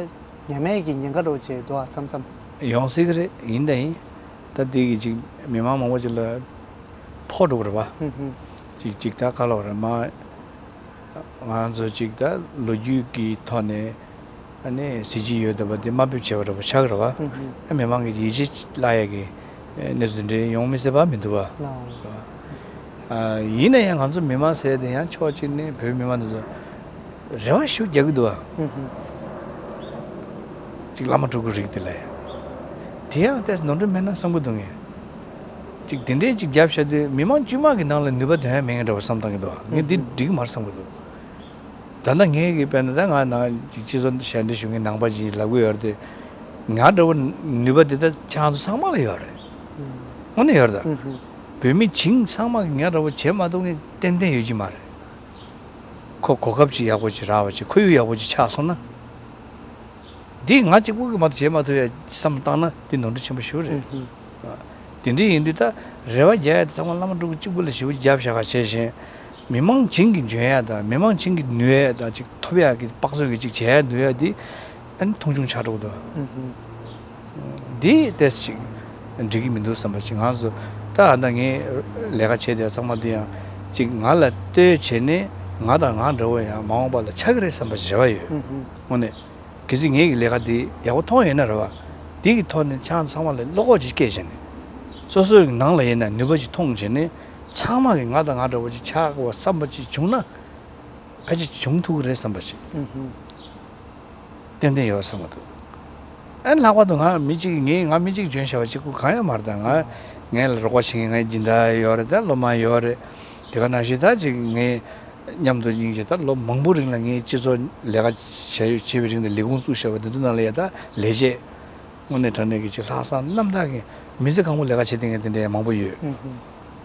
ཉམས་ཡས་ཀྱི་ཉེན་ཁ་འགྲོ་བྱས་འདུག་ཨ། མཚམས་མཚམས་ཡོང་སྲིད་ཀྱི་རེད། ཡིན་ད་ཡིན། ད་དེ་གི་ཅིག་མི་མང་མང་པོ་ཅིག་ལ་ཕོག་འགྲོ་གི་རེད་བ། ཅིག་ཅིག་ད་ག་ལ་འོ་རེད་མ། ང་ཚོ་ཅིག་ད་ལོ་རྒྱུས་ཀྱི་ཐོག་ནས་ཨ་ནི་གཟི་བརྗིད་ཡོད་བསྡད་པ་དེ་དམའ་འབེབས་བྱས་པ་འདྲ་པོ་ཆགས་ཀྱི་རེད་བ། ཨ་མི་མང་གི་ཡིད་ཆེས་བརླག་ཡས་ཀྱི་གནས་ཚུལ་འདྲ་ཡོང་མི་སྲིད་པ་མི་འདུག་བ། ཨ་ཡིན་ན་ཡང་ང་ཚོ་མི་མང་ཟེར་དེ་ཡང་ཕྱོགས་གཅིག་ནས་བོད་མི་མང་འདི་ཚོ་རེ་བ་ཞིག་རྒྱག་གི་འདུག་བ། ཅིག་བླ་མ་སྤྲུལ་སྐུ་རིགས་དེ་ལ་ཡང་དེ་ཡང་ཏོག་ཙམ་ནོར་འཁྲུལ་མེད་ན་བསམ་གྱི་འདུག་ངས། ཅིག་དེ་འདྲའི་ཅིག་རྒྱབ་བཞག་དུས་མི་མང་དཀྱུས་མ་གི་ནང་ལ་ནུས་པ་འདོན་ཡ་མེད་མཁན་འདྲ་པོ་བསམ་བཏང་གི་འདུག་བ། ངས་འདི་འགྲིག་གི་མ་རེད་བསམ་གྱི་འདུག་ད་ལྟ་ངས་ཀྱི་དཔེར་ན་ད་ང་ནང་ཅིག་སྤྱི་ཚོགས་ཞབས་འདྲེན་ཞུ་མཁན་ནང་པ་ཅིག་ལབ་གི་ཡོད་རེད་དེ། ང་འདྲ་པོ་ནུས་པ་འདི་ད་ཁྱེད་རང་ཚོ་ཚང་མ་ལ་ཡོད་རེད། དངོས་གནས་ཡོད་རེད་ད། བོད་མི་བྱིངས་ཚང་མ་གི་ང་འདྲ་པོ་བྱེད་མ་ཐུབ་མཁན་ཏན་ཏན་ཡོད་ཀྱི་མ་རེད། ཁོ་གོ་སྐབས་ཅིག་ཡག་པོ་ཅིག་རག་པ་ཅིག་ཁོར་ཡུག་ཡག་པོ་ཅིག་ཆགས་སོང་ན། འདི་ང་གཅིག་པུ་གིས་མ་གཏོགས་བྱེད་མ་ཐུབ་ཡ་བསམ་བཏང་ན་འདི་ནོར་འཁྲུལ་ཆེན་པོ་ཞིག་རེད། དེ་འདྲ་ཡིན་དུས་ད་རེ་བ་རྒྱག་ཡ་དེ་ཚང་མ་བླ་མ་སྤྲུལ་སྐུ་གཅིག་པུ་ལ་ཞེ་པོ་རྒྱབ་བཞག་ག་བྱས་ཤིང་། མི་མང་བྱིངས་ཀྱི་འཇོན་ཡ་དང་མི་མང་བྱིངས་ཀྱི་ནུས་ཡ་དང་ཅིག་ཐོབ་ཡ་གི་དཔག་ཚོད་ཀྱི་ཅིག་བྱེད་ཡ་ནུས་ཡ་དེ་ཨ་ནི་མཐོང་ཆུང་ཆགས་འགྲོ་གི་འདུག་འདི་ཏོག་ཙམ་ཅིག་འགྲིག་གི་མི་འདུག་བསམ་པ་ཅིག་ང་ཚོ་ད་ཨ་ད་ངས་ལས་ཀ་བྱས་དེ་ཚང་མ་འདི་ཡང་ཅིག་ང་ལ་ལྟོས་བྱས་ནས་ང་དང་ང་འདྲ་བོ་ཡང་མ་འོངས་པ་ལ་ཆགས་ཀྱི་རེད་བསམ་པ་ཅིག་རེ་བ་ཡོད། དངོས་གནས། གལ་སྲིད་ངེད་ཀྱི་ལས་ཀ་འདི་ཡག་པོ་མཐོང་ཡོད་ན་རེད་བ། འདི་གི་ཐོག་ནས་ཁྱེད་རང་ཚང་མ་ལ་བློ་ཁོག་ཅིག་སྐྱེས་བྱས་ནས། སོ་སོའི་ནང་ལ་ཡིན་ན་ནུས་པ་ཅིག་མཐོང་བྱས་ནས་ཚང་མ་གིས་ང་དང་ང་འདྲ་བོ་ཅིག་ཆགས་དགོས་བསམ་པ་ཅིག་བྱུང་ན། ཕལ་ཆེར་བྱུང་ཐུབ་ཀྱི་རེད་བསམ་པ་ཞིག་ཏན་ཏན་ཡོད་བསམ་གྱི་འདུག་ཨ་ནི་ལྷག་པར་དུ་ང་མི་གཅིག་ངས་ང་མི་གཅིག་འཇོན་ཤེས་པ་གཅིག་པུ་གང་ཡང་མ་རེད། ད་ང་ངས་ལ་རོགས་པ་བྱེད་མཁན་ངའི་སྦྱིན་བདག་ཡོད་རེད། ད་སློབ་མ་ཡོད་རེད། དེ་ག་ནང་བཞིན་ད་ཅིག་ངས་མཉམ་དུ་ཡིན་ཞེས་ད་ལོ་མང་པོ་རིང་ལ་ངས་སྤྱི་ཚོགས་ལས་ཀ་བྱས་བྱས་པའི་རིང་དུ་ལས་ཁུངས་བཙུགས་བཞག་པ་དེ་ཚོ་ནང་ལ་ཡ་ད་ལས་བྱེད་དངོས་གནས་དྲང་གནས་ཀྱི་ཅིག་ལྷག་བསམ་རྣམ་དག་གི་མི་ཚེ་གང་པོ་ལས་ཀ་བྱེད་བསྡད་མཁན་དེ་འདྲ་ཡང་མང་པོ་ཡོད།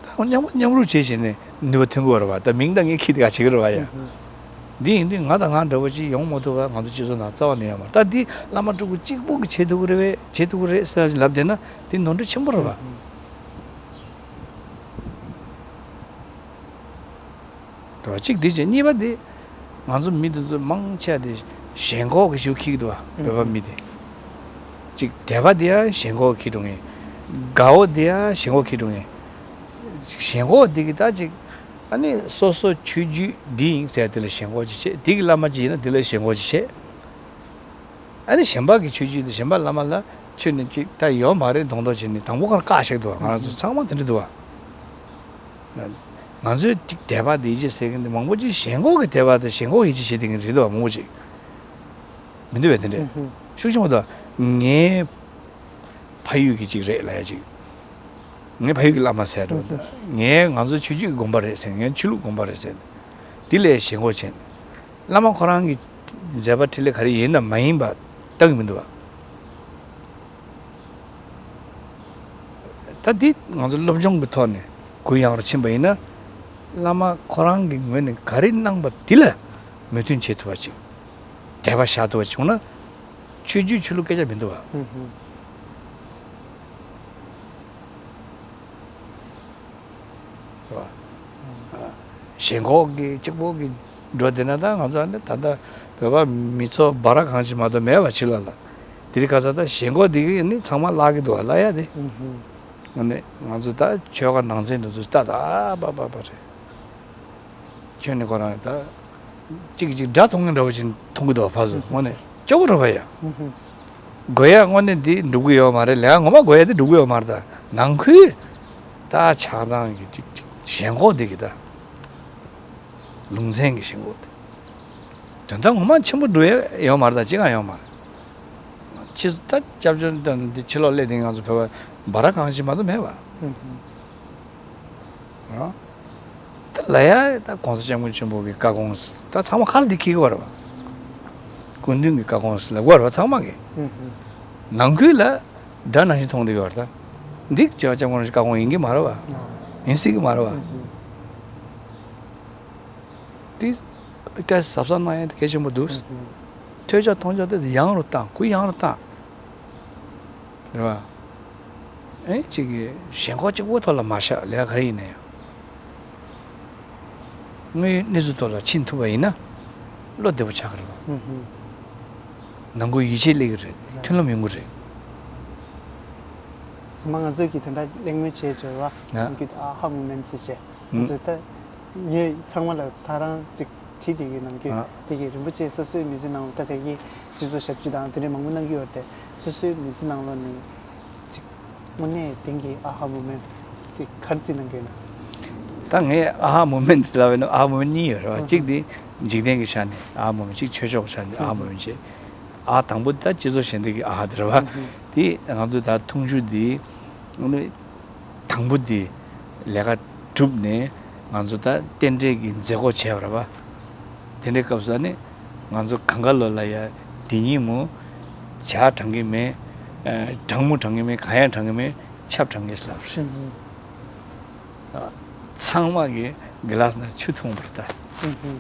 ད་མཉམ་མཉམ་རུབ་བྱས་བྱས་ནས་ནུས་པ་ཐོན་གྱི་ཡོད་རེད་བ། ད་མིང་ད་ངས་ཁྱེར་ཏེ་ག་བྱེད་ཀྱི་རེད་བ་ཡ། འདི་ཡིན་དུས་ང་དང་ང་འདྲ་བོ་ཅིག་ཡོང་མ་ཐུབ་པ་ང་ཚོ་སྤྱི་ཚོགས་ནང་རྩ་བ་ནས་ཡོད་མ་རེད། ད་འདི་བླ་མ་སྤྲུལ་སྐུ་གཅིག་པུ་གིས་བྱེད་ཐུབ་ཀྱི་རེད་པས། བྱེད་ཐུབ་ཀྱི་རེད་ཟེར་ལབ་བསྡད་ན་འདི་ནོར་འཁྲུལ་ཆེན་པོ་རེད་བ། རེད་བ། གཅིག་འདི་བྱས། གཉིས་པ་འདི་ང་ཚོ་མི་འདི་ཚོ་མང་ཆེ་བ་དེ་ཞེན་ཁོག་གི་ཞུ་འཁྱེར་གྱི་འདུག་བ། བོད་པ་མི་དེ། གཅིག་དད་པ་དེ་ཡང་ཞེན་ཁོག་འཁྱེར་འགྲོ་མཁན། དགའ་བོ་དེ་ཡང་ཞེན་ཁོག་འཁྱེར་འགྲོ་མཁན། ཞེན་ཁོག་འདི་གི་ད་ཅིག་ཨ་ནི་སོ་སོ་ཆོས་བརྒྱུད་འདི་ཡིན་ཟེར་དེ་ལ་ཞེན་ཁོག་ཅིག་བྱེད། འདི་གི་བླ་མ་ཅིག་ཡིན་ན་འདི་ལ་ཞེན་ཁོག་ཅིག་བྱེད། ཨ་ནི་གཞན་པ་གི་ཆོས་བརྒྱུད་དེ་གཞན་པ་བླ་མ་ལ་ཆོས་ནི་ཅིག་ད་ཡོད་མ་རེད་མདོག་མདོག་བྱས་ནས་དང་པོ་ཁར་བཀག་བཞག་འདུག་བ། ང་རང་ཚོ་ཚང་མ་དེ་འདྲ་འདུག་བ། ང་ཚོའི་ཅིག་དད་པ་དེ་ཡིད་ཆེས་ཟེར་མཁན་དེ་མང་པོ་ཅིག་ཞེན་ཁོག་གི་དད་པ་དང་ཞེན་ཁོག་ཡིད་ཆེས་བྱེད་བསྡད་མཁན་རེད་འདུག་བ། མང་པོ་ཅིག་མི་འདུག་བས། དེ་འདྲས་ཤུགས་ཆེན་པོ་འདུག་ངའི་ཕ་ཡུལ་གྱི་ཅིག་རེད་ལབ་ཡ་ཅིག་ངའི་ཕ་ཡུལ་གྱི་བླ་མ་ཟེར་འགྲོ་འདུག་ངའི་ང་ཚོའི་ཆོས་བརྒྱུད་ཀྱི་དགོན་པ་རེད་ཟེར། ངའི་ཆོས་ལུགས་དགོན་པ་རེད་ཟེར། དེ་ལས་ཞེན་ཁོག་བྱས་ནས་བླ་མ་ཁོ་རང་གི་མཛད་པ་འཕྲིན་ལས་ག་རེ་ཡིན་དང་མ་ཡིན་པ་ལྟ་གི་མི་འདུག་བ། ད་འདི་ང་ཚོ་སློབ་སྦྱོང་གི་ཐོག་ནས་གུ་ཡངས་རུ་ཕྱིན་པ་ཡིན་ན། བླ་མ་ཁོ་རང་གི་ངོས་ནས་ག་རེ་གནང་པ་འདི་ལ་མོས་མཐུན་བྱེད་ཐུབ་པ་ཅིག་དད་པ་བཞག་ཐུབ་པ་ཅིག་བྱུང་ན། ཆོས་བརྒྱུད་ཆོས་ལུགས་སྐད་ཆ་མི་འདུག་བ། ཧུམ་ཧུམ། རེད་བ། ཞེན་ཁོག་གི་གཅིག་པོ་གི་འགྲོ་བསྡད་ན་ད་ང་ཚོ་ནི་ད་ལྟ་བོད་པ་མི་ཚོ་འབའ་ར་གང་ཞིག་མ་གཏོགས་མེད་པ་ཕྱི་ལོགས་ལ། དེ་རིང་ཁ་སང་ད་ཞེན་ཁོག་འདི་གིས་ནི་ཚང་མ་བརླག་གི་འདུག་བ། བརླག་ཡ་དེ། ཨུ་ཧུ། ཨ་ནི་ང་ཚོ་ད་ཆོལ་ཁ་ནང་ཚན་འདི་ཚོ་ད་ད་པ་པ་པ་རེད། ཁྱོད་ནི་ཁོ་རང་ད་གཅིག་གིས་གཅིག་དགྲ་མཐོང་མཁན་འདྲ་བོ་ཞིག་མཐོང་གི་འདུག་བ། ཕར་ཚུར་དངོས་གནས་སྐྱོ་པོ་རེད་བ་ཡ། ཨུ་ཧུ། དགོས་ཡ་དངོས་གནས་འདི་འགྲུབ་ཀྱི་ཡོད་མ་རེད་ལ། ངོ་མ་དགོས་ཡ་འདི་འགྲུབ་ཀྱི་ཡོད་མ་རེད། ད་ནང་ཁུལ་ད་ཆགས་སྡང་གི་གཅིག་གཅིག་ཞེན་ཁོག་འདི་གི་ད། ལུང་ཚན་གྱི་ཞེན་ཁོག་དེ། དོན་དག་ངོ་མ་ཆེན་པོ་འགྲོ་ཡ་ཡོད་མ་རེད། ད་ཅི་གང་ཡོད་མ་རེད། ཕྱི་ད་སྐྱབས་བཅོལ་དང་འདི་ཕྱི་ལོགས་སླེབས་དེ་ང་ཚོ་བོད་པ་འབའ་ར་གང་ཞིག་མ་གཏོགས་མེད་པ། ཨུ་ཧུ། རང་། ད་ལ་ཡ་ད་གོང་ས་སྐྱབས་མགོན་ཆེན་པོ་གི་བཀའ་དགོངས་ད་ཚང་མ་ཁ་ལ་འདི་འཁྱེར་གི་བ་རེད་བ། སྐུ་མདུན་གྱི་བཀའ་དགོངས་ལབ་དགོས་རེད་བ་ཚང་མ་གི། ཨུ་ཧུ། ནང་ཁུལ་ལ་དགྲ་ནང་བཞིན་མཐོང་བསྡད་ཀྱི་བ་རེད་ད། འདི་ཅོ་སྐྱབས་མགོན་རིན་པོ་ཆེ་བཀའ་དགོངས་ཡིན་གྱི་མ་རེད་བ། ཨ། ཡིན་སྲིད་ཀྱི་མ་རེད་བ། ཨུ་ཧུ། དེ་ལྟ་གཟབ་གཟབ་གནང་ཡ་དེ་གལ་ཆེན་པོ་འདུག་ཨུ་ཧུ། ཐོས་ཆ་མཐོང་ཆ་དེ་ཡང་རུ་བཏང་གུ་ཡང་རུ་བཏང་། རེད་བ། ཨེ་གཅིག་གིས་ཞེན་ཁོག་གཅིག་པོ་ཐོག་ལ་མ་བཞག་ལས་ཀ་ག་རེ་ཡིན་ན་ཡང་། དངོས་ཡོད་གནས་ཚུལ་ཐོག་ལ་ཕྱིན་ཐུབ་པ་ཡིན་ན། བློ་བདེ་པོ་ཆགས་ཀྱི་རེད་བ། ཨུ་ཧུ། ནང་ཁུལ་ཡིད་ཆེས་སླེབས་ཀྱི་རེད། མཐུན་ལམ་ཡོང་གི་རེད། མ་ང་ཚོས་ཀྱིས་དེ་འདྲ་གླེང་མོལ་བྱས་བྱས་བ། ང་ཚོས་ཀྱིས་ཨ་ཧ་མུ་མེན་ཊི་ཟེར་བྱས། ང་ཚོས་ད་ངས་ཚང་མ་ལ་ཐག་རང་ཅིག་བྲིས་བསྡད་ཀྱི་ནམ་རྒྱུན། ཨ། དེ་གི་རིན་པོ་ཆེ་སོ་སོའི་མི་ཚེ་ནང་ལ་ད་དེ་གི་སྤྱི་ཚོགས་ཞབས་ཕྱི་དང་དེ་འདྲའི་མང་པོ་གནང་གི་ཡོད་དེ། སོ་སོའི་མི་ཚེ་ནང་ལོགས་ནས་ཅིག་དངོས་གནས་དེང་གི་ཨ་ཧ་མུ་མེན་ཊི་དེ་ག་རེ་བརྩི་གནང་གི་ཡོད་ན། ད་ངས་ཨ་ཧ་མུ་མེན་ཊི་ལབ་པ་ཡིན་ན་ཨ་ཧ་མུ་མེན་ཊི་གཉིས་ཡོད་རེད་བ། ཨ་ཧ། གཅིག་དེ་འཇིག་རྟེན་གྱི་ཆ་ནས་ཨ་ཧ་མུ་མེན་ཊི། གཅིག་ཆོས་ཕྱོགས་ཀྱི་ཆ་ནས་ཨ་ཧ་མུ་མེན་ཊི་བྱས། ཨ་དང་པོ་ད་སྤྱི་ཚོགས་ཞབས་འདེགས་ཀྱི་ཨ་ཧ་དེ་རེད་བ། ཨ་ཧ། དེ་ང་ཚོ་ད་འཐུང་ཆུ་དེ་དང་པོ་དེ་ལས་ཀ་གྲུབ་ནས་ང་ཚོ་ད་རྟེན་འབྲེལ་གྱི་མཛད་སྒོ་བྱས་པ་རེད་བ། དེ་འདྲའི་སྐབས་སུ་ཨ་ནི་ང་ཚོ་གང་ག་ལོ་ལ་ཡ་དེ་ཉིན་མོ་ཇ་དྲང་གི་མེད། ཨ། གྲང་མོ་དྲང་གི་མེད། གང་ཡང་དྲང་གི་མེད། ཆབ་དྲང་གི་ལབ་རེད། ཨ། ཚང་མ་གི་གི་ལ་སི་ནང་ཆུ་འཐུང་བར་ལྟ། ཨུ་ཧུ།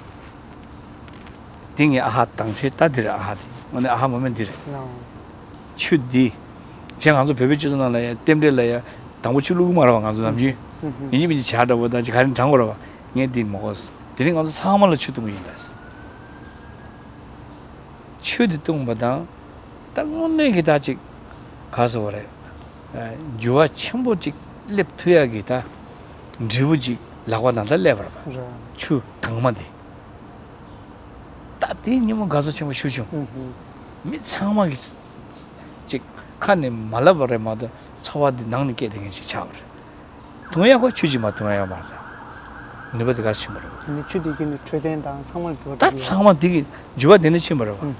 དེ་ངའི་ཨ་ཧ་དང་ཁྲེལ་ད་འདི་རེད། ཨ་ཧ་དེ་དངོས་གནས་ཨ་ཧ་མོ་མེན་འདི་རེད། ཨ། ཆུ་འདི་གཞན་ང་ཚོ་བོད་པའི་སྤྱི་ཚོགས་ནང་ལ་ཡང་རྟེན་འབྲེལ་ལ་ཡང་དང་པོ་ཆུ་བླུག་གི་མ་རེད་བ། ང་ཚོ་ནམ་རྒྱུན་ཨུ་ཧུ། ཡིན་གཅིག་མིན་གཅིག་ཇ་འདྲ་པོ་དང་ཅིག་ག་རེ་དྲང་དགོས་རེད་བ། ངས་འདི་མ་གོ། དེ་རིང་ང་ཚོ་ཚང་མ་ལ་ཆུ་འཐུང་གི་ཡིན་ད། ཆུ་འདི་བཏུངས་པ་དང་། ད་དངོས་གནས་ཀྱི་ད་ཅིག་ག་ཟེར་བ་རེད། ཨ། འགྱུར་བ་ཆེན་པོ་ཅིག་སླེབས་ཐུབ་ཡག་གི་ད་འབྲས་བུ་ཅིག་ལག་པ་ནང་ད་སླེབས་པ་རེད་པ། རེད། ཆུ་དྭངས་མ་འདི། ད་དེའི་ཉིན་མོ་དགའ་ཚོར་ཆེན་པོ་ཞེ་པོ་བྱུང་། ཨུ་ཧུ། མི་ཚང་མ་གི་ཅིག་ཁ་ནས་མ་ལབ་པ་རེད་མ་གཏོགས་ཚོར་བ་འདི་ནང་ནས་སྐྱེས་བསྡད་མཁན་ཅིག་ཆགས་པ་རེད། འཐུང་ཡག་ཁོ་ཆུ་ཅིག་མ་འཐུང་ཡག་ཡོད་མ་རེད། ནུས་པ་དེ་ག་ཕྱིན་པ་རེད། ནི་ཆུ་དེ་གི་ནི་འཕྲོད་བསྟེན་དང་ཚང་མར་འགྱུར་བ་ད་འགྲོ་གི་ཡོད། ཚང་མ་དེ་གི་འགྱུར་བ་དེ་ནས་ཕྱིན་པ་རེད་བ། ཨུ་ཧུ།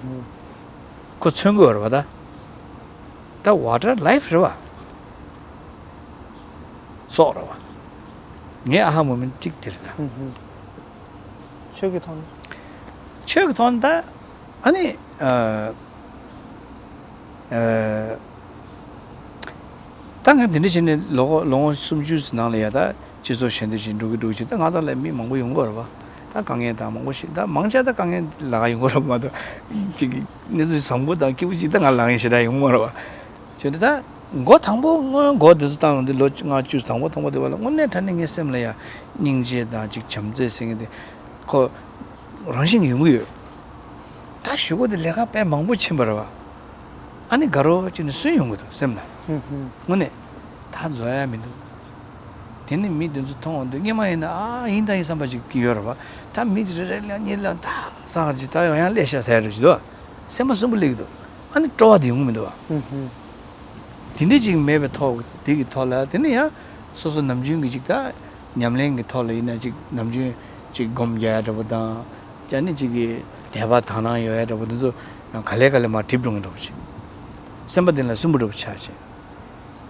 ཁོ་མཚོན་དགོས་རེད་བ་ད། ད་ཝ་ཊར་ལའིཕ་རེད་བ། སྲོག་རེད་བ། ངའི་ཨ་ཧ་མོ་མེན་ཊི་གཅིག་དེ་རེད་ད། ཨུ་ཧུ། ཆོས་ཀྱི་ཐོག་ནས། ཆོས་ཀྱི་ཐོག་ནས་ད། ཨ་ནི། ཨ། ཨ། ད་ང་འདི་འདྲ་བྱས་ནས་ལོ་ལོ་ངོ་སུམ་ཅུ་ནང་ལ་ཡ་ད་སྤྱི་ཚོགས་ཞལ་འདེབས་བྱས་འགྲོ་གི་འགྲོ་གི་བྱས། ད་ང་དང་ལས་མི་མང་པོ་ཡོང་གི་རེད་བ། ད་དཀའ་ངལ་དང་མང་པོ་ཞིག་ད་མང་ཆེ་ད་དཀའ་ངལ་ལ་ཡོང་གི་རེད་བ་མ་གཏོགས། ཅིག་གི་གནས་ཚུལ་བཟང་པོ་དང་སྐྱིད་པོ་ཅིག་ད་ང་ལ་ངས་ཞེ་དྲག་ཡོང་གི་མ་རེད་བ། བྱས་ནས་ད་མགོ་དང་པོ་སྔོན་མགོ་འདི་ཚོ་བཏང་ཡོང་དུས་ལོ་ལྔ་བཅུ་དང་པོ་དང་པོ་དེ་བ་ལ་དངོས་གནས་དྲང་གནས་ངའི་སེམས་ལ་ཡ་སྙིང་རྗེ་དང་ཅིག་བྱམས་བརྩེ་ཟེར་མཁན་དེ་ཁོ་རང་བཞིན་གྱིས་ཡོང་གི་ཡོད། ད་གཞུག་གུ་དེ་ལས་ཀ་དཔེ་མང་པོ་ཕྱིན་པ་རེད་བ། ཨ་ནི་དགའ་རབ་ཅིག་ནས་སུན་ཡོང་གི་འདུག་སེམས་ལ། ཧུམ་ཧུམ། དངོས་གནས་ད་འཛོམས་ཡ་མི་འདུག་དེ་ནི་མི་དེ་ཚོ་མཐོང་འོང་དུས་སྔོན་མ་ཡིན་ན་ཨ་ཡིན་ད་ཡིན་བསམ་པ་ཅིག་ཡོད་རེད་བ། ད་མི་དེ་རེ་རེ་ལ་གཉིས་ལ་ད་སང་ཅིག་ད་ཡང་ཡང་ལས་ཤ་ཟ་ཡ་རེ་ཅིག་འདུག་སེམས་པ་སུན་པོ་སླེབས་ཀྱི་འདུག་ཨ་ནི་སྤྲོ་བ་དེ་ཡོང་གི་མི་འདུག་བ། ཧུམ་ཧུམ། དེ་འདྲ་ཅིག་མེད་པའི་ཐོག་དེ་གི་ཐོག་ལ་དེ་ནི་ཡང་སོ་སོ་ནམ་རྒྱུན་གྱི་ཅིག་ད། ཉམས་ལེན་གྱི་ཐོག་ལ་ཡིན་ན་ཅིག་ནམ་རྒྱུན་ཅིག་སྒོམ་རྒྱག་ཡ་འདྲ་པོ་དང་། ཅིག་ཨ་ནི་ཅིག་གི་དད་པ་དག་སྣང་ཡོད་ཡ་འདྲ་པོ་འདི་ཚོ་ཡང་ག་ལེ་ག་ལེ་མར་འགྲིབ་འགྲོ་གི་འདྲ་པོ་ཅིག། སེམས་པ་འདི་ལ་སུན་པོ་འདྲ་པོ་ཆགས་བྱས།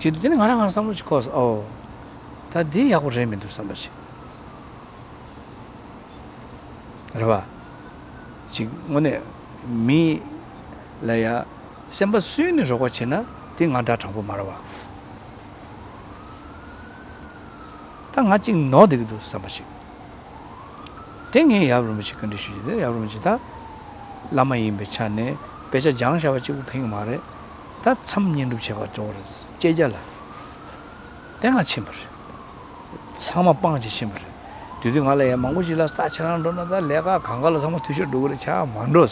བྱེད་དུས་དེ་ནི་ང་རང་ང་རང་བསམ་བློ་ཅིག་འཁོར་སོང་། ཨོ། ད་འདི་ཡག་པོ་རེད་མི་འདུག་བསམ་པ་ཅིག། རེད་བ། ཅིག་དངོས་གནས་མི་ལ་ཡ་སེམས་པ་སུན་ནས་རོགས་པ་བྱེད་ན་དེ་ང་འདྲ་དྲང་པོ་མ་རེད་བ། ད་ང་གཅིག་ནོར་བསྡད་ཀྱི་འདུག་བསམ་པ་ཞིག། དེ་ངས་ཡབ་རིན་པོ་ཆེ་བཀའ་འདྲི་ཞུ་རྒྱུ་དེ། ཡབ་རིན་པོ་ཆེ་ད་བླ་མ་ཡིན་པའི་ཆ་ནས་དཔེ་ཆ་སྦྱངས་བཞག་པ་གཅིག་པུ་ཕན་གྱི་མ་རེད། ད་མཚམས་བསྙེན་སྒྲུབ་བྱེད་པར་འགྲོ་བ་རེད། བཅད་རྒྱ་ལ། དེ་ང་ཕྱིན་པ་རེད། ཚང་མ་སྤངས་བྱས་ཕྱིན་པ་རེད། དེ་དུས་ང་ལ་ཡ་མང་པོ་ཞིག་ལ་ད་ཁྱེད་རང་འགྲོ་ན་ད་ལས་ཀ་གང་ག་ལ་ཚང་མ་འཐུས་ཤོར་འགྲོ་གི་རེད། ཆ་མ་འགྲོ།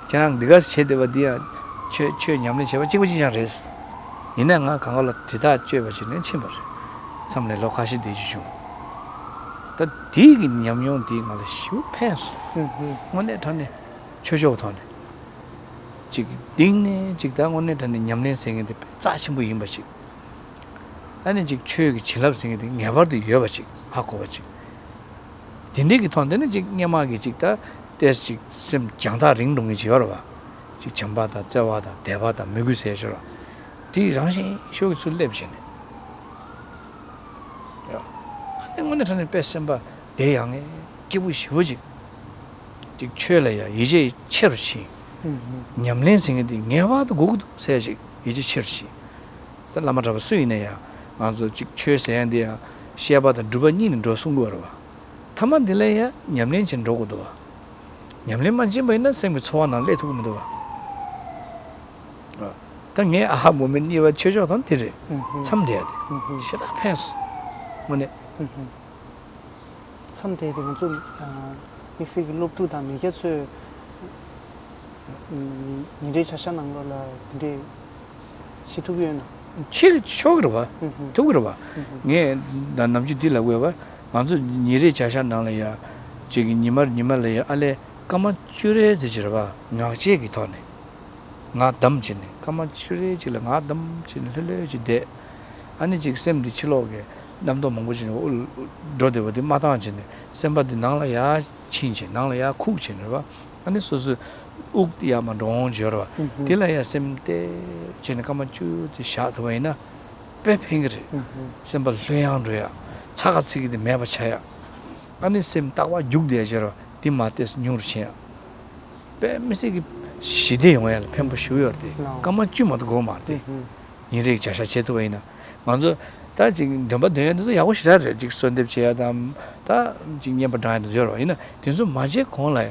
ཁྱེད་རང་འདི་ག་བྱེད་བསྡད་པ་འདི་ཡང་ཆོས་ཆོས་ཉམས་ལེན་བྱེད་པ་གཅིག་པ་གཅིག་རྐྱང་རེད། ཡིན་ན་ང་གང་ག་ལ་དྲིལ་བརྡ་བཅོས་པ་བྱས་ནས་ཕྱིན་པ་རེད། མཚམས་ལས་ལོ་ཁ་ཤས་བསྡད་རྒྱུ་བྱུང་། ད་དེའི་གི་ཉམས་མྱོང་དེ་ང་ལ་ཞེ་པོ་ཕན་སོང་། ཨུ་ཧུ། དངོས་གནས་དྲང་གནས་ཆོས་ཕྱོགས་ཐོག་ནས་ཅིག་གཏིང་ནས་ཅིག་ད་དངོས་གནས་དྲང་གནས་ཉམས་ལེན་ཟེར་མཁན་དེ་རྩ་ཆེན་པོ་ཡིན་པ་ཞིག། ཨ་ནི་ཅིག་ཆོས་ཀྱི་བྱིན་རླབས་ཟེར་མཁན་དེ་ངེས་པར་དུ་ཡོད་པ་ཅིག་ཧ་གོ་བ་ཅིག། དེ་འདྲའི་གི་ཐོག་འདི་ནི་ཅིག་སྔོན་མ་གི་ཅིག་ད་ཏོག་ཙམ་ཅིག་སེམས་རྒྱང་ཐག་རིང་འགྲོ་མཁན་ཅིག་ཡོད་རེད་བ། ཅིག་བྱམས་པ་དང་བརྩེ་བ་དང་དད་པ་དང་མོས་གུས་ཟེར་ཡ་ཅིག་ཡོད་རེད་བ། དེ་རང་བཞིན་ཤོག་གི་ཚུལ་སླེབས་བྱས་ནས། ཨ་ནི་དངོས་གནས་དྲང་གནས་དཔེ་སེམས་པ་བདེ་ཡག་ངེས་སྐྱིད་པོ་ཞེ་པོ་ཅིག། ཅིག་ཆོས་ལ་ཡང་ཡིད་ཆེས་ཆེ་རུ་ཕྱིན། ཨུ་ཧུ། ཉམས་ལེན་ཟེར་མཁན་དེ་ངེས་པར་དུ་དགོས་ཀྱི་འདུག་ཟེར་ཞིག་ཡིད་ཆེས་ཆེ་རུ་ཕྱིན། ད་བླ་མ་གྲྭ་པ་སུ་ཡིན་ན་ཡང་ང་ཚོ་ཅིག་ཆོས་ཟེར་ཡ་འདི་ཡང་བཤད་པ་དང་སྒྲུབ་པ་གཉིས་ནས་འགྲོ་གསུང་གི་ཡོད་རེད་བ། ཐ་མ་འདི་ལ་ཡང་ཉམས་ལེན་བྱེད་འགྲོ་དགོས་འདུག་བ། ཉམས་ལེན་མ་བྱེད་པ་ཡིན་ན་སེམས་ཀྱི་ཚོར་བ་ནང་སླེབས་ཐུབ་ཀྱི་མི་འདུག་བ། ད་ངས་ཨ་ཧ་མོ་མེན་གཉིས་པ་ཆོས་ཕྱོགས་དང་དེ་རེད། ཨུ་ཧུ། མཚམས་བསྡད་ཡ་དེ། ཨུ་ཧུ། ཞེ་དྲག་ཕན་སོང་། དངོས་གནས། ཨུ་ཧུ། མཚམས་བསྡད་དེ་ང་ཚོ་ཨ་དམིགས་བསལ་གྱི་སློབ་ཕྲུག་དང་མི་སྐྱ་ཚོས་ཉིན་རེའི་བྱ་གཞག་ནང་ལོགས་ལ་དེ་འདྲས་བྱེད་ཐུབ་ཀྱི་ཡོད་ན། བྱེད་ཆོག་གི་རེད་བ། ཨུ་ཧུ། ཐུབ་ཀྱི་རེད་བ། ཨུ་ཧུ། ངས་ད་ནམ་རྒྱུན་འདི་ལབ་དགོས་བ། ང་ཚོ་ཉིན་རེའི་བྱ་གཞག་ནང་ལ་ཡ། ཅིག་གི་ཉི་མར་ཉི་མ་ལ་ཡ་ཨ་ལས་སྐར་མ་བཅུ་རེ་ཙམ་ཅིག་རེད་བ། ངག་བཅད་ཀྱི་ཐོག་ནས། ངག་བསྡམས་བྱས་ནས་སྐར་མ་བཅུ་རེ་ཅིག་ལ་ངག་བསྡམས་བྱས་ནས་ལྷོད་ལྷོད་ཅིག་བསྡད། ཨ་ནི་ཅིག་སེམས་འདི་ཕྱི་ལོགས་ཀྱི་རྣམ་རྟོག་མང་པོ་ཅིག་ནས་འགྲོ་བསྡད་པ་འདི་མ་བཏང་བྱས་ནས་སེམས་པ་འདི་ནང་ལ་ཡར་ཕྱིན་བྱས་ནང་ལ་ཡར་ཁུག་བྱས་ནས་རེད་བ། ཨ་ནི་སོ་སོའི་དབུགས་ཡར་མར་འགྲོ་འོང་བྱེད་རེད་བ། ཨུ་ཧུ། དེ་ལ་ཡར་སེམས་གཏད་བྱས་ནས་སྐར་མ་བཅུ་ཙམ་བཞག་ཐུབ་པ་ཡིན་ན་དཔེ་ཕན་གྱི་རེད། ཨུ་ཧུ། སེམས་པ་ལྷོད་ཡངས་འགྲོ་ཡ། ཚ་ག་ཚིག་གི་དེ་མེད་པ་ཆགས་ཡ། ཨ་ནི་སེམས་རྟག་པར་རྒྱུག་བསྡད་ཡ་བྱེད་རེད་བ། དེ་མར་ཏོག་ཙམ་ཉུང་རུ་ཕྱིན་ཡ། དཔེ་མི་སྲིད་ཀྱི་ཞི་བདེ་ཡོང་ཡ་ལ་ཕན་པོ་ཞེ་པོ་ཡོད་རེད་དེ། ལགས། སྐར་མ་བཅུ་མ་གཏོགས་འགོར་མ་རེད་དེ། ཨུ་ཧུ། ཉིན་རེའི་བྱ་གཞག་བྱེད་ཐུབ་པ་ཡིན་ན། ང་ཚོ་ད་ཅིག་འདོན་པ་འདོན་ཡ་འདི་ཚོ་ཡག་པོ་ཞེ་དྲག་རེད། ཅིག་གསོལ་འདེབས་བྱེད་ཡ་དང་། ད་ཅིག་བསྙེན་པ་བགྲང་ཡ་འདི་ཚོ་ཡོད་རེད་བ། ཡིན་ན་དེ་ཚོ་མ་བྱས་གོང་ལ་ཡ་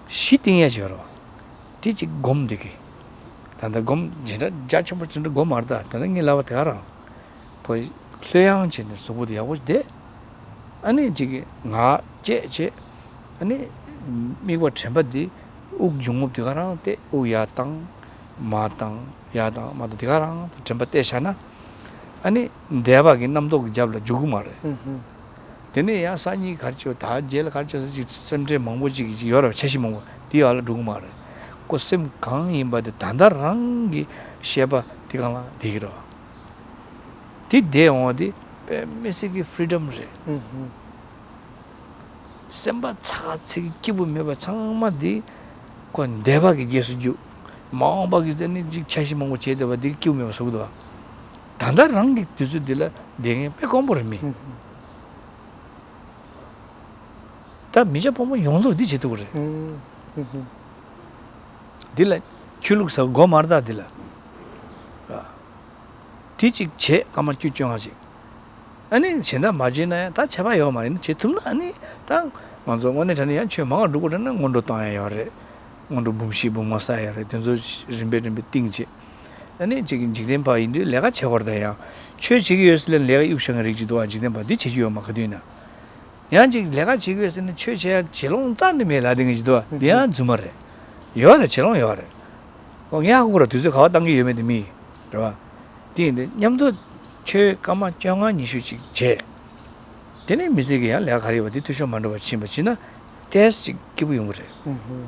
གཞི་བཏིང་ཡ་ཅིག་ཡོད་རེད་བ། དེ་ཅིག་སྒོམ་འདི་གི། ད་ལྟ་སྒོམ་ཇི་འདྲ་རྒྱ་ཆེན་པོ་ཅིག་འདྲ་སྒོམ་མ་རེད། ད་ད་ལྟ་ངས་ལབ་པ་དེ་ག་རང་། ཁོ་ལྷོད་ཡངས་བྱས་ནས་གཟུགས་པོ་དེ་ཡག་པོ་བསྡད། ཨ་ནི་ཅིག་ངག་བཅད་བྱས། ཨ་ནི་དམིགས་པ་དྲན་པ་འདི་དབུགས་འབྱུང་རྔུབ་དེ་ག་རང་གཏད། དབུགས་ཡར་བཏང་མར་བཏང་ཡར་བཏང་མར་བཏང་དེ་ག་རང་དྲན་པ་གཏད་བཞག་ན། ཨ་ནི་འདས་པ་གི་རྣམ་རྟོག་གི་རྒྱབ་ལ་རྒྱུག་གི་མ་རེད། ཨུ་ཧུ། དེ་ནས་ཡང་སང་ཉིན་ག་རེ་བྱེད་པ། ད་རྗེས་ལ་ག་རེ་བྱེད་པ་ཟེར་ཅིག་སེམས་ཁྲལ་མང་པོ་ཅིག་ཡོད་རེད་བ། འཆར་གཞི་མང་པོ་དེ་ཡར་ལ་འགྲོ་གི་མ་རེད། ཁོ་སེམས་གང་ཡིན་པ་དེ་ད་ལྟ་རང་གི་ཤེས་པ་དེ་གང་ལ་བསྡད་ཀྱི་རེད་བ། དེ་བསྡད་འོང་བ་དེ་དཔེ་མི་སྲིད་ཀྱི་ཕི་རི་ཌམ་རེད། ཨུ་ཧུ། སེམས་པ་ཚ་ཚིག་སྐྱིད་པོ་མེད་པ་ཚང་མ་དེ་ཁོ་འདས་པ་གི་རྗེས་སུ་རྒྱུག། མ་འོངས་པ་གི་ཟེར་ནས་ཅིག་འཆར་གཞི་མང་པོ་བྱས་བསྡད་པ་དེ་སྐྱིད་པོ་མེད་པ་བཟོ་གི་འདུག་བ། ད་ལྟ་རང་གི་དུས་ཚོད་འདི་ལ་བསྡད་མཁན་དཔེ་དཀོན་པོ་རེད་མི། ཨུ་ཧུ། ད་མི་སྐྱ་ཕོ་མོ་ཡོངས་རྫོགས་འདི་བྱེད་ཐུབ་ཀྱི་རེད། ཨུ་ཧུ། འདི་ལ་ཆོས་ལུགས་ཟེར་དགོས་མ་རེད། ད་འདི་ལ་ར། དེ་གཅིག་བྱས་སྐར་མ་བཅུ་བཅོ་ལྔ་ཞིག། ཨ་ནི་གཞན་དག་མ་བྱས་ན་ཡང་ད་ཁྱད་པར་ཡོད་མ་རེད། ཨ་ནི་བྱེད་ཐུབ་ན་ཨ་ནི་ད་ང་ཚོ་དངོས་གནས་དྲང་གནས་ཡང་ཆོས་མང་བ་སྒྲུབ་དགོས་དྲན་ན་སྔོན་འགྲོ་བཏང་ཡ་ཡོད་རེད། སྔོན་འགྲོ་འབུམ་བཞི་འབུམ་ལྔ་བསག་ཡ་རེད། དེ་ཚོ་རིམ་པས་རིམ་པས་བཏིང་བྱས། ཨ་ནི་གཅིག་འཇིག་རྟེན་པ་ཡིན་དུས་ལས་ཀ་བྱེད་དགོས་རེད། ད་ཡང་ཆོས་བྱེད་ཀྱི་ཡོད་ཟེར་ལས་ལས་ཀ་གཡུག་བཞག་མཁན་རིགས་ཅིག་འདུག་ཨ། འཇིག་རྟེན་པ་འདི་བྱེད་ཀྱི་ཡོད་མ་ག་དུས་ན། ཡང་ཅིག་ལས་ཀ་བྱེད་ཀྱི་ཡོད་ཟེར་ནས་ཆོས་བྱེད་ཡ་བྱེད་ལོང་རྩ་ནས་མེད་ལབ་བསྡད་མཁན་ཅིག་འདུག་ཨ། འདི་ཡང་རྫུན་མ་རེད། ཡོད་རེད། བྱེད་ལོང་ཡོད་རེད། ཁོ་ངས་ཧ་གོ་ར། དུས་ཚོད་ག་པར་བཏང་གི་ཡོད་མེད་དེ་མི་རེད་བ། དེ་ཡིན་དུས་མཉམ་དུ་ཆོས་སྐར་མ་བཅོ་ལྔ་ཉི་ཤུ་ཅིག་བྱས། དེ་ནས་མི་ཚེ་གི་ཡང་ལས་ཀ་ག་རེ་ཡོད་པ་དེ་འཐུས་ཤོར་མ་འགྲོ་བ་ཕྱིན་པ་བྱས་ན་ཏོག་ཙམ་ཅིག་སྐྱིད་པོ་ཡོང་གི་རེད། ཨུ་ཧུ།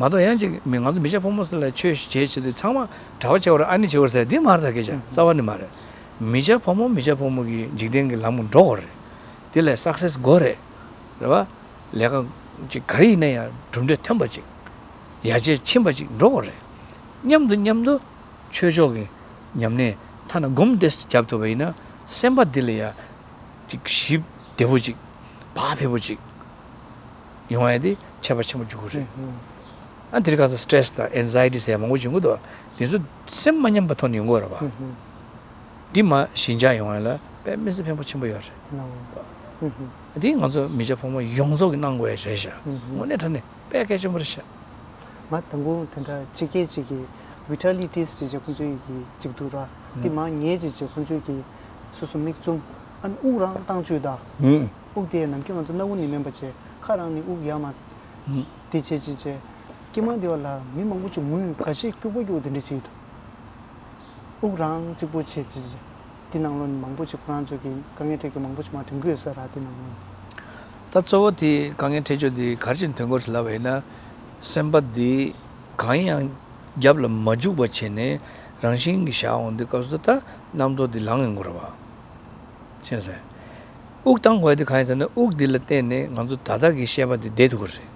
མ་གཏོགས་ཡང་ཅིག་མི་ང་ཚོ་མི་སྐྱ་ཕོ་མོ་ཚོ་ལ་ཆོས་བྱེད་བྱེད་དུས་ཚང་མ་གྲྭ་པ་བྱེད་དགོས་རེད། ཨ་ནི་བྱེད་དགོས་རེད་ཟེར་འདི་མ་རེད། ད་སྐད་ཆ་ཨུ་ཧུ། རྩ་བ་ནས་མ་རེད། མི་བྱ་ཕོ་མོ་མི་བྱ་ཕོ་མོ་གི་འཇིག་རྟེན་གྱི་ལམ་འགྲོ་དགོས་རེད། དེ་ལ་སག་སེ་སི་དགོས་རེད། རེད་བ། ལས་ཀ་ཅིག་ག་རེ་ཡིན་ན་ཡང་གྲུབ་འབྲས་ཐོན་པ་ཅིག་ཡར་རྒྱས་ཕྱིན་པ་ཅིག་འགྲོ་དགོས་རེད། མཉམ་དུ་མཉམ་དུ་ཆོས་ཕྱོགས་ཀྱི་ཉམས་ལེན་ཐ་ན་སྒོམ་དེ་རྒྱབ་ཐུབ་པ་ཡིན་ན་སེམས་པ་འདི་ལ་ཡ་ཅིག་ཞི་བདེ་པོ་ཅིག་བག་ཕེབས་པོ་ཅིག་ཡོང་ཡ་དེ་ཁྱད་པར་ཆེན་པོ་འཇུག་གི་རེད། ཨ་དེར་ཁ་སང་སི་ཊེ་རེ་སི་དང་ཨེང་ཛའི་ཊི་ཟེར་ཡ་མང་པོ་བྱུང་གི་འདུག་དེ་ཚོ་སེམས་མ་མཉམ་པ་ཐོག་ནས་ཡོང་གི་ཡོད་རེད་བ། འདི་མ་ཞི་འཇགས་ཡོང་ཡ་ལ་དཔེ་མི་སྲིད་ཕན་པོ་ཆེན་པོ་ཡོད་རེད། ལའོ། ཨ་དེ་ང་ཚོ་མི་བྱ་ཕོ་མོ་ཡོངས་རྫོགས་ཀྱིས་གནང་དགོས་ཡ་རེད་ཤག་དངོས་གནས་དྲང་གནས་དཔེ་གལ་ཆེན་པོ་རེད་ཤག་ང་དང་པོ་དེ་འདྲ་ཕྱི་རྒྱལ་ཅིག་གི་བི་ཊ་ལི་ཊི་སི་ཅེས་ཁོང་ཚོའི་གི་ཅིག་འདུག་ར། དེ་མ་ཉལ་ཅིག་ཅེས་ཁོང་ཚོའི་གི་སོ་སོ་མིག་བཙུམ། ཨ་ནི་དབུགས་རང་བཏང་བཅུག་ད། དབུགས་དེ་ནམ་རྒྱུན་ང་ཚོ་སྣ་བུག་ནས་མིན་པ་བྱས་ཁ་རང་ནས་དབུགས་ཡར་མར་དེ་བྱས་ཅིག་བྱས། ཀྱེ་མ་དེ་བ་ལ་མི་མང་པོ་ཅིག་ངུས་ཁ་ཤས་སྐྱུག་པ་སྐྱུག་པ་དེ་འདྲ་བྱེད་ཀྱི་འདུག་དབུགས་རང་གཅིག་པོ་བྱས་ཅིག་བྱས། དེ་ནང་ལོགས་ནས་མང་པོ་ཅིག་ཁོ་རང་ཚོ་གི་དཀའ་ངལ་འཕྲད་མཁན་མང་པོ་ཅིག་མར་ཐོན་གྱི་ཡོད་ས་ར། དེ་ནང་ལོགས་ནས། ད་གཙོ་བོ་དེ་དཀའ་ངལ་འཕྲད་ཕྱོགས་དེ་ག་རེ་བྱས་ནས་ཐོན་གྱི་ཡོད་རེད་ལབ་པ་ཡིན་ན། སེམས་པ་འདི་གང་ཡང་རྒྱབ་ལ་མ་འཇུག་པ་བྱས་ནས་རང་བཞིན་གྱིས་བཞག་འོང་དུས་སྐབས་སུ་ད་རྣམ་རྟོག་འདི་ལངས་ཡོང་གི་རེད་བ། ཤེས་སོང་། དབུགས་བཏང་དགོས་དེ་གང་ཡིན་ཟེར་ན་དབུགས་འདི་ལ་བརྟེན་ནས་ང་ཚོ་ད་ལྟ་གི་ཤེས་པ་འདི་བསྡད་ཐུབ་ཀྱི་རེད།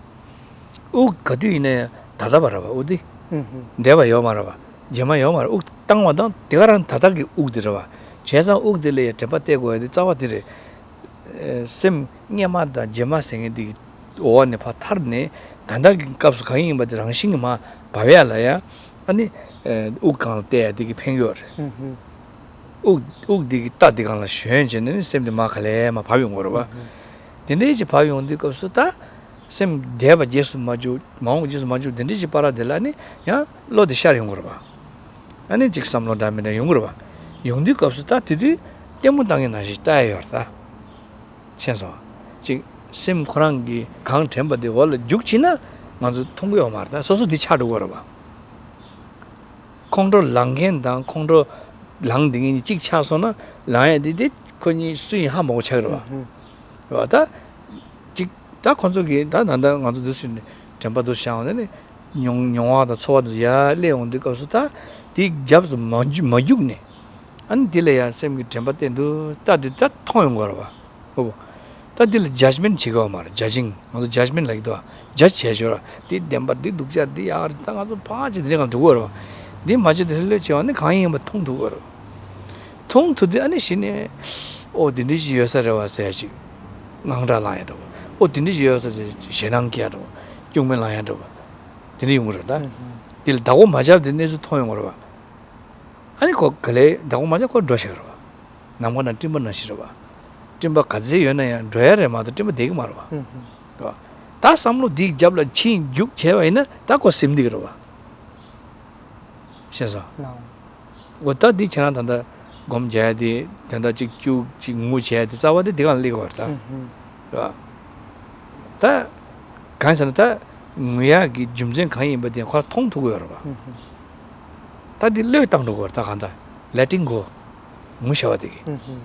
དབུགས་ག་དུས་ཡིན་ན་ཡང་ད་ལྟ་བ་རེད་བ། དབུགས་འདི་ཨུ་ཧུ། འདས་པ་ཡོད་མ་རེད་བ། རྗེས་མ་ཡོད་མ་རེད། དབུགས་བཏང་བ་དང་དེ་ག་རང་ད་ལྟ་གི་དབུགས་འདི་རེད་བ། བྱས་ཙང་དབུགས་འདི་ལ་ཡང་དྲན་པ་གཏད་དགོས་ཡ་དེ་རྩ་བ་དེ་རེད། ཨེ། སེམས་སྔ་མ་དང་རྗེས་མ་ཟེར་མཁན་དེ་གི་འོག་ནས་ཕར་ཐར་ནས་ད་ལྟ་གི་སྐབས་སུ་གང་ཡིན་པ་དེ་རང་བཞིན་གྱིས་མར་བབས་ཡ་ལ་ཡ། ཨ་ནི། ཨེ། དབུགས་སྒང་ལ་བལྟས་ཡ་དེ་གིས་ཕན་གྱི་ཡོད་རེད། ཨུ་ཧུ། དབུགས། དབུགས་འདི་གི་རྟ་འདི་སྒང་ལ་ཞོན་བྱས་ནས་ནི་སེམས་འདི་མར་ག་ལེ་མར་བབས་ཡོང་གི་རེད་བ། ཨུ་ཧུ། དེ་འདྲའི་ཅིག་བབས་ཡོང་དུས་སྐབས་སུ་ད། སེམས་འདས་པ་རྗེས་སུ་མ་འཇུག་མ་འོངས་པ་རྗེས་སུ་མ་འཇུག་དེ་འདྲའི་ཅིག་བར་དེ་ལ་ནི་ཡང་བློ་དེ་ཤར་ཡོང་གི་རེད་བ། ཨ་ནི་ཅིག་བསམ་བློ་འདྲ་མི་འདྲ་ཡོང་གི་རེད་བ། ཡོང་དུས་སྐབས་སུ་ད་དེ་དུས་ལྟད་མོ་ལྟ་མཁན་ནང་བཞིན་ལྟ་ཡ་ཡོད་རེད་ད། མཁྱེན་སོང་། ཅིག་སེམས་ཁོ་རང་གིས་གང་དྲན་པ་དེ་འོག་ལ་རྒྱུགས་ཕྱིན་ན་ང་ཚོ་མཐོང་གི་ཡོད་མ་རེད་ད། སོ་སོ་དེ་ཆགས་འགྲོ་གི་རེད་བ། ཁོང་ཁྲོ་ལངས་མཁན་དང་ཁོང་ཁྲོ་ལངས་དེ་གཉིས་གཅིག་ཆགས་སོང་ན་ལངས་ཡ་དེ་དེ་ཁོ་གཉིས་སུ་ཡིན་ཧ་མ་གོ་ཆགས་ཀྱི་རེད་བ། རེད་བ་ད། ཅིག་ད་ཁོ་ཚོ་གིས་ད་ད་ལྟ་ང་ཚོ་འདུག་སེ་དྲན་པ་འདུག་སེ་བཞག་ཡོང་ནས་ནི་མྱོང་མྱོང་བ་དང་ཚོར་བ་དེ་ཡར་སླེབས་ཡོང་དུས་སྐབས་སུ་ད་དེའི་རྒྱབ་ཏུ་མ་རྒྱུག་མ་རྒྱུག་ནས་ཨ་ནི་དེ་ལ་ཡང་སེམས་ཀྱི་དྲན་པ་བསྟེན་དུས་ལྟ་དུས་ད་མཐོང་ཡོང་གི་རེད་བ། ཨོ། ད་འདི་ལ་ཇཇ་མེན་བྱེད་དགོས་པ་མ་རེད། ཇ་ཇིང་། ང་ཚོ་ཇཇ་མེན་ལབ་ཀྱི་འདུག་བ། ཇཇ་བྱས་ཆོག་ར། འདི་བདེན་པ་འདི་སྡུག་ཅག་འདི་ཡག་རེད། ད་ང་ཚོ་ཕངས་ཅིག་འདི་འདྲ་གང་འགྲོ་གི་རེད་བ། འདི་མ་བྱེད་དེ་ལྷོད་ལྷོད་བྱས་པ་ནི་གང་ཡིན་པ་མཐོང་ཐུབ་ཀྱི་རེད་བ། མཐོང་ཐུབ་དུས་ཨ་ནི་གཞི་ནས་ཨོ་འདི་འདྲ་ཞིག་ཡོད་ས་རེད་བ་ཟེར་ཡ་ཞིག་དངངས་སྐྲག་ལངས་ཡ་འདྲ་བ། ཨོ་འདི་འདྲ་ཞིག་ཡོད་ས་ཟེར་ཞེད་སྣང་སྐྱེ་ཡ་འདྲ་བ། སྐྱུག་མེར་ལངས་ཡ་འདྲ་བ། འདི་འདྲ་ཡོང་གི་རེད་ད། འདི་ལ་བདག་པོ་མ་བྱས་པ་དེ་གནས་ཚུལ་མཐོང་ཡོང་གི་རེད་བ། ཨ་ནི་ཁོ་ག་ལེ་བདག་པོ་མ་བྱས་ཁོ་འགྲོ་ཤག་རེད་བ། ནམ་མཁའ་ནང་སྤྲིན་པ་ནང་བཞིན་རེད་བ། སྤྲིན་པ་ག་ཚད་ཡོད་ན་ཡང་འགྲོ་ཡ་རེད་མ་གཏོགས་སྤྲིན་པ་བསྡད་ཀྱི་མ་རེད་བ། ཧུམ་ཧུམ། རེད་བ། ད་བསམ་བློ་འདིའི་རྒྱབ་ལ་ཕྱིན་རྒྱུག་བྱས་པ་ཡིན་ན་ད་ཁོ་སིམ་བསྡད་ཀྱི་རེད་བ། ཤེས་སོང་། ལའོ། འོ་ད་འདི་ཁྱེད་རང་ད་ལྟ་སྒོམ་བྱས་ཏེ་དེ་འདྲ་གཅིག་བཅུག་གཅིག་ངུ་བྱས་ཏེ་རྩ་བ་དེ་འདི་གང་ལ་སླེབས་ཀྱི་བ་རེད་ད། ཧུམ་ཧུམ། རེད་བ། ད་གང་ཟེར་ན་ད་ངུ་ཡག་གི་རྒྱུ་མཚན་གང་ཡིན་པ་དེ་ཁོ་རང་མཐོང་ཐུབ་ཀྱི་ཡོད་རེད་བ། ཧུམ་ཧུམ། ད་འདི་བློས་བཏང་འགྲོ་གི་བ་རེད་ད། གང་ལྟར་letting go། ངུ་ཤ་བ་དེ་གི། ཧུམ་ཧུམ།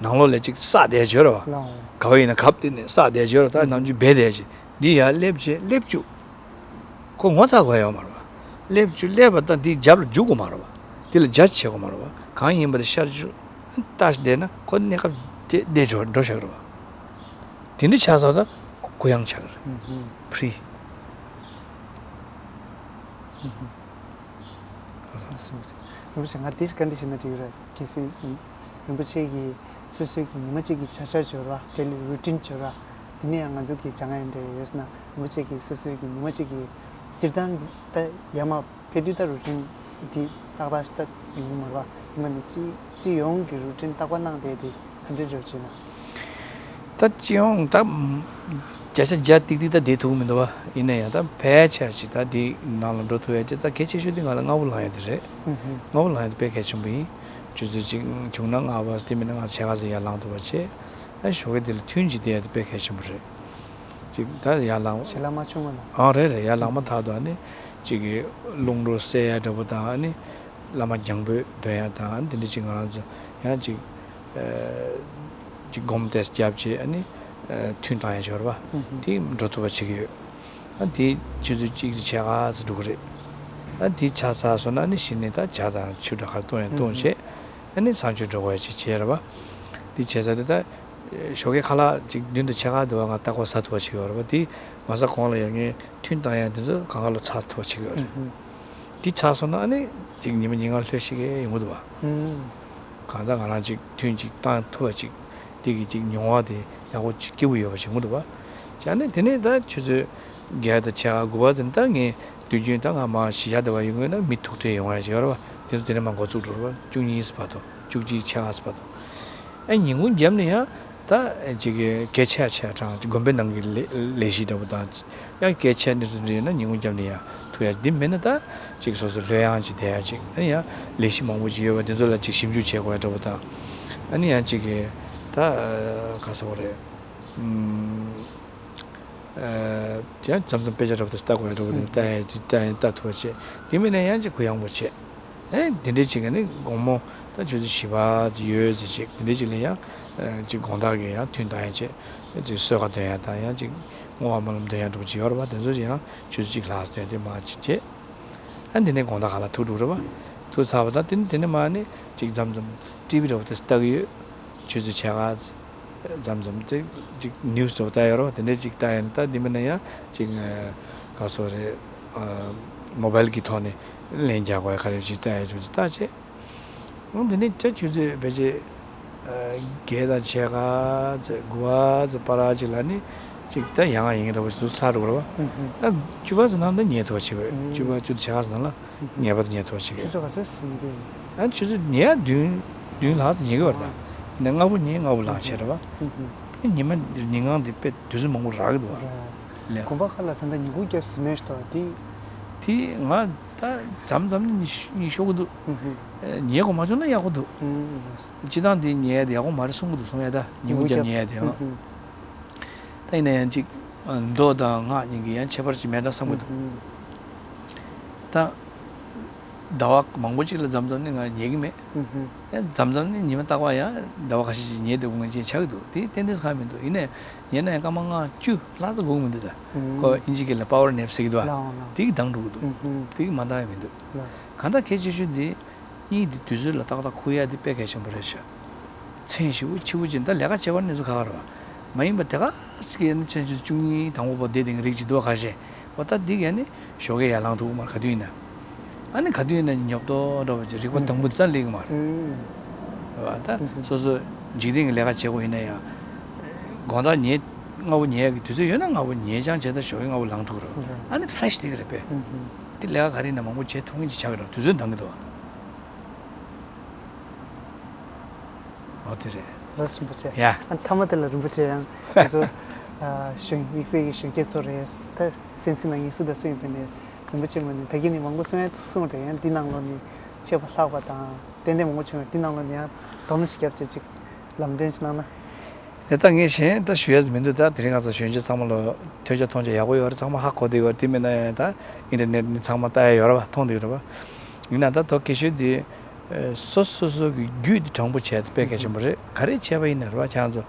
ནང་ལོགས་ལ་ཅིག་བསགས་བསྡད་བྱོས་རེད་བ། ལའོ། ག་བ་ཡིན་ན་གབ་སྟེ་ནས་བསགས་བསྡད་བྱོས་རེད། ད་ནམ་རྒྱུན་སྦས་བསྡད་བྱས་འདི་ཡར་སླེབས་བྱས་སླེབས་བཅུག་ཁོ་ངོ་ཚ་དགོས་ཡོད་མ་རེད་བ། སླེབས་བཅུག་སླེབས་པ་དང་དེའི་རྒྱབ་ལ་རྒྱུག་དགོས་མ་རེད་བ། དེ་ལ་ཇཇ་བྱེད་དགོས་མ་རེད་བ། གང་ཡིན་པ་དེ་ཤར་བཅུག་ལྟ་བསྡད་ན་ཁོ་གནས་སྐབས་དེ་བསྡད་འགྲོ་འགྲོ་བཞག་རེད་བ། དེ་འདྲ་ཆགས་ས་ད་གུ་ཡངས་ཆགས་རེད། ཧུམ་ཧུམ། ཕི་རི། ཧུམ་ཧུམ། རིན་པོ་ཆེ་ང་དེ་ཞིག་བཀའ་འདྲི་ཞུ་ན་འགྲིག་རེད། གལ་སྲིད་རིན་པོ་ཆེ་གིས་སོ་སོའི་གི་ཉི་མ་གཅིག་གི་བྱ་གཞག་བྱོས་ར། daily routine བྱོས་ར། དེ་ནས་ཡང་ང་ཚོ་གི་སྦྱང་ཡ་འདྲ་ཡོད་ན་རིན་པོ་ཆེ་གིས་སོ་སོའི་གི་ཉི་མ་གཅིག་གི་སྤྱིར་བཏང་གི་ད་ཡར་མར་ཕེབས་དུས་ད་རུ་ཊིན་འདི་ཏག་ཏག་ཞིག་ད་ཡོང་མ་རེད་བ། ཡིན་པ་ནི་སྤྱི་སྤྱི་ཡོངས་ཀྱི་རུ་ཊིན་རྟག་པར་གནང་བསྡད་དེ་ག་འདྲ་འདྲ་བྱས་ན། ད་སྤྱི་ཡོངས་ད་བརྒྱ་ཆ་བརྒྱ་ཏིག་ཏིག་ད་བསྡད་ཐུབ་ཀྱི་མི་འདུག་བ། ཡིན་ན་ཡང་ད་ཕལ་ཆེར་ཞིག་ད་འདི་ནང་ལ་འགྲོ་ཐུབ་ཡ་དེ་ད་གལ་ཆེ་ཤོས་དེ་ང་ལ་སྔ་པོ་ལངས་ཡ་དེ་རེད། ཧུམ་ཧུམ། སྔ་པོ་ལངས་ཡ་དེ་དཔེ་གལ་ཆེན་པོ་ཡིན། ཆུ་ཚོད་གཅིག་བྱུང་ན་ལྔ་པ་དེ་མིན་ན་ལྔ་ཕྱེད་ཀ་ཙམ་ཡར་ལངས་ཐུབ་པ་བྱས། ཨ་ཞོགས་ཀས་དེ་ལ་ཐུན་གཅིག་བསྡད་ཡ་དེ་དཔེ་གལ་ཆེན་པོ་རེད། ཅིག་ད་ཡར་ལངས། ཞལ་ལག་མ་བྱུང་བ་ན། ཨང་རེད་རེད། ཡར་ལངས་མ་ཐག་ཏུ་ཨ་ནི་ཅིག་གི་རླུང་རོ་བསལ་ཡ་འདྲ་པོ་དང་ཨ་ནི་བླ་མ་རྒྱང་འབོད་འདོན་ཡ་དང་ཨ་ནི་དེ་འདྲ་ཅིག་ང་རང་ཚོ་ཡང་ཅིག་ཨ་ཅིག་སྒོམ་ཏེ་རྒྱབ་བྱས་ཨ་ནི་ཨ་ཐུན་བཏང་ཡ་ཅིག་ཡོད་རེད་བ། ཧུམ་ཧུམ། དེ་འགྲོ་ཐུབ་པ་བྱེད་ཀྱི་ཡོད། ཨ་དེ་ཆུ་ཚོད་གཅིག་དང་ཕྱེད་ཀ་ཙམ་འགྲོ་གི་རེད། ད་དེ་ཆགས་ཚར་སོང་ན་ནི་གཞི་ནས་ད་ཇ་དང་ཆུ་འདྲ་ག་རེ་བཏུང་ཡང་བཏུང་བྱས། ཨ་ནི་གསང་སྤྱོད་འགྲོ་དགོས་ཡ་ཅིག་བྱས་རེད་པ། དེ་བྱས་ཚར་དུས་ད་ཞོགས་ཀའི་ཁ་ལག་ཅིག་མདུན་དུ་ཆས་ཁ་འདུག་པ། ང་རྟག་པར་ཟ་ཐུབ་པ་བྱེད་ཀྱི་ཡོད་རེད་པ། དེ་མ་ཟ་གོང་ལ་ཡང་ངས་ཐུན་བཏང་ཡ་དེ་ཚོ་གང་ག་ལ་ཚར་ཐུབ་པ་བྱེད་ཀྱི་ཡོད་རེད། དེ་ཆགས་སོང་ན་ཨ་ནི་ཅིག་ཉི་མ་ཉིན་གང་ལྷོད་ཤེས་ཀྱི་ཡོང་གི་འདུག་པ། གང་ལྟར་ང་རང་ཅིག་ཐུན་ཅིག་བཏང་ཐུབ་པ་ཅིག་དེ་གི་ཅིག་མྱོང་བ་དེ་ཡག་པོ་ཅིག་སྐྱིད་པོ་ཡོད་པ་ཞིག་མི་འདུག་པ། བྱས་ནས་དེ་ནས་ད་ཆུ་ཚོད་བརྒྱད་དང་ཕྱེད་ཀ་དགུ་པ་ཙམ། ད་ངས་དུས་རྒྱུན་ད་ང་མར་གཞིས་ཆགས་དེ་བ་ཡོང་གི་ཡོད་ན་མི་ཐུག་འཕྲད་ཡོང་ཡ་ཞིག་ཡོད་རེད་པ། དེ་ཚོ་དེ་ནས་མར་འགོ་བཙུགས་འགྲོ་རེད་པ། བཅུ་གཉིས་བར་དུ། བཅུ་གཅིག་ཕྱེད་ཀ་བར་དུ། ཨ་ཉིན་གུང་རྒྱབ་ནས་ཡང་ད་ཅིག་གལ་ཆེ་ཆེ་གྲངས་དགོན་པའི་ནང་གི་ལས་ལས་གཞི་འདྲ་པོ་དང་། ཡང་གལ་ཆེ་གནས་ཚུལ་འདྲ་ཡོད་ན་ཉིན་གུང་རྒྱབ་ནས་ཡང་ཐུག་ཡ། འདི་མིན་ན་ད་ཅིག་སོ་སོ་ལྷོད་ཡངས་ཅིག་བསྡད་ཡ་ཅིག་ཨ་ནི་ཡང་ལས་གཞི་མང་པོ་ཅིག་ཡོད་པ་དེ་ཚོ་ལ་ཅིག་ཞིབ་འཇུག་བྱེད་དགོས་ཡ་འདྲ་པོ་དང་། ཨ་ནི་ཡང་ཅིག་གི་ད་ག་ཟེར་དགོས་རེད། ཨུམ། ཨ་ཡང་མཚམས་མཚམས་དཔེ་ཆ་འདྲ་པོ་དེ་ལྟ་དགོས་ཡ་འདྲ་པོ་དེ་ལྟ་ཡ་ཅིག་ལྟ་ཡ་ལྟ་ཐུབ་པ་བྱེད། དེ་མིན་ན་ཡང་ཅིག་གུ་ཡངས་པོ་བྱེད། ཨེ་འདི་འདྲའི་ཅིག་ག་ནི་དགོང་མོ་ད་ཆུ་ཚོད་བཞི་པ་ཅིག་ཡོལ་ཙམ་ཅིག་འདི་འདྲའི་ཅིག་ལ་ཡང་ཨ་ཅིག་དགོང་དག་གི་ཡང་ཐུན་བཏང་ཡ་བྱེད། ཅིག་གསོལ་ཁ་འདོན་ཡ་དང་། ཡང་ཅིག་བསྔོ་བ་སྨོན་ལམ་འདོན་ཡ་འདྲ་པོ་ཅིག་ཡོད་རེད་པ། དེ་ཚོ་ཅིག་ཡང་ཆུ་ཚོད་གཅིག་ལྷག་ཙམ་འདོན་ཏེ་མར་ཅིག་བྱེད། ཨ་འདི་ནས་དགོང་དག་ག་ལ་ཐུག་འགྲོ་རེད་པ། ཐུག་ཚར་བ་དང་དེ་ནས་དེ་ནས་མར་ནི་ཅིག་མཚམས་མཚམས་ཊི་ཝི་འདྲ་པོ་དེ་ལྟ་གི་ཡོད། ཆུ་ཚོད་ཕྱེད་ཀ་མཚམས་མཚམས་དེ་ཅིག་ནིའུ་སི་འདྲ་པོ་ལྟ་ཡོད་རེད་པ། དེ་འདྲ་ཅིག་ལྟ་ཡ་ནི། ད་འདི་མིན་ན་ཡང་ཅིག་ག་ཟེར་དགོས་རེད། མོ་བྷལ་གྱི་ཐོག་ནས་ལན་རྒྱག་དགོས་ཡ་ག་རེ་ཅིག་ལྟ་ཡ་ཅིག་ལྟ་བྱས། འོ་འདི་ནས་ད་ཆུ་ཚོད་ཕལ་ཆེར་བརྒྱད་དང་ཕྱེད་ཀ་ཙམ་དགུ་པ་ཙམ་བར་ཅིག་ལ་ནི་ཅིག་ད་ཡང་ཡིན་འདྲ་པོ་ཞིག་ཚར་འགྲོ་གི་རེད་པ། ཨ་བཅུ་པ་ཙམ་ནང་ད་ཉལ་ཐུབ་པ་བྱེད་དགོས། བཅུ་པ་བཅུ་དང་ཕྱེད་ཀ་ཙམ་ནང་ལ་ངེས་པར་དུ་ཉལ་ཐུབ་པ་བྱེད་ཆུ་དགོས། ཚོད་ག་ཚོད་ཟིན་གི། ཨ་ཆུ་ཚོད་ཉལ་ཡ་བདུན་བདུན་ལྷག་ཙམ་ཉལ་གི་བ་ད། ཡིན་ན་སྔ་པོ་ཉལ་སྔ་པོ་ལངས་བྱས་རེད་པ། ཨ་ཉི་མ་ཉིན་གང་འདི་དཔེ་དུས་ཚོད་མང་པོ་རག་གི་འདུག་པ། ལས། དགོན་པ་ཁག་ལ་ད་ལྟ་ཉིན་གུང་སྐྱབས་སུ་མེད་ཤག་དེ། དེ་ང་ད་མཚམས་མཚམས་ནས་ཉི་ཤུ་ཉི་ཤོག་གི་འདུག་ཨུ་ཧུ། ཉལ་དགོས་མ་བྱུང་ན་ཡག་པོ་འདུག་ཨུ་ཧུ། སྤྱིར་བཏང་དེ་ཉལ་ཡ་དེ་ཡག་པོ་མ་རེད་གསུང་གི་འདུག་གསུང་ཡ་ད་ཉིན་གུང་སྐྱབས་ཉལ་ཡ་དེ་ཨང་། ཨུ་ཧུ། ད་ཡིན་ན་ཡང་ཅིག་མདོ་དང་སྔགས་གཉིས་ཀྱི་ཡང་ཁྱད་པར་ཅིག་མེད་འདྲ་བསམ་གི་འདུག་ཨུ་ཧུ། ད་ཟླ་བ་མང་པོ་ཅིག་ལ་མཚམས་མཚམས་ནས་ང་ཉལ་གི་མེད། ཨུ་ཧུ། ཡང་མཚམས་མཚམས་ནས་ཉི་མ་རྟག་པར་ཡང་ཟླ་བ་ཁ་ཤས་ཅིག་ཉལ་བསྡད་དགོས་མཁན་ཅིག་ཆགས་ཀྱི་འདུག་དེ་ཏན་ཏན་གང་མི་འདུག་ཡིན་ནའི་ཉལ་ན་ཡང་སྐར་མ་ལྔ་བཅུ་ལྷག་ཙམ་འགོར་གི་མི་འདུག་ད་ཨུ་ཁོ་ཨིན་ཇི་སྐད་ལ་པ་ཝར་ནེབ་ཟེར་གི་འདུག་ལའོ་ལའོ། དེ་གི་གདངས་འགྲོ་གི་འདུག་ཨུ་ཧུ། དེ་གི་མ་འདང་ཡ་མི་འདུག་ལགས། གང་ལྟར་གལ་ཆེ་ཤོས་འདི་གཉིད་འདི་དུས་ཚོད་ལ་ཏག་ཏག་ཁུག་ཡ་འདི་དཔེ་གལ་ཆེན་པོ་རེད་ཤག་མཚན་ཞེ་པོ་ཕྱི་པོ་ཅིག་ད་ལས་ཀ་བྱེད་པར་གནས་ཚུལ་ཁག་ཁག་རེད་པ། མ་ཡིན་པ་དེ་ག་ཟིག་གི་ནི་ཚན་ཆུ་བཅུ་གཉིས་དང་པོ་པོ་བསྡད་དེ་རིགས་ཅིག་འདུག་ཁ་ཤས། འོ་ད་འདི་ག་ནི་ཞོགས་ཀས་ཡར་ལངས་ཐུབ་ཀྱི་མ་རེད། ག་དུས་ཡིན་ན། ཨ་ནི་ག་དུས་ཡིན་ན་ཉོབ་ཏོ་འདྲ་བ་ཅིག་རིག་པ་དང་པོ་འདི་ཙམ་སླེབས་ཀྱི་མ་རེད། རེད་པ། ད་སོ་སོ་འཇིག་རྟེན་གྱི་ལས་ཀ་བྱེད་དགོས་ཡིན་ན་ཡང་། དགོང་དག་ཉལ་སྔ་པོ་ཉལ་ཡག་གི་དུས་ཚོད་ཡོད་ན་སྔ་པོ་ཉལ་རྐྱང་བྱས། ད་ཞོགས་ཀས་སྔ་པོ་ལངས་ཐུབ་ཀྱི་རེད། ཨ་ནི་ཕི་རེ་ཤི་དེ་ག་རེད་པས། དེ་ལས་ཀ་ག་རེ་ཡིན་ན་མང་པོ་བྱེད་ཐུབ་མཁན་ཅིག་ཆགས་ཀྱི་རེད། དུས་ཚོད་འདང་གི་འདུག་འོ་དེ་རེད། ལགས་རིན་པོ་ཆེ། ཡ། ཨ་མཐའ་མ་དེ་ལ་རིན་པོ་ཆེ་ཡང་ང་ཚོ་ཨ་གཞོན་དམིགས་བསལ་གྱི་གཞོན་སྐྱེས་ཚོ་རེད། ད་གསན་གཟིགས་གནང་མཁན་སུ་དང་སུ་ཡིན་པ་ནས་རིན་པོ་ཆེ་མ་ནས་ད་གིན་ནས་མང་པོ་གསུང་ཡ་གསུངས་རེད། ཡང་འདི་ནང་ལོགས་ནས་ཆེ་བ་ལྷག་པ་དང་ཏན་ཏན་མང་པོ་བྱུང་བ། འདི་ནང་ལོགས་ནས་ཡང་རྡོག་སྣ་ཞིག་བརྒྱབ་བྱས་ཅིག་ལམ་སྟོན་ཅིག་གནང་ན། རེད། ད་ངས་གཞན་ད་ཞུ་ཡ་མི་འདུག་ད་དེ་རིང་ང་ཚོ་གཞོན་སྐྱེས་ཚང་མ་ལ་ཐོས་རྒྱ་མཐོང་རྒྱ་ཡག་པོ་ཡོད་རེད། ཚང་མ་ཧ་གོ་བསྡད་ཡོད་རེད། དེ་མིན་ན་ཡང་ད་ཨིན་ཊར་ནེཊ་ནས་ཚང་མ་ལྟ་ཡ་ཡོད་རེད་པ། མཐོང་བསྡད་ཡོད་རེད་པ། ཡིན་ན་ད་དོ་གལ་ཤོས་དེ། ཨ་སོ་སོ་སོ་གི་རྒྱུད་དེ་དྲང་པོ་བྱས་ཏེ་དཔེ་གལ་ཆེན་པོ་རེད། ག་རེ་བྱས་པ་ཡིན་ན་རེད་པ། ཁྱེད་རང་ཚོ་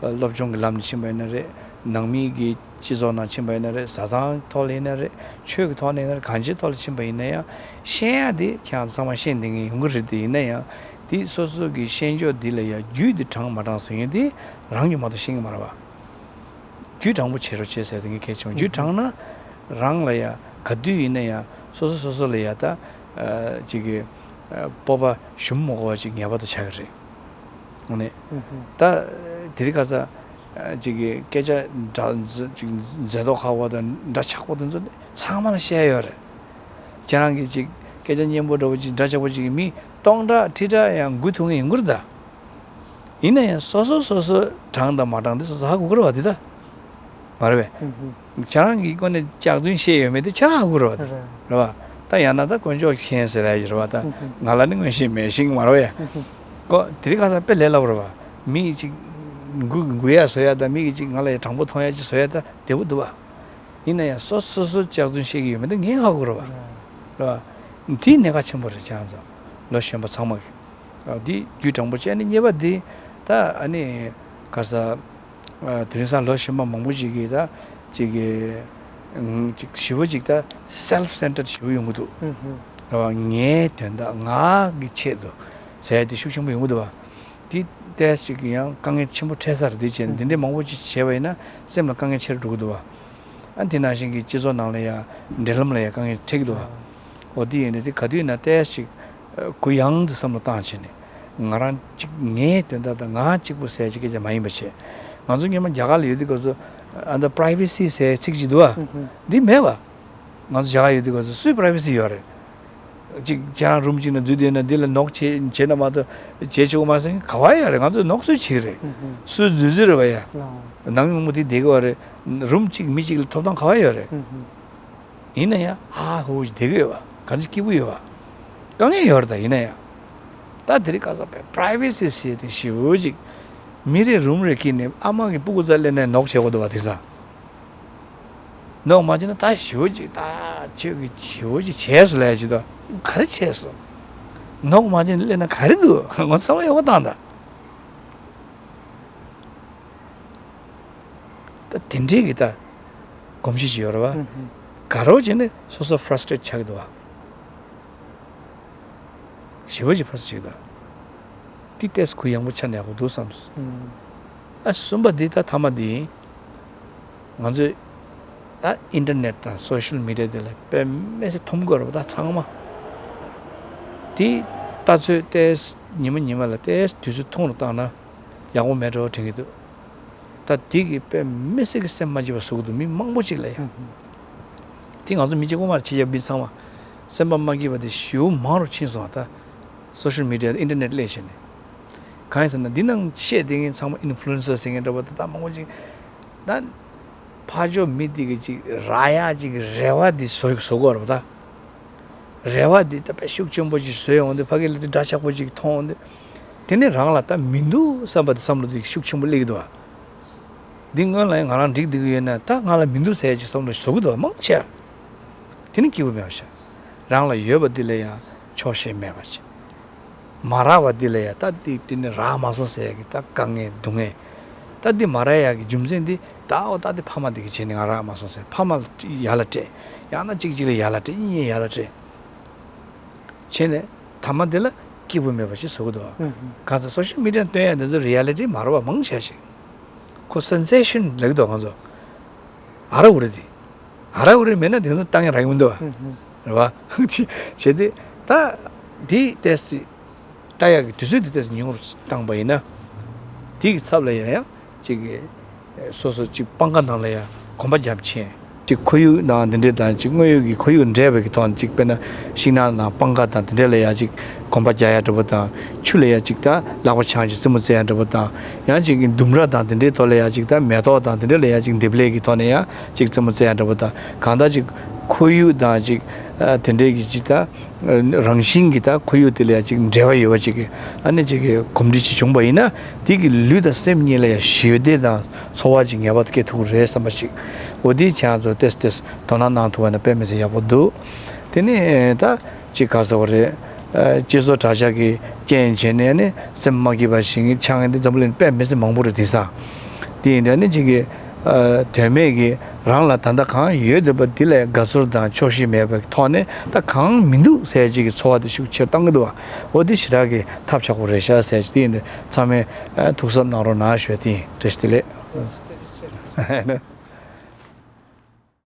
སློབ་སྦྱོང་གི་ལམ་ནས་ཕྱིན་པ་ཡིན་ན་རེད། ནང་མི་གི་སྤྱི་ཚོགས་ནང་ཕྱིན་པ་ཡིན་ན་རེད། བཟའ་ཚང་ཐོག་ལ་ཡིན་ན་རེད། ཆོས་ཀྱི་ཐོག་ནས་ཡིན་ན་རེད། གང་ཅིའི་ཐོག་ལ་ཕྱིན་པ་ཡིན་ན་ཡང་ཤེས་ཡ་དེ་ཁྱེད་རང་ཚོ་ཚང་མ་ཤེས་བསྡད་མཁན་ཡོང་གི་རེད། དེ་ཡིན་ན་ཡང་དེ་སོ་སོ་གི་ཤེས་ཕྱོགས་འདི་ལ་ཡ་རྒྱུད་དེ་དྲང་མ་དྲང་ཟེར་མཁན་དེ་རང་གིས་མ་གཏོགས་ཤེས་ཀྱི་མ་རེད་པ། རྒྱུད་དྲང་པོ་བྱེད་རོགས་བྱེད་ཟེར་དེ་ངས་གལ་ཆེན་པོ། རྒྱུད་དྲང་ན་རང་ལ་ཡ་ག་དུས་ཡིན་ན་ཡང་སོ་སོ་སོ་སོ་ལ་ཡ་ད་ཨ་ཅིག་གི་ཨ་སྤོབས་པ་ཞུམ་མ་དགོས་པ་ཅིག་ངེས་པར་དུ་ཆགས་ཀྱི་རེད། ཨ་ནི་ད་དེ་རིང་ཁ་སང་ཨ་ཅིག་གི་སྐད་ཆ་འདྲ་ཅིག་མཛེས་མདོག་ཁ་པོ་དང་འདྲ་ཆགས་པོ་དེ་ཚོ་ཚང་མ་ལ་བཤད་ཡོད་རེད། ཁྱེད་རང་གིས་ཅིག་སྐད་ཆ་སྙན་པོ་འདྲ་པོ་ཅིག་འདྲ་ཆགས་པོ་ཅིག་གིས་མི་སྟོང་ཕྲག་ཁྲི་ཕྲག་ཡང་འགུལ་ཐུབ་མཁན་ཡོང་གི་རེད་ད། ཡིན་ན་ཡང་སོ་སོ་སོ་སོ་དྲང་དང་མ་དྲང་དེ་སོ་སོ་ཧ་གོ་གི་རེད་པ། དེ་ད་མ་རེད་པས། ཧུམ་ཧུམ། ཁྱེད་རང་གི་སྒོ་ནས་སྐྱག་རྫུན་བཤད་ཡོད་མེད་དེ་ཁྱེད་རང་ཧ་གོ་གི་རེད་པ། དེ་རེད། རེད་པ། ད་ཡང་ན་ད་དཀོན་མཆོག་མཁྱེན་ཟེར་ཡ་ཡོད་རེད་པ། ད་ཧུམ་ཧུམ། ང་ལ་ནི་མངོན་ཤེས་མེད་ཤིང་མ་རེད་པས། ཧུམ་ཧུམ། ཀོ་དེ་རིང་ཁ་སང་དཔེ་ལས་སླ་པོ་རེད་པ། མི་གཅིག་འགུལ་འགུལ་ཡ་བཟོ་ཡ་དང་མི་གཅིག་ང་ལ་ཡ་དྲང་པོ་མཐོང་ཡ་ཅིག་བཟོ་ཡ་ད་བདེ་པོ་འདུག་པ། ཡིན་ན་ཡང་སོ་སོ་སོ་སྐྱག་རྫུན་བཤད་ཀྱི་ཡོད་མེད་དེ་ངས་ཧ་གོ་གི་རེད་པ། རེད་པ། དེ་གནད་འགག་ཆེན་པོ་རེད། ཁྱེད་རང་ཚོ་ལོ་གཞོན་པ་ཚང་མ་གི། འདི་རྒྱུད་དྲང་པོ་བྱས་ནས་གཉིས་པ་འདི་ད་ཨ་ནི་ག་ས་དེ་རིང་སང་ལོ་གཞོན་པ་མང་པོ་ཞིག་གིས་ད་ཅིག་གི་ ཅིག་ཞེ་པོ་ཅིག་ད་self centered་ཞེ་པོ་ཡོང་གི་འདུག། རེད་བ། ངའི་དོན་དག་ང་གི་ཆེད་དུ་ཟེར་ཡ་དེ་ཤུགས་ཆེན་པོ་ཡོང་གི་འདུག་བ། དེ་ཏོག་ཙམ་ཅིག་ཡང་དཀའ་ངལ་ཆེན་པོ་འཕྲད་ས་རེད། དེ་བྱས་ནས་འདི་འདྲའི་མང་པོ་ཅིག་བྱས་པ་ཡིན་ན་སེམས་ལ་དཀའ་ངལ་ཆེ་རུ་འགྲོ་གི་འདུག་བ། ཨ་དེ་ནང་བཞིན་གྱི་སྤྱི་ཚོགས་ནང་ལ་ཡང་འབྲེལ་ལམ་ལ་ཡང་དཀའ་ངལ་འཕྲད་ཀྱི་འདུག་བ། འོ་དེ་ཡིན་དུས་དེ་ག་དུས་ཡིན་ན་ཏོག་ཙམ་ཅིག་གུ་ཡངས་དུ་བསམ་བློ་བཏང་བྱས་ནས། ང་རང་གཅིག་ངའི་དོན་དག་དང་ང་གཅིག་པུ་ཟེར་གྱི་སྐད་ཆ་མ་ཡིན་པ་བྱས། ང་ཚོ་སྔོན་མ་རྒྱ་གར་ལ་ཡོད་དུས་སྐབས་སུ་ཨ་ད་privacy་ཟེར་ཚིག་ཅིག་འདུག་ཨ། འདི་མེད་པ། ང་ཚོ་རྒྱ་གར་ཡོད་དུས་སྐབས་སུ་སུའི་privacy་ཡོད་རེད། གཅིག་ཁྱེད་རང་རུམ་གཅིག་ནང་འཛུལ་བསྡད་ན་འདི་ལ་ནོག་བྱེད་བྱེད་ན་མ་གཏོགས་བྱེད་ཆོག་གི་མ་ཟིན་ག་བ་ཡོད་རེད། ང་ཚོས་ནོག་སུས་བྱེད་ཀྱི་རེད། སུས་འཛུལ་འཛུལ་རེད་བ་ཡ། ནང་མི་མང་པོ་དེ་བསྡད་ཀྱི་བ་རེད། རུམ་གཅིག་མི་གཅིག་ལ་ཐོབ་ཐང་ག་བ་ཡོད་རེད། ཡིན་ན་ཡང་ཧ་ཧུ་བདེ་གི་ཡོད་པ། གང་ཅི་སྐྱིད་པོ་ཡོད་པ། དཀའ་ངལ་ཡོད་རེད། ད་ཡིན་ན་ཡང་། ད་དེ་རིང་ཁ་སང་པའི་privacy་ཟེར་དེ་ཞེ་པོ་ཅིག་མི་རེ་རུམ་རེ་ཁྱེར་ནས་ཨ་མ་གི་སྤུ་གུ་རྩར་སླེབས་ནས་ནོག་བྱེད་དགོས་འདུག་པ། དེང་སང་ནོག་མ་བྱས་ན་ད་ཞེ་པོ་ཅིག་ད་ཁྱོད་ཀྱིས་ཞེ་པོ་ཅིག་བྱས་སོང་ལབ་ཡ་ཅིག་ད་ག་རེ་བྱས་སོང་། ནོག་མ་བྱས་ནས་སླེབས་ན་ག་རེ་འདུག་ངོ་ཚ་བ་ཡག་པོ་བཏང་ད། ད་དེ་འདྲའི་གི་ད་གོམས་གཤིས་ཤིག་ཡོད་རེད་བ། ཧུམ་ཧུམ། དགའ་རོགས་བྱས་ནས་སོ་སོ་frustrate་ཆགས་ཀྱི་འདུག་བ། ཞེ་པོ་ཅིག་frustrate་བྱེད་ཀྱི་འདུག། དེ་ཏོག་ཙམ་གུ་ཡངས་པོ་ཆགས་ན་ཡག་པོ་འདུག་བསམ་སོང་། ཧུམ། ཨ་གསུམ་པ་འདི་ད་མཐའ་མ་འདི་ཡིན། ང་ཚོས་ད་internet་དང་social media་འདི་ལ་དཔེ་མི་སྲིད་ཐོམ་དགོས་རེད་བ། ད་ཚང་མ་དེ་ལྟ་ཚོད་ཏོག་ཙམ་ཉི་མ་ཉི་མ་ལ་ཏོག་ཙམ་དུས་ཚོད་ཐུང་རུ་བཏང་ན། ཡག་པོ་མེད་འགྲོ་དྲན་གྱི་འདུག། ད་དེ་གིས་དཔེ་མི་སྲིད་ཀྱི་སེམས་མ་སྐྱིད་པ་བཟོ་གི་འདུག། མི་མང་པོ་ཅིག་ལ་ཡང་། དེ་ང་ཚོ་མི་གཅིག་པོ་མ་རེད། ཕྱི་རྒྱལ་མི་ཚང་མ་སེམས་པ་མ་སྐྱིད་པ་དེ་ཞེ་པོ་མང་རུ་ཕྱིན་སོང་བ། ད་social media་internet་སླེབས་བྱས་ནས། གང་ཡིན་ཟེར་ན་འདི་ནང་བཤད་བསྡད་མཁན་ཚང་མ་influencer་ཟེར་མཁན་འདྲ་པོ་ད་ད་མང་པོ་ཅིག་ད་ཕར་ཕྱོགས་མི་དེ་གི་ཅིག་རག་ཡག་ཅིག་རེ་བ་དེ་བཟོ་བཟོ་གི་ཡོད་རེད་པ། ད། རེ་བ་འདི་ད་དཔེ་ཤུགས་ཆེན་པོ་ཅིག་བཟོས་ཡོང་དུས་ཕ་གི་ལ་དེ་འདྲ་ཆགས་པོ་ཅིག་མཐོང་དུས། དེ་ནས་རང་ལ་ད་མི་འདུག་བསམ་པ་དེ་བསམ་བློ་དེ་ཤུགས་ཆེན་པོ་སླེབས་ཀྱི་འདུག་བ། འདི་སྔོན་ལ་ཡང་ང་རང་འགྲིག་བསྡད་ཀྱི་ཡོད་ན་ད་ང་ལ་མི་འདུག་ཟེར་ཡ་ཅིག་བསམ་བློ་བཟོ་གི་འདུག་བ། མང་ཆེ་བ། དེ་ནི་སྐྱིད་པོ་མེད་པ་ཤག། རང་ལ་ཡོད་པ་འདི་ལ་ཡང་ཆོག་ཤེས་མེད་པ་ཅིག། མ་རག་པ་འདི་ལ་ཡང་ད་འདི་འདི་ནི་རག་མ་སོང་ཟེར་ཡ་གི་ད་དཀའ་ངལ་སྡུག་བསྔལ། ད་འདི་མ་རག་ཡ་གི་རྒྱུ་མཚན་འདི་ད་འོ་ད་འདི་ཕ་མ་འདི་གི་བྱས་ནས་ང་རག་མ་སོང་ཟེར། ཕ་མ་ལ་ཡ་ལ་སྤྲད། ཡང་ན་གཅིག་གཅིག་ལ་ཡ་ལ་སྤྲད། གཉིས་གཉིས་ཡ་ལ་སྤྲད། བྱས་ནས་ཐ་མ་འདི་ལ་སྐྱིད་པོ་མེད་པ་ཞིག་བཟོ་གི་འདུག་བ། ཧུམ་ཧུམ། གང་ཟེར་social media་སྟོན་ཡ་འདི་ཚོ་reality་མ་རེད་བ། མང་ཆེ་ཞིག་ཁོ་sensation་ལབ་ཀྱི་འདུག་ང་ཚོ། ཨ་ར་འུ་རེད་དེ། ཨ་ར་འུ་རེད་མེད་ན་དེ་ཚོ་ལྟ་མཁན་རག་གི་མི་འདུག་བ། ཧུམ་ཧུམ། རེད་བ། བྱས་ཏེ་ད་འདི་ཏོག་ཙམ་ལྟ་ཡག་གི་དུས་ཚོད་འདི་ཏོག་ཙམ་ཉུང་རུ་བཏང་པ་ཡིན་ན། དེ་གི་ཚབ་ལ་ཡང་ཡང་ཅིག་གི་སོ་སོ་ཅིག་སྤང་ཁ་ནང་ལ་ཡང་གོམ་པ་རྒྱབ་ཕྱིན། ཅིག་ཁོར་ཡུག་དང་འདི་འདྲའི་དང་ཅིག་དངོས་ཡོད་ཀྱི་ཁོར་ཡུག་འདྲེས་པའི་གི་ཐོག་ནས་ཅིག་དཔེར་ན་ཤིང་ནགས་དང་སྤང་ཁ་དང་དེ་འདྲའི་ལ་ཡང་ཅིག་གོམ་པ་རྒྱག་ཡ་འདྲ་པོ་དང་། ཆུ་ལ་ཡང་ཅིག་ད་ལག་པ་འཆང་ཅིག་རྩེད་མོ་རྩེ་ཡ་འདྲ་པོ་དང་། ཡང་ཅིག་གི་ལྡུམ་ར་དང་དེ་འདྲའི་ཐོག་ལ་ཡང་ཅིག་ད་མེ་ཏོག་དང་དེ་འདྲའི་ལ་ཡང་ཅིག་འདེབས་ལས་ཀྱི་ཐོག་ནས་ཡང་ཅིག་རྩེད་མོ་རྩེ་ཡ་འདྲ་པོ་དང་། གང་ལྟར་ཅིག་ཁོར་ཡུག་དང་ཅིག་ཨ་དེ་འདྲའི་གི་ཅིག་ད་རང་བཞིན་གྱི་ད་ཁོར་ཡུག་དེ་ལ་ཡང་ཅིག་འབྲེལ་བ་ཡོད་པ་ཅིག་གི་ཨ་ནི་ཅིག་གི་གོམས་འདྲིས་ཅིག་བྱུང་པ་ཡིན་ན། དེ་གི་ལུས་དང་སེམས་གཉིས་ལ་ཡང་ཞི་བདེ་དང་ཚོར་བ་ཅིག་ངེས་པར་དུ་སྐྱེ་ཐུབ་ཀྱི་རེད་བསམ་པ་ཅིག། འོ་དེ་ཁྱེད་རང་ཚོ་ཏེས་ཏེས་དོ་སྣང་གནང་ཐུབ་པ་ན་དཔེ་མི་སྲིད་ཡག་པོ་འདུག། དེ་ནས་ད་ཅིག་ག་ཟེར་བ་རེད། ཨ་སྤྱི་ཚོགས་དྲ་རྒྱ་གི་རྐྱེན་བྱས་ནས་ནི་སེམས་མ་སྐྱིད་པ་ཞིག་ཆགས་མཁན་དེ་འཛམ་བུ་གླིང་དཔེ་མི་སྲིད་མང་པོ་རེད་དེང་སང་། དེ་ཡིན་དུས་ནི་ཅིག་གི་ཨ་དོན་མེད་ཀྱི་རང་ལ་ད་ལྟ་གང་ཡོད་བསྡད་པ་འདི་ལ་དགའ་ཚོར་དང་ཆོག་ཤེས་མེད་པའི་ཐོག་ནས་ད་གང་མི་འདུག་ཟེར་ཅིག་གི་ཚོར་བ་དེ་ཤུགས་ཆེར་བཏང་གི་འདུག་བ། འོ་འདི་ཞེ་དྲག་གི་ཐབས་ཆག་པོ་རེད་ཤག་ཟེར་ཅིག། དེ་ཡིན་དུས་ཚང་མས་ཨ་ཐུགས་གཟབ་གནང་རོགས་གནང་ཞུ་ཡ་དེ་ཡིན། བཀྲ་ཤིས་བདེ་ལེགས།